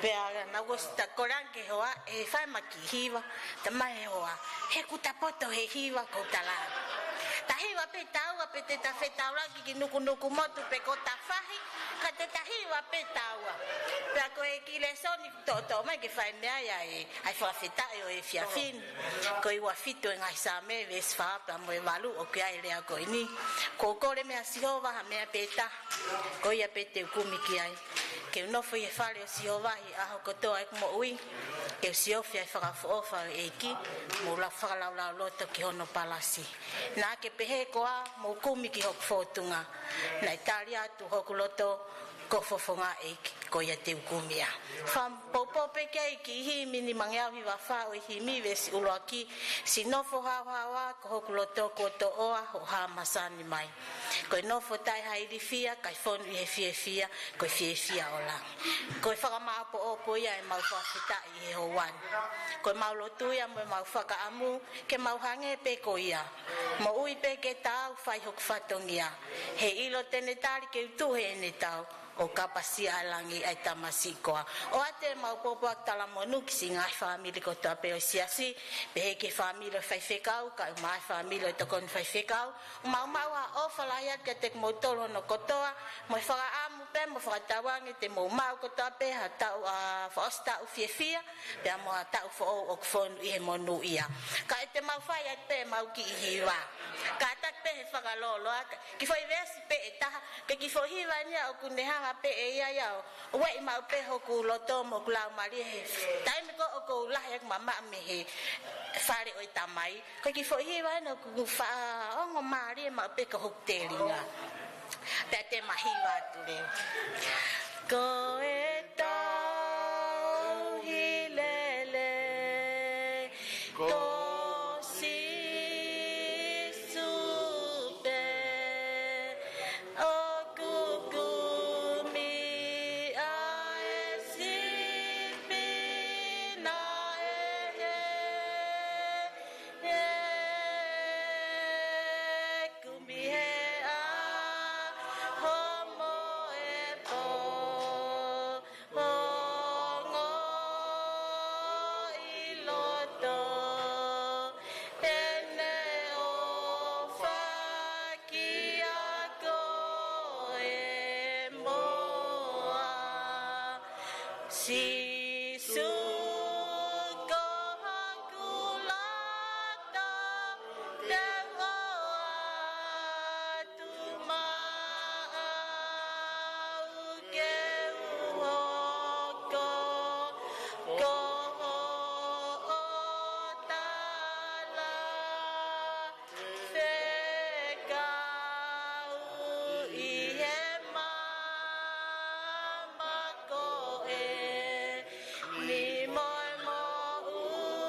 Pea naʻa ku ʻosi takolange ki he hoa, ʻe fai mai ha kiʻi hiva, talamai ʻe he hoa, he ʻoku ta poto he hiva ko tala. Ta hiva pē taua, pe te ta fetaulaki ki Nukunuku motu pe ko Tafahi, ka te ta hiva pē taua. Pea ko e kiʻi lēsoni toʻotoʻo mai ke fai mei ai ʻa e, ʻa e fakafetaʻi ʻo e efiafi ni. Ko e ua fitu ʻo e ngaahi Saame, veesi fā pea mo e valu ʻoku ʻi ai e lea ko eni. ʻOku ou kole mei a Sihova ha meʻa pē taha, ko ia pē te u kumi ki ai. Ke u nofo ʻi he fale ʻo Sihova ʻi he ʻaho kotoa ʻeku moʻui. Ke u siofi ʻa e fakaʻofoʻofa ʻo e ʻEiki, mou lau fakalaulauloto ki hono palasi. Naʻa ke pehē koā, mou kumi ki hoku fōtunga. Naʻe tali atu hoku loto, ko e fofonga ʻEiki, ko ia te u kumi ia. Fakapoupou pē ki ai e kiʻi himi nimangeau hiva fā ʻo e himi veesi ʻuluaki, siʻi nofo haohaoa ko hoku loto kuo toʻoa hoʻo hā masani mai. Ko e nofo taʻe ha ilifia, kae fonu ʻi he fiefia, ko e fiefia ʻo langi. Ko e fakamāʻopoʻopo ia ʻemau fakafetaʻi ʻi he houa ni. Ko ʻemau lotu ia mo ʻemau fakaʻamu, ke mau hangē pē ko ia. Moʻui pē ke taau fai hoku fatongia. He ʻilo te ne tali ke u tuʻu heʻene tau, ʻo kapasia ʻa e langi ʻa e tamasiʻi koā. ʻOatu ʻemau pōpoaki talamonū ki siʻi ngaahi fāmili kotoa pē ʻo e siasi, pehē ki he fāmili ʻo e faifekau, kae ʻumaʻā e fāmili ʻo e tokoni faifekau, ʻo maumau ʻa e ʻofa lahi atu kiate kimoutolu hono kotoa, mo e fakaʻamu pē mo fakatauange te mou maʻu kotoa pē ha taʻu, ʻa, fakaʻosi taʻu fiefia, pea mo ha taʻu foʻou ʻoku fonu ʻi he monūʻia. Kae te mau fai atu pē ʻemau kiʻi hiva. Kātaki pē he fakalōloa, ka, kiʻi foʻi veesi pē ʻe taha, ko e kiʻi foʻi hiva ni ia ʻoku ne hanga pē ʻe ia ia ʻo ueʻi maʻu pē hoku loto mo hoku laumālie he taimi ko ē ʻoku ou lahi ʻeku mamaʻo mei he fale ʻo e Tamai. Ko e kiʻi foʻi hiva eni ʻoku faʻa ongo mālie maʻu pē ko hoku telinga. Pea te ma hiva atu leva. Ko e tauhi lelei, ko Sīsū pē, ʻoku kumi ʻa e sipi naʻe hē. Kumi he ʻaho mo e pō, ongoʻi loto, ʻene ʻofa kiate koe mo au. Sīsū ko hoku loto, te u ʻoatu maʻau ke u hoko ko hoʻo tala fekau ʻi he maama ko eni mo e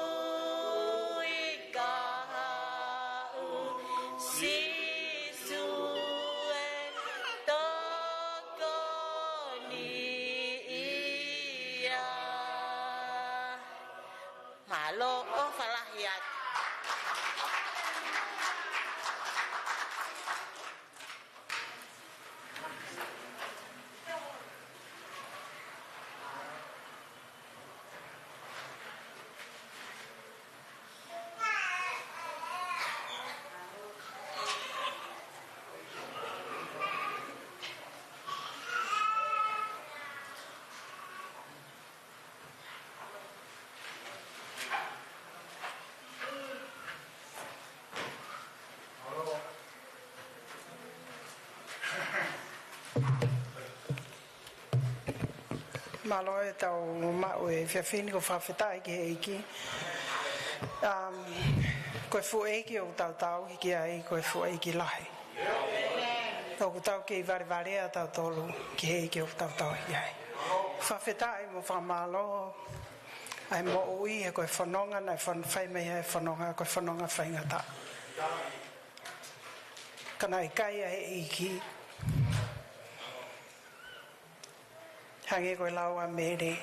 moʻui kahaʻu, Sīsū e tokoni ia. Mālō, ʻofa lahi atu. Mālō e tau maʻu e efiafi ni, ko e fakafetaʻi ki he ʻEiki. Um, ko e fuʻu ʻeiki ʻoku tau tauhi ki ai, ko e fuʻu ʻeiki lahi. ʻOku tau kei valevalea tautolu ki he ʻEiki ʻoku tau tauhi ki ai. Fakafetaʻi mo fakamālō ʻa e moʻui he ko e fononga naʻe fon-, fai mai ʻa e fononga, ko e fononga faingataʻa. Ka naʻe ʻikai ʻa e ʻEiki, hangē ko e lau ʻa Mele,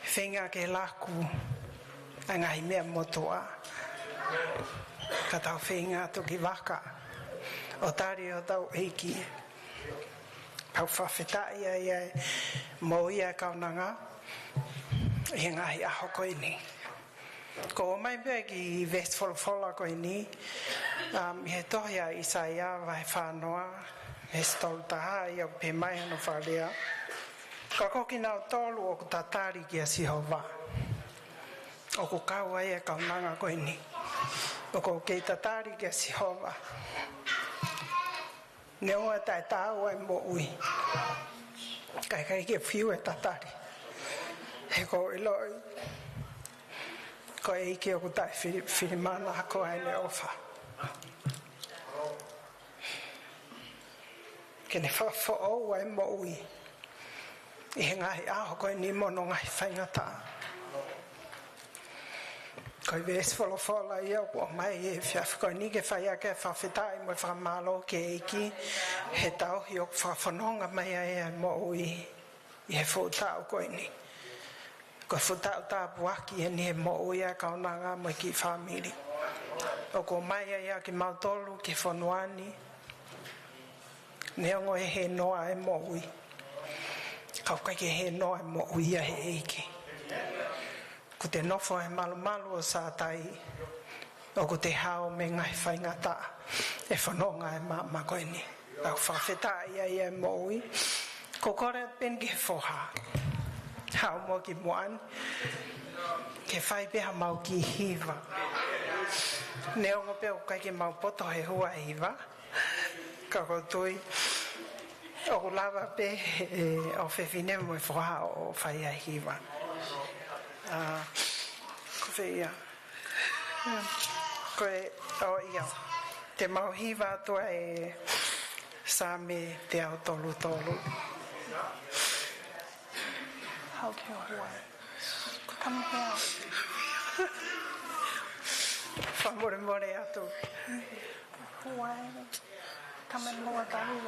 feinga ke laku ʻa e ngaahi meʻa motuʻa, ka tau feinga atu ki vaka ʻo tali hotau ʻEiki. Tau fakafetaʻi ai ʻa e moʻui ʻa e kaunanga ʻi he ngaahi ʻaho ko eni. Ko e ʻomai pē ki he veesi folofola ko eni, um, ʻi he tohi ʻa ʻIsaia vahe fā noa, veesi tolu taha, ʻa ia ʻoku pehē mai hono fakalea: Ka ko kinautolu ʻoku tatali kia Sihova. ʻOku kau ai e kaunanga ko eni. ʻOku kei tatali kia Sihova. Neongo e taʻetaau ʻa e moʻui, ka ʻikai ke fiu e tatali. He ʻoku ou ʻiloʻi ko e ʻEiki ʻoku taʻe fili-, filimana, ko ʻene ʻofa. Ke ne fakafoʻou ʻa e moʻui ʻi he ngaahi ʻaho ko eni mo hono ngaahi faingataʻa. Ko e veesi folofola ia ʻoku ʻomai ʻi he efiafi ko eni ke fai ʻaki e fakafetaʻi mo e fakamālō ki he ʻEiki he tauhi ʻoku fakafononga mai ai ʻa e moʻui ʻi he fuʻu taʻu ko eni. Ko e fuʻu taʻu tāpuaki eni he moʻui ʻa e kaunanga mo e kiʻi fāmili. ʻOku ʻomai ai ʻa kimautolu ki he fonua ni, neongo e hē noa e moʻui, ka ʻoku ʻikai ke hē noa e moʻui ʻa e ʻEiki. ʻOku te nofo he malumalu ʻo Sātai, ʻoku te hao mei he ngaahi faingataʻa ʻe fononga ai e maama ko eni. ʻOku fakafetaʻi ai e moʻui. Ko e kole pē ki he foha, haʻu muʻa ki muʻa ni, ke fai pē haʻamau kiʻi hiva. Neongo pē ʻoku ʻikai ke mau poto he hua hiva, ka ʻoku ou tui ʻoku lava pē ʻe he ʻofefine mo e foha ʻo fai ʻa e hiva. ʻA, ko fē ia? Ko e, ʻo ia. Te mau hiva atu ʻa e Saame teau tolu tolu. How can you hold? Come here. Fakamolemole atu. Why? Come and lower down.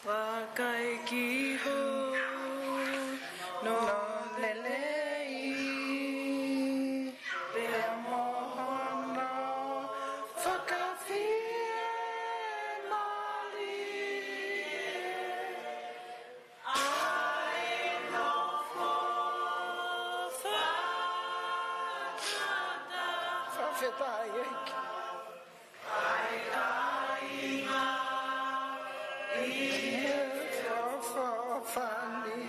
Vakai ki hono lelei, pea mo hono fakafiemālie. ʻA e nofo fakataha. Fakafetaʻi ʻEiki. ʻA e kāinga ʻi he feʻofoʻofani.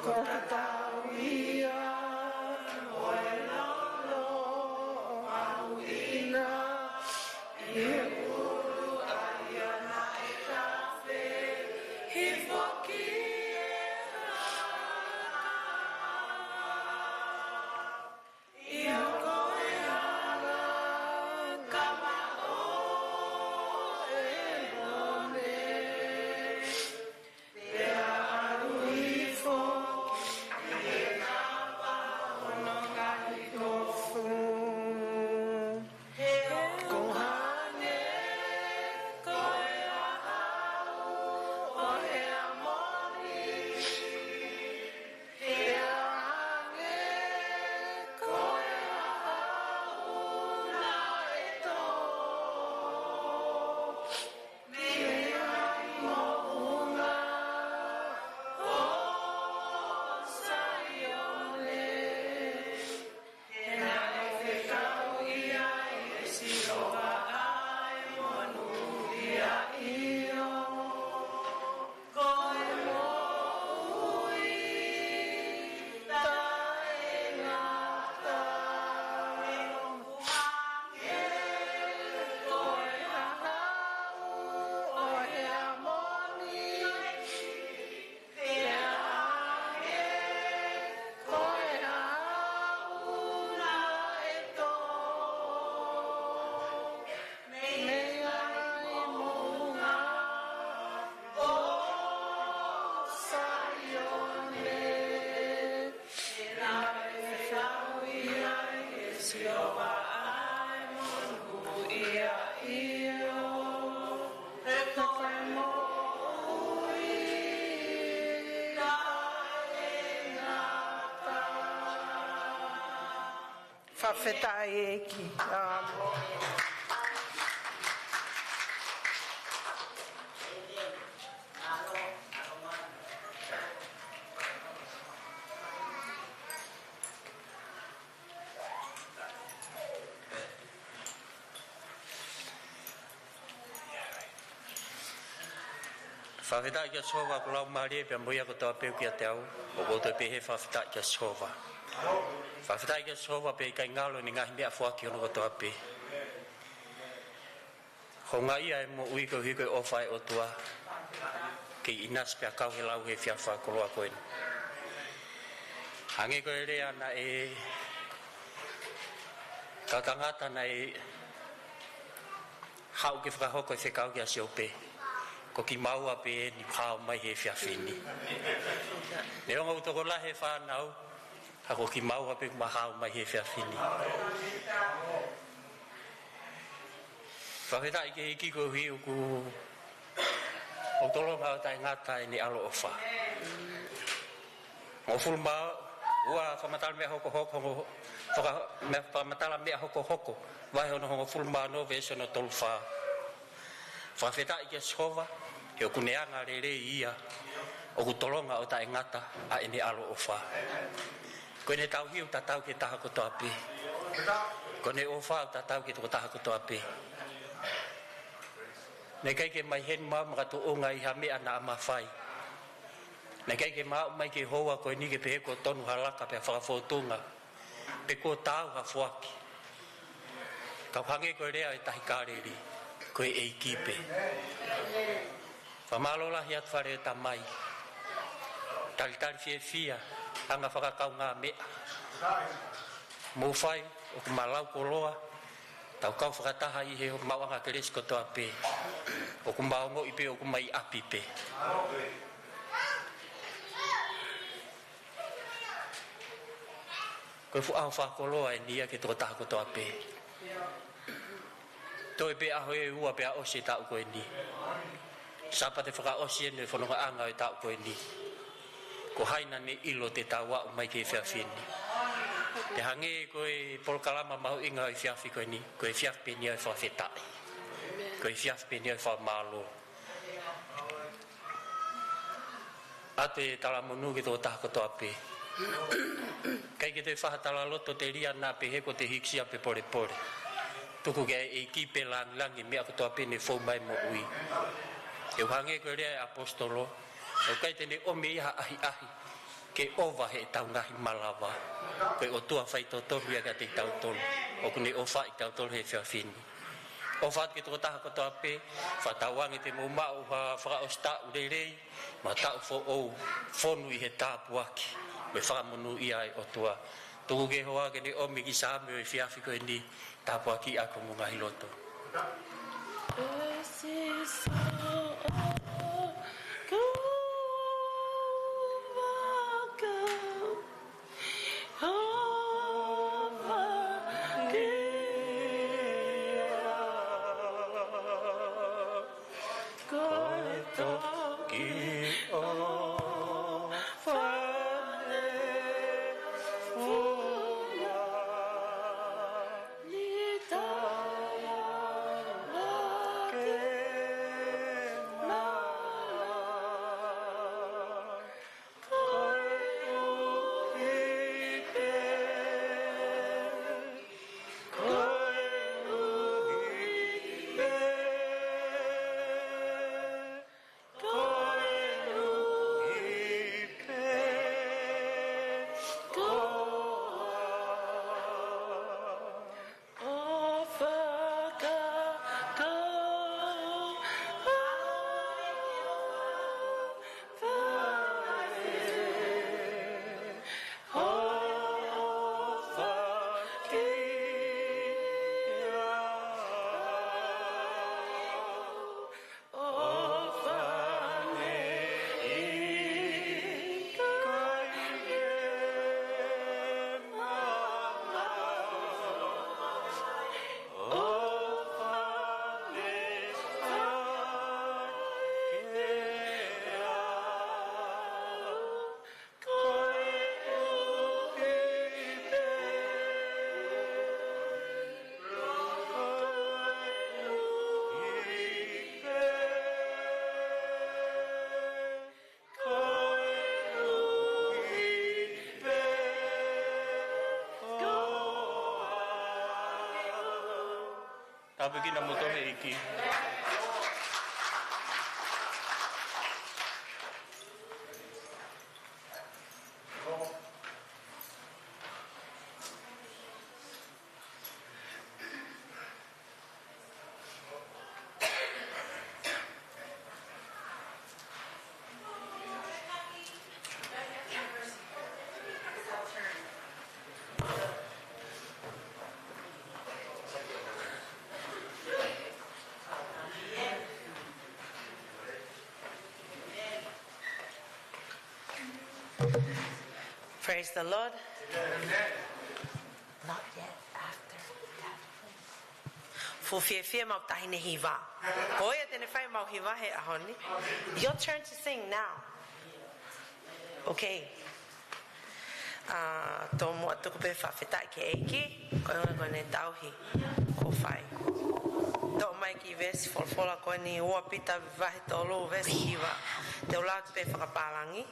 Ko e tauhi ia ʻo e lolo ʻaʻu ʻi he ʻulu ʻa ia naʻe tafe hifo ki he hala. ʻIo, ko e hala kama ʻo ʻElone. Pea ʻalu hifo ʻi he kapa ʻo hono ngaahi kofu. He ʻoku hangē ko e ʻaʻau ʻo Heamoni. Pea hangē ko e ʻaʻau naʻe tō mei he ngaahi moʻunga ʻo Saione. He naʻe fekau ia ʻe Sihova ʻa e monūʻia, ʻio, ko e moʻui taʻengata. He ʻoku hangē ko e ʻaʻau ʻo Heamoni. Pea hangē ko e ʻaʻau naʻe tō mei he ngaahi moʻunga ʻo Saione. He naʻe fekau ia ʻe Sihova ʻa e monūʻia, ʻio, ko e moʻui taʻengata. Fakafetaʻi ʻEiki. ʻĀmeni. Fakafetaʻi kia Sihova, ʻa hoku laumālie, pea mo ia kotoa pē ʻoku ʻiate au, ʻoku ou toe pehē fakafetaʻi kia Sihova. Fakafetaʻi kia Sihova, pea ʻikai ngalo ʻene ngaahi meʻafoaki hono kotoa pē. Houngaʻia e moʻui koeʻuhi ko e ʻofa ʻa e ʻOtua. kei ʻinasi pea kau he lau he efiafi fakakoloa ko eni. Hangē ko e lea naʻe, kau tangata naʻe haʻu ke fakahoko e fekau kia Siope, ko kimaua pē eni ʻoku hao mai he efiafi ni. Neongo ʻoku tokolahi e fānau, ka ko kimaua pē ʻoku ma hao mai he efiafi ni. Fakafetaʻi ki he ʻEiki koeʻuhi ʻoku, ʻoku tolonga ʻo taʻengata ʻene ʻaloʻofa. Hongofulu mā ua, Fakamatala Meʻa Hokohoko, hongo-, faka-, meʻa, Fakamatala Meʻa Hokohoko, vahe hono hongofulu mā ono, veesi hono tolu fā. Fakafetaʻi kia Sihova, he ʻoku ne anga lelei ia, ʻoku tolonga ʻo taʻengata ʻa ʻene ʻaloʻofa. Ko ʻene tauhi ʻoku tatau ki he taha kotoa pē. Ko ʻene ʻofa ʻoku tatau ki he tokotaha kotoa pē. Naʻe ʻikai ke ma ʻi heni ma makatuʻunga ʻi ha meʻa naʻa ma fai. Naʻe ʻikai ke ma aʻu mai ki he houa ko eni ke pehē kuo tonu ha laka pea fakafōtunga, pe kuo taau ha foaki. Ka ʻoku hangē ko e lea ʻa e Tahi Kāleli, ko e ʻEiki pē. Fakamālō lahi atu Fale ʻo e Tamai. Talitali fiefia, anga fakakaungāmeʻa. Mou fai, ʻoku ma lau koloa, tau kau fakataha ʻi he maʻuʻanga kelesi kotoa pē. ʻOku ma ongoʻi pē, ʻoku ma ʻi ʻapi pē. Ko e fuʻu ʻaho fakakoloa eni ia ki he tokotaha kotoa pē. Toe pē ʻaho ʻe ua pea ʻosi e taʻu ko eni. Sāpate fakaʻosi eni e fonongaʻanga ʻo e taʻu ko eni. Ko hai naʻa ne ʻilo te tau aʻu mai ki he efiafi ni. Pea hangē ko e polokalama mahuʻinga ʻo e efiafi ko eni, ko e efiafi pē eni ʻo e fakafetaʻi. Ko e efiafi pē eni ʻo e fakamālō. ʻOatu e talamonū ki he tokotaha kotoa pē. ʻIkai ke toe fai ha talaloto telia naʻa pehē kuo te hikisia pe polepole. Tuku ke ʻEiki pē langilangi meʻa kotoa pē ne fou mai moʻui. ʻE hangē ko e lea ʻa e ʻaposetolo, ʻoku ʻikai te ne ʻomi ia ha ʻahiʻahi ke ʻova heʻetau ngaahi malava. Ko e ʻOtua faitotonu ia kiate kitautolu. ʻOku ne ʻofaʻi kitautolu he efiafi ni. ʻOfa atu ki he tokotaha kotoa pē, fakatauange te mou maʻu ha fakaʻosi taʻu lelei, mo e taʻu foʻou, fonu ʻi he tāpuaki mo e fakamonūʻia ʻa e ʻOtua. Tuku ke hoa ke ne ʻomi ki Saame ʻo e efiafi ko eni, tāpuakiʻi ʻaki homou ngaahi loto. Tāpuekina kimoutolu ʻe he ʻEiki. Praise the Lord. Not yet, after that. Fuʻu fiefia ʻemau taʻahine hiva. Ko ia te ne fai ʻemau hiva he ʻaho ni. Your turn to sing now. Okay. ʻA, tomuʻa tuku pē fakafetaʻi ki he ʻEiki, ko e ʻuhinga ko ʻene tauhi kuo fai. Toʻo mai ki he veesi folofola ko eni, ua Pita vahe tolu veesi hiva. Te u lau atu pē fakapālangi.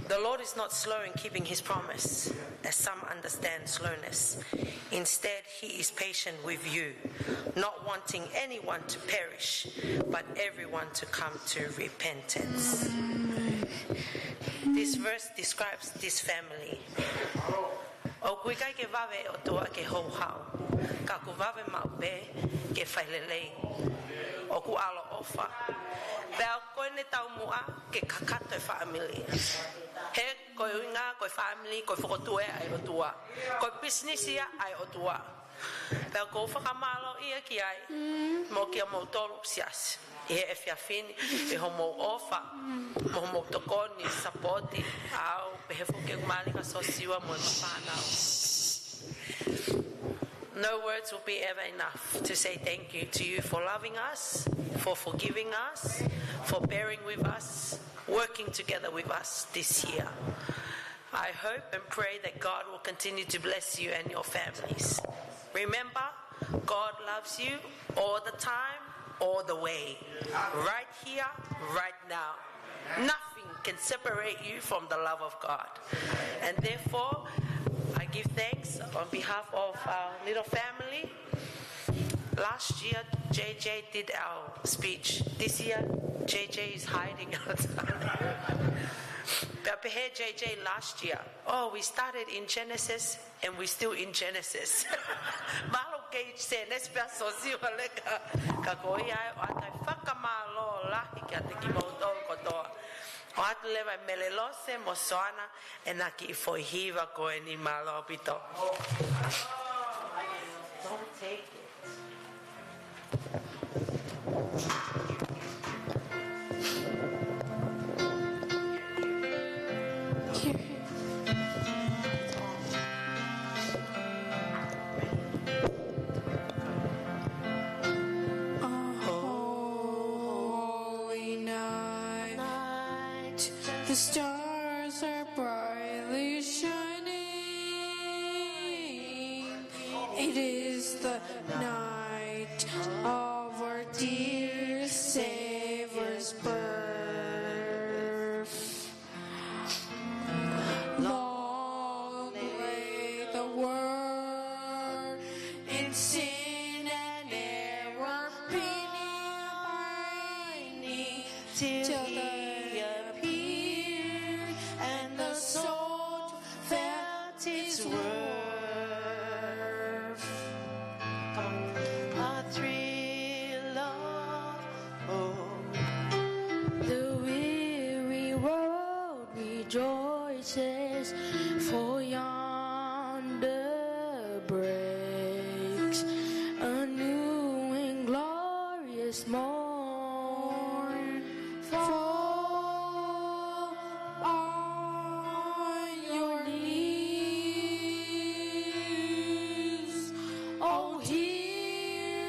The Lord is not slow in keeping his promise, as some understand slowness. Instead, he is patient with you, not wanting anyone to perish, but everyone to come to repentance. This verse describes this family. ʻOku ʻikai ke vave ʻOtua ke houhau, ka ʻoku vave maʻu pē ke fai lelei. ʻOku ʻaloʻofa. Pea ko ʻene taumuʻa ke kakato e fāmili. He ko e ʻuhinga, ko e fāmili, ko e fokotuʻu ia ʻa e ʻOtua. Ko e pisinisi ia ʻa e ʻOtua. Pea ʻoku ou fakamālō ia ki ai, mo kimoutolu siasi. ʻI he efiafi ni, ʻi hoʻomou ʻofa, mo hoʻomou tokoni, sapoti, au, pehē foki ki he malika Sosiua mo e fānau. No words will be ever enough to say thank you to you for loving us, for forgiving us, for bearing with us, working together with us this year. I hope and pray that God will continue to bless you and your families. Remember, God loves you all the time, all the way. Right here, right now. Nothing can separate you from the love of God. And therefore, I give thanks on behalf of our little family. Last year, J J did our speech. This year, J J is hiding outside. Pea pehē J J last year, "Oh, we started in Genesis and we still in Genesis." Mālō kei Genesis pea Sosiua leka. Ka ko ia ai, ʻoatu e fakamālō lahi kiate kimoutolu kotoa. ʻOatu leva ʻe Melelose mo Soana ʻena kiʻi foʻi hiva ko eni, mālō ʻaupito. Don't take it. A holy night, the stars are brightly shining. It is the night of our dear Savior's birth. Long lay the world in sin and error, pining, till he appeared, and the soul felt his worth. Come on. A thrill of hope. The weary world rejoices, for yonder breaks a new and glorious morn. Fall on your knees, oh, hear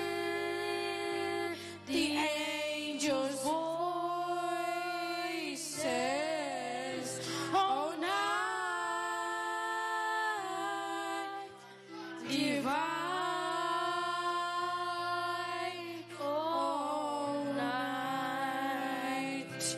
the angels' voices, oh, night divine, oh, night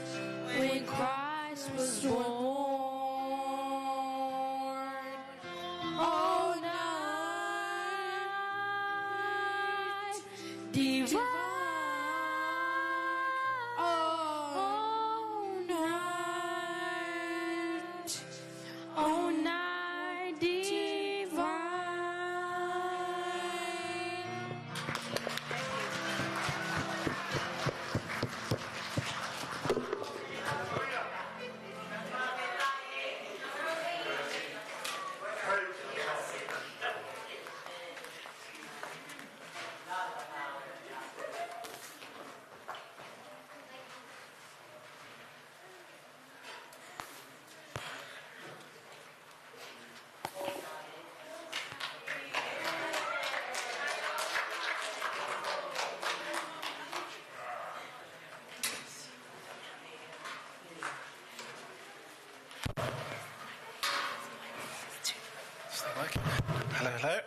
Hello, hello.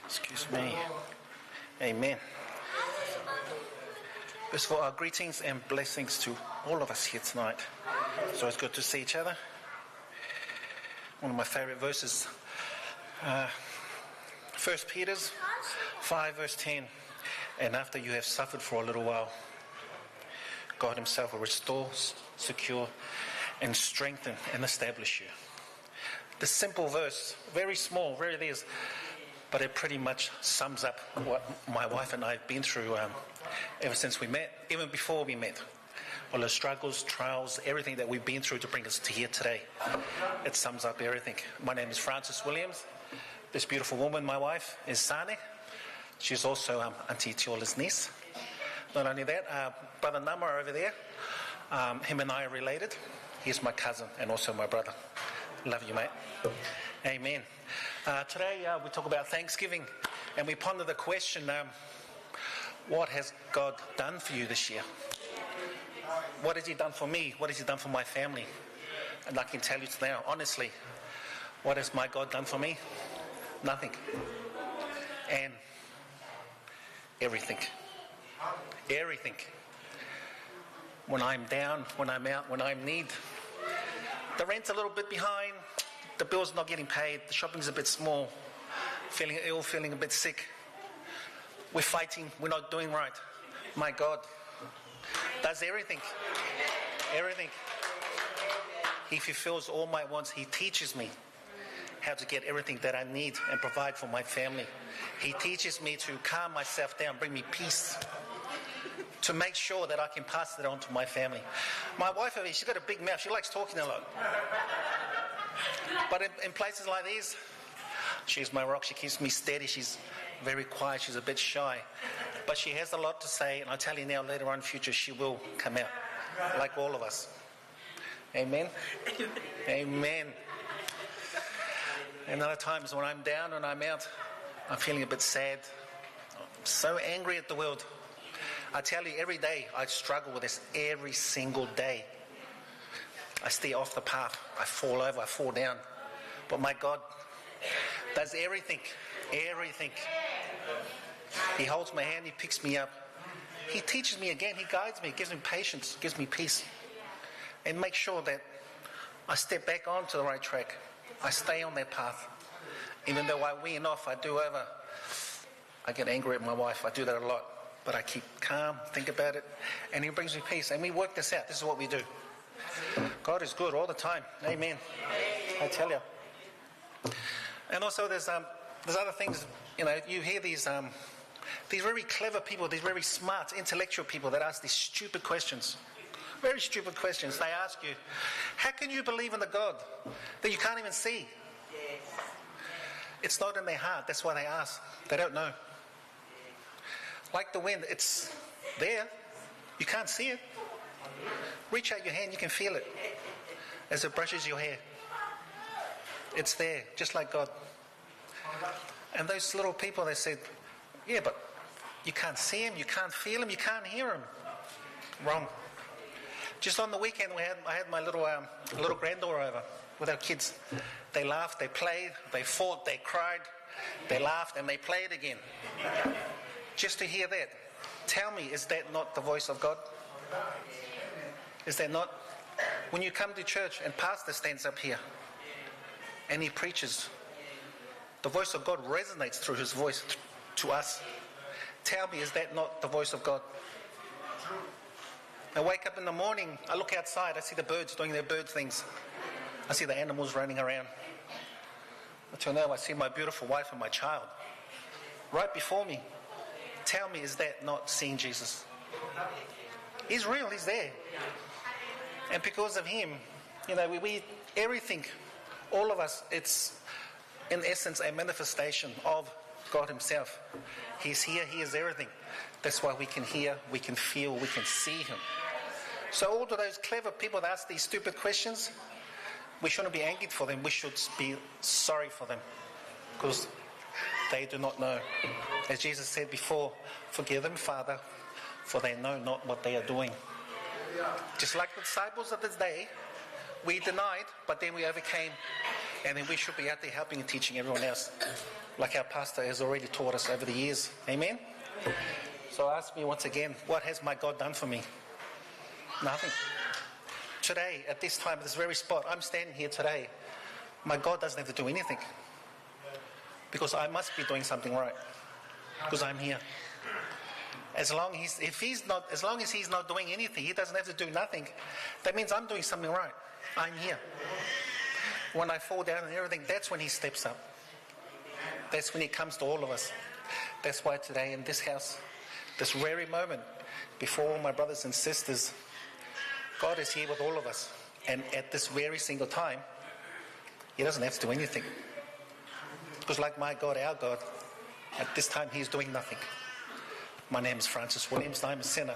Excuse me. Amen. First of all, our greetings and blessings to all of us here tonight. So it's good to see each other. One of my favorite verses, uh, First Peter's five, verse ten. "And after you have suffered for a little while, God himself will restore, s-, secure, and strengthen and establish you." The simple verse, very small, very it is, but it pretty much sums up what my wife and I have been through, um, ever since we met, even before we met. All the struggles, trials, everything that we've been through to bring us to here today. It sums up everything. My name is Francis Williams. This beautiful woman, my wife, is Sane. She's also, um, Auntie Tiola's niece. Not only that, uh, Brother Nama over there, um, him and I are related. He's my cousin and also my brother. Love you, mate. Amen. Uh, today, uh, we talk about Thanksgiving, and we ponder the question, um, what has God done for you this year? What has he done for me? What has he done for my family? And I can tell you now, honestly, what has my God done for me? Nothing. And everything. Everything. When I'm down, when I'm out, when I'm in need. The rent's a little bit behind, the bill's not getting paid, the shopping's a bit small, feeling ill, feeling a bit sick. We're fighting, we're not doing right. My God does everything. Everything. He fulfills all my wants. He teaches me how to get everything that I need and provide for my family. He teaches me to calm myself down, bring me peace, to make sure that I can pass it on to my family. My wife over here, she's got a big mouth. She likes talking a lot. But in, in places like these, she's my rock. She keeps me steady. She's very quiet. She's a bit shy. But she has a lot to say, and I tell you now, later on in future, she will come out, like all of us. Amen. Amen. And other times when I'm down and I'm out, I'm feeling a bit sad. I'm so angry at the world. I tell you, every day I struggle with this, every single day. I stay off the path. I fall over, I fall down. But my God does everything, everything. He holds my hand, he picks me up. He teaches me again, he guides me, gives me patience, gives me peace. And makes sure that I step back onto the right track. I stay on that path. Even though I wean off, I do over. I get angry at my wife. I do that a lot. But I keep calm, think about it, and he brings me peace. And we work this out. This is what we do. God is good all the time. Amen. I tell you. And also there's, um, there's other things, you know, you hear these, um, these very clever people, these very smart, intellectual people that ask these stupid questions. Very stupid questions. They ask you, "How can you believe in the God that you can't even see?" It's not in their heart. That's why they ask. They don't know. Like the wind, it's there. You can't see it. Reach out your hand, you can feel it as it brushes your hair. It's there, just like God. And those little people, they said, "Yeah, but you can't see him, you can't feel him, you can't hear him." Wrong. Just on the weekend, we had, I had my little, um, little granddaughter over with our kids. They laughed, they played, they fought, they cried, they laughed, and they played again. Just to hear that. Tell me, is that not the voice of God? Is that not? When you come to church and pastor stands up here and he preaches, the voice of God resonates through his voice t-, to us. Tell me, is that not the voice of God? I wake up in the morning, I look outside, I see the birds doing their bird things. I see the animals running around. I turn over, I see my beautiful wife and my child right before me. Tell me, is that not seeing Jesus? He's real, he's there. And because of him, you know, we, we, everything, all of us, it's in essence a manifestation of God himself. He's here, he is everything. That's why we can hear, we can feel, we can see him. So all of those clever people that ask these stupid questions, we shouldn't be angry for them. We should be sorry for them because they do not know. As Jesus said before, "Forgive them, Father, for they know not what they are doing." Just like the disciples of this day, we denied, but then we overcame. And then we should be out there helping and teaching everyone else, like our pastor has already taught us over the years. Amen? So ask me once again, what has my God done for me? Nothing. Today, at this time, at this very spot, I'm standing here today. My God doesn't have to do anything. Because I must be doing something right. Because I'm here. As long as he's, if he's not, as long as he's not doing anything, he doesn't have to do nothing. That means I'm doing something right. I'm here. When I fall down and everything, that's when he steps up. That's when he comes to all of us. That's why today in this house, this very moment, before all my brothers and sisters, God is here with all of us. And at this very single time, he doesn't have to do anything. Because like my God, our God, at this time he's doing nothing. My name is Francis Williams, and I'm a sinner.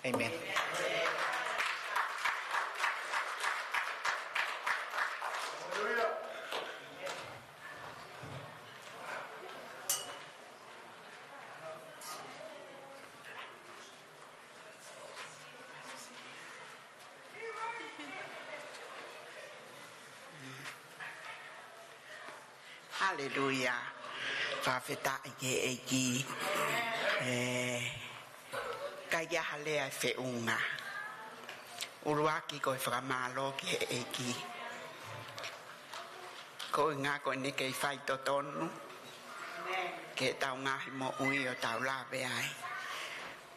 Amen. Haleluia. Fakafetaʻi ki he ʻEiki. ʻE, ʻikai ha lea ʻe feʻunga. ʻUluaki ko e fakamālō ki he ʻEiki. Ko e ʻuhinga ko ʻene kei faitotonu ki heʻetau ngaahi moʻui ʻo tau lave ai.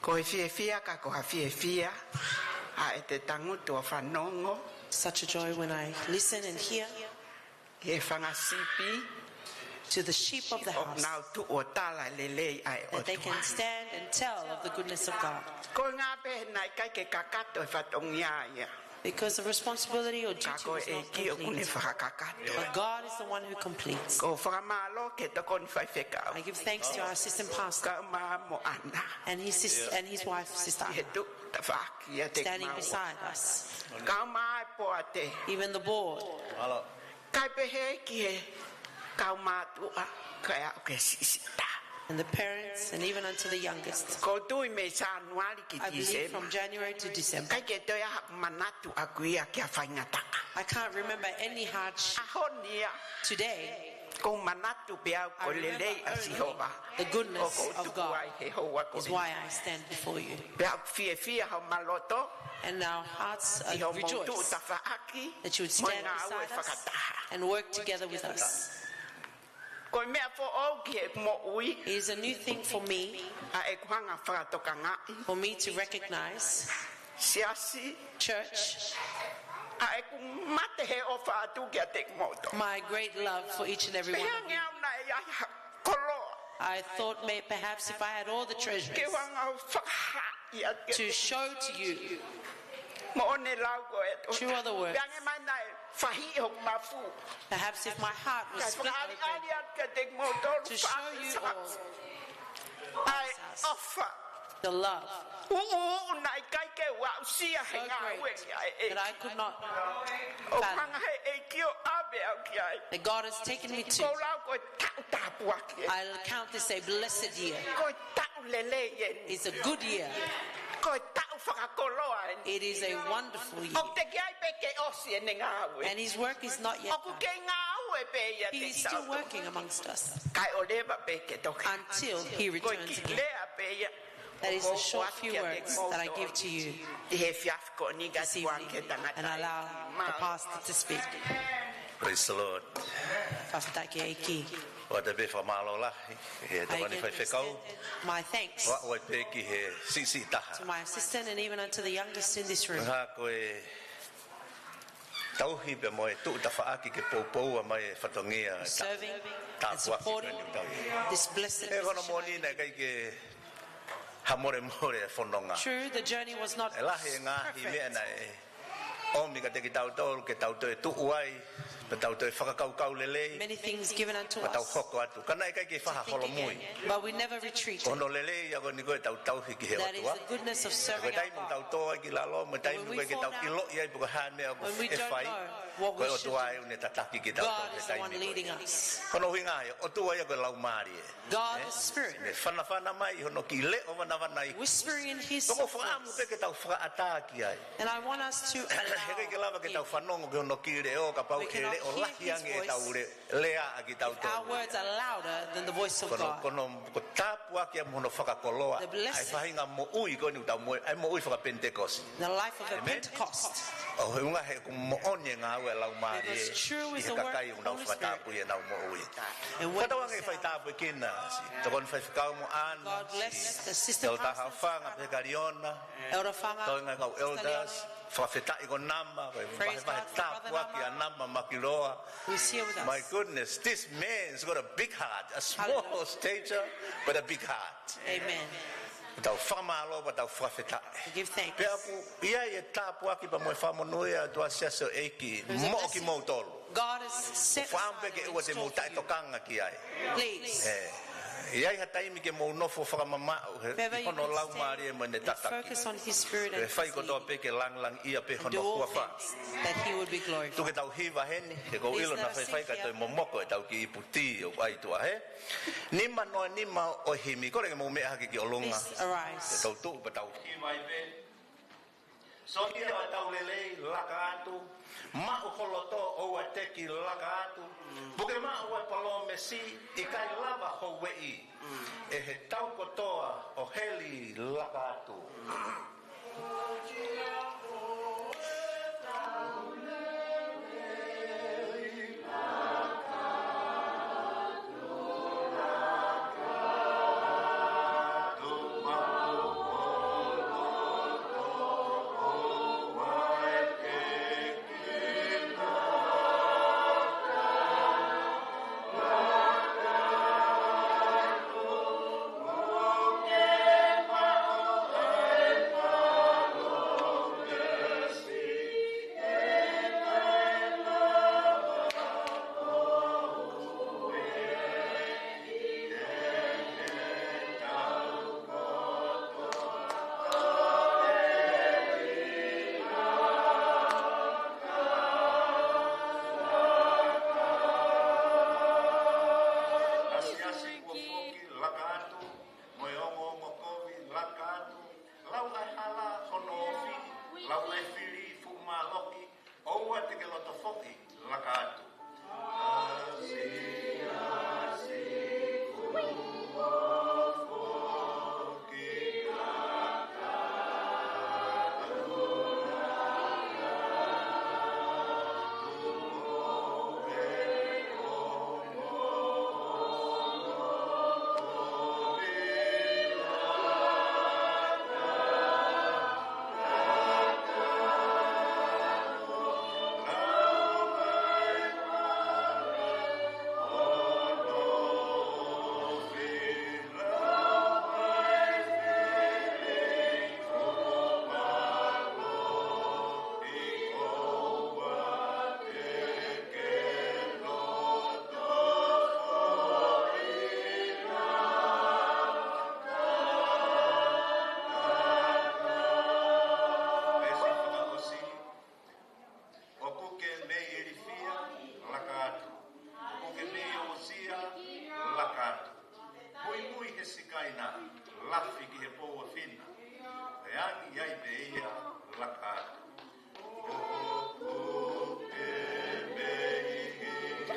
Ko e fiefia ka ko ha fiefia ʻa ʻete tangutu ʻo fanongo Such a joy when I listen and hear ki he fanga sipi to the sheep of the ʻoku house, nau tuʻu ʻo tala e lelei ʻa e ʻOtua. That they can stand and tell of the goodness of God. Ko e ʻuhinga pē naʻe ʻikai ke kakato e fatongia ia. Because the responsibility or duty was not complete. Ka ko e ʻEiki ʻoku ne fakakakato. But God is the one who completes. Ko e fakamālō ki he tokoni faifekau. I give thanks to our assistant pastor Kaumā mo ʻAna. And his sis-, and his wife, Sister Ana. He tuʻu tafaʻaki ʻiate kimaua. Standing beside us. Kaumā e poate. Even the board. Kae pehē ki he kau mātuʻa, kae aʻu ki he siʻisiʻi taha. And the parents, and even unto the youngest. ʻOku ou tui mei Sānuali ki Tīsema. I believe from January to December. ʻIkai ke toe ʻi ai haʻaku manatu ʻaʻaku ia ki ha faingataʻa. I can't remember any hardship. ʻAho ni ia. Today, ʻoku ou manatu pē au ko e lelei ʻa Sihova. I remember only the goodness of God ʻoku ou tuʻu ai he houa ko eni. Is why I stand before you. Pea ʻoku fiefia hoʻomou loto. And our hearts, uh, rejoice ʻi hoʻomou tuʻu tafaʻaki that you would stand beside us mo e ngāue fakataha. And work together with us. Ko e meʻa foʻou ki he moʻui. It is a new thing for me, ʻa ʻeku hanga fakatokangaʻi. For me to recognize, siasi, church, ʻa ʻeku mate he ʻofa atu kiate kimoutolu. My great love for each and every one of you. Pehē ange au naʻe ʻi ai ha koloa. I thought may-, perhaps if I had all the treasures ke u hanga ʻo fakahā ʻiate kimoutolu. To show to you Moʻoni e lau ko ē. True are the words. Pea ange mai naʻe fahiʻi hoku mafu. Perhaps if my heart was split open to show you all. Kae fakaʻaliʻali atu kiate kimoutolu, fāfā, ʻa e ʻofa. The love. ʻUʻu, ʻuʻu naʻe ʻikai ke u aʻusia he ngāue ki ai. So great that I could not fathom. ʻOku hanga he ʻEiki ʻo ʻave au ki ai. That God has taken me to. Ko e lau ko e taʻu tāpuaki ē. I'll count this a blessed year. Ko e taʻu lelei eni. It's a good year. Ko e taʻu fakakoloa eni. It is a wonderful year. ʻOku teʻeki ai pē ke ʻosi ʻene ngāue. And his work is not yet done. ʻOku kei ngāue pē ia. He is still working amongst us. Kae ʻoua leva pē ke toki. Until he returns again. Ko e kiʻi lea pē ia. That is the short few words that I give to you this evening, and allow the pastor to speak. Praise the Lord. Fakafetaʻi ki he ʻEiki. ʻOatu pē fakamālō lahi he tokoni faifekau. I again extend my thanks to my assistant and even unto the youngest in this room. Ko e tauhi pea mo e tuʻu tafaʻaki ke poupoua mai e fatongia. Serving and supporting this blessed position. He ko hono moʻoni naʻe ʻikai ke ha molemole e fononga. True, the journey was not perfect. ʻE lahi e ngaahi meʻa naʻe ʻomi kiate kitautolu ke tau toe tuʻu ai, pea tau toe fakakaukau lelei, many things given unto us, pea tau hoko atu. Ka naʻe ʻikai ke fai ha holomui. But we never retreated. Ko hono lelei ia ko eni ko ʻetau tauhi ki he ʻOtua. That is the goodness of serving our God. Ko e taimi ʻoku tau tō ai ki lalo, mo e taimi ʻoku ʻikai ke tau ʻiloʻi ai pe ko e hā e meʻa ʻoku fai, ko e ʻOtua ʻoku ne tataki kitautolu he taimi ko ē. When we fall down, when we don't know what we should do, God is the one leading us. Ko hono ʻuhinga ia, ʻOtua ia ko e Laumālie. God the Spirit. Ne fanafana mai ʻi hono kiʻi leʻo vanavana iku. Whispering in his voice. Pea ʻoku ou fakaʻamu pē ke tau fakaʻatā ki ai. And I want us to allow He ʻikai ke lava ke tau fanongo ki hono kiʻi leʻo, kapau ʻe leʻo lahi ange ʻetau le-, lea ʻa kitautolu. Our words are louder than the voice of God. Ko hono, ko hono tāpuaki ia mo hono fakakoloa ʻa e faʻahinga moʻui ko eni ʻoku tau moʻui, ʻa e moʻui faka-Penitekosi. The life of a Pentecost. ʻOku ʻuhinga he ʻoku moʻoni e ngāue ʻa e Laumālie ʻi he kakai ʻoku nau fakatapui ʻenau moʻui. Fakatauange ke fai tāpuekina siʻi tokoni faifekau mo ʻAna, siʻi Elder Haʻofanga pea Kaliona, toenga kau elders, fakafetaʻi ko Nama, ko e vahevahe tāpuaki ʻa Nama Makiloa. My goodness, this man's got a big heart, a small stature, but a big heart. Amen. Tau fakamālō pea tau fakafetaʻi. Pea ʻoku ʻi ai e tāpuaki pea mo e fakamonūʻia ʻa e ʻOtua, Siasi ʻo e ʻEiki, moʻo kimoutolu. God has sent us. ʻOku ou fakaʻamu pē ke ʻoua te mou taʻetokanga ki ai. Please. ʻE, ʻi ai ha taimi ke mou nofo fakamamaʻu he ʻi hono Laumālie mo ʻene tataki. Focus on his spirit and his leading. Pea fai kotoa pē ke langilangiʻia pē hono huafa. That he would be glorified. Tuku ke tau hiva heni, he ʻoku ou ʻilo naʻa faifai kae toe momoko ʻetau kiʻi ipu tī ʻoku ʻai tuʻa hē. Nima noa nima ʻo e himi, kole ke mou meʻa hake ki ʻolunga. Please arise. Ke tau tuʻu pea tau hiva ai pē. Sōtia ʻo e tau lelei, laka atu. Maʻu ho loto ʻoua te ke laka atu. Puke maʻu ʻa e palōmesi, ʻikai lava ho ueʻi. ʻE he tau kotoa ʻo heli, laka atu. Asiasi kuo foki, laka atu. Mo e ongoongo kovi, laka atu. Lau ʻa e hala hono ofi, lau ʻa e fili fuʻu mālohi, ʻoua te ke loto foʻi, laka atu. Asiasi kuo foki, laka atu. ʻOku ke mei ilifia, laka atu. ʻOku ke mei ongosia, laka atu. Muimui he sikaina, lafi ki he pou ʻa Fina. Leangi ai pē ia, laka atu. ʻOku ke mei ilifia.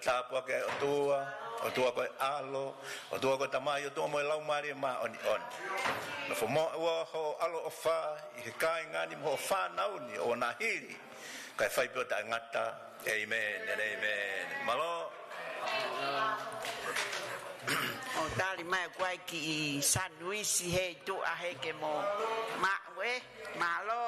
Tāpuaki ʻe ʻOtua, ʻOtua ko e ʻAlo, ʻOtua ko e Tamai, ʻOtua mo e Laumālie Māʻoniʻoni. Nofo muʻa ʻa hoʻo ʻaloʻofa ʻi he kāinga ni mo hoʻo fānau ni ʻo nā hili, kae fai pē ʻo taʻengata. ʻĒmeni, ʻēmeni. Mālō. ʻO tali mai ʻa e kuai ki he sanuisi he tuʻa he ke mo maʻu ē. Mālō.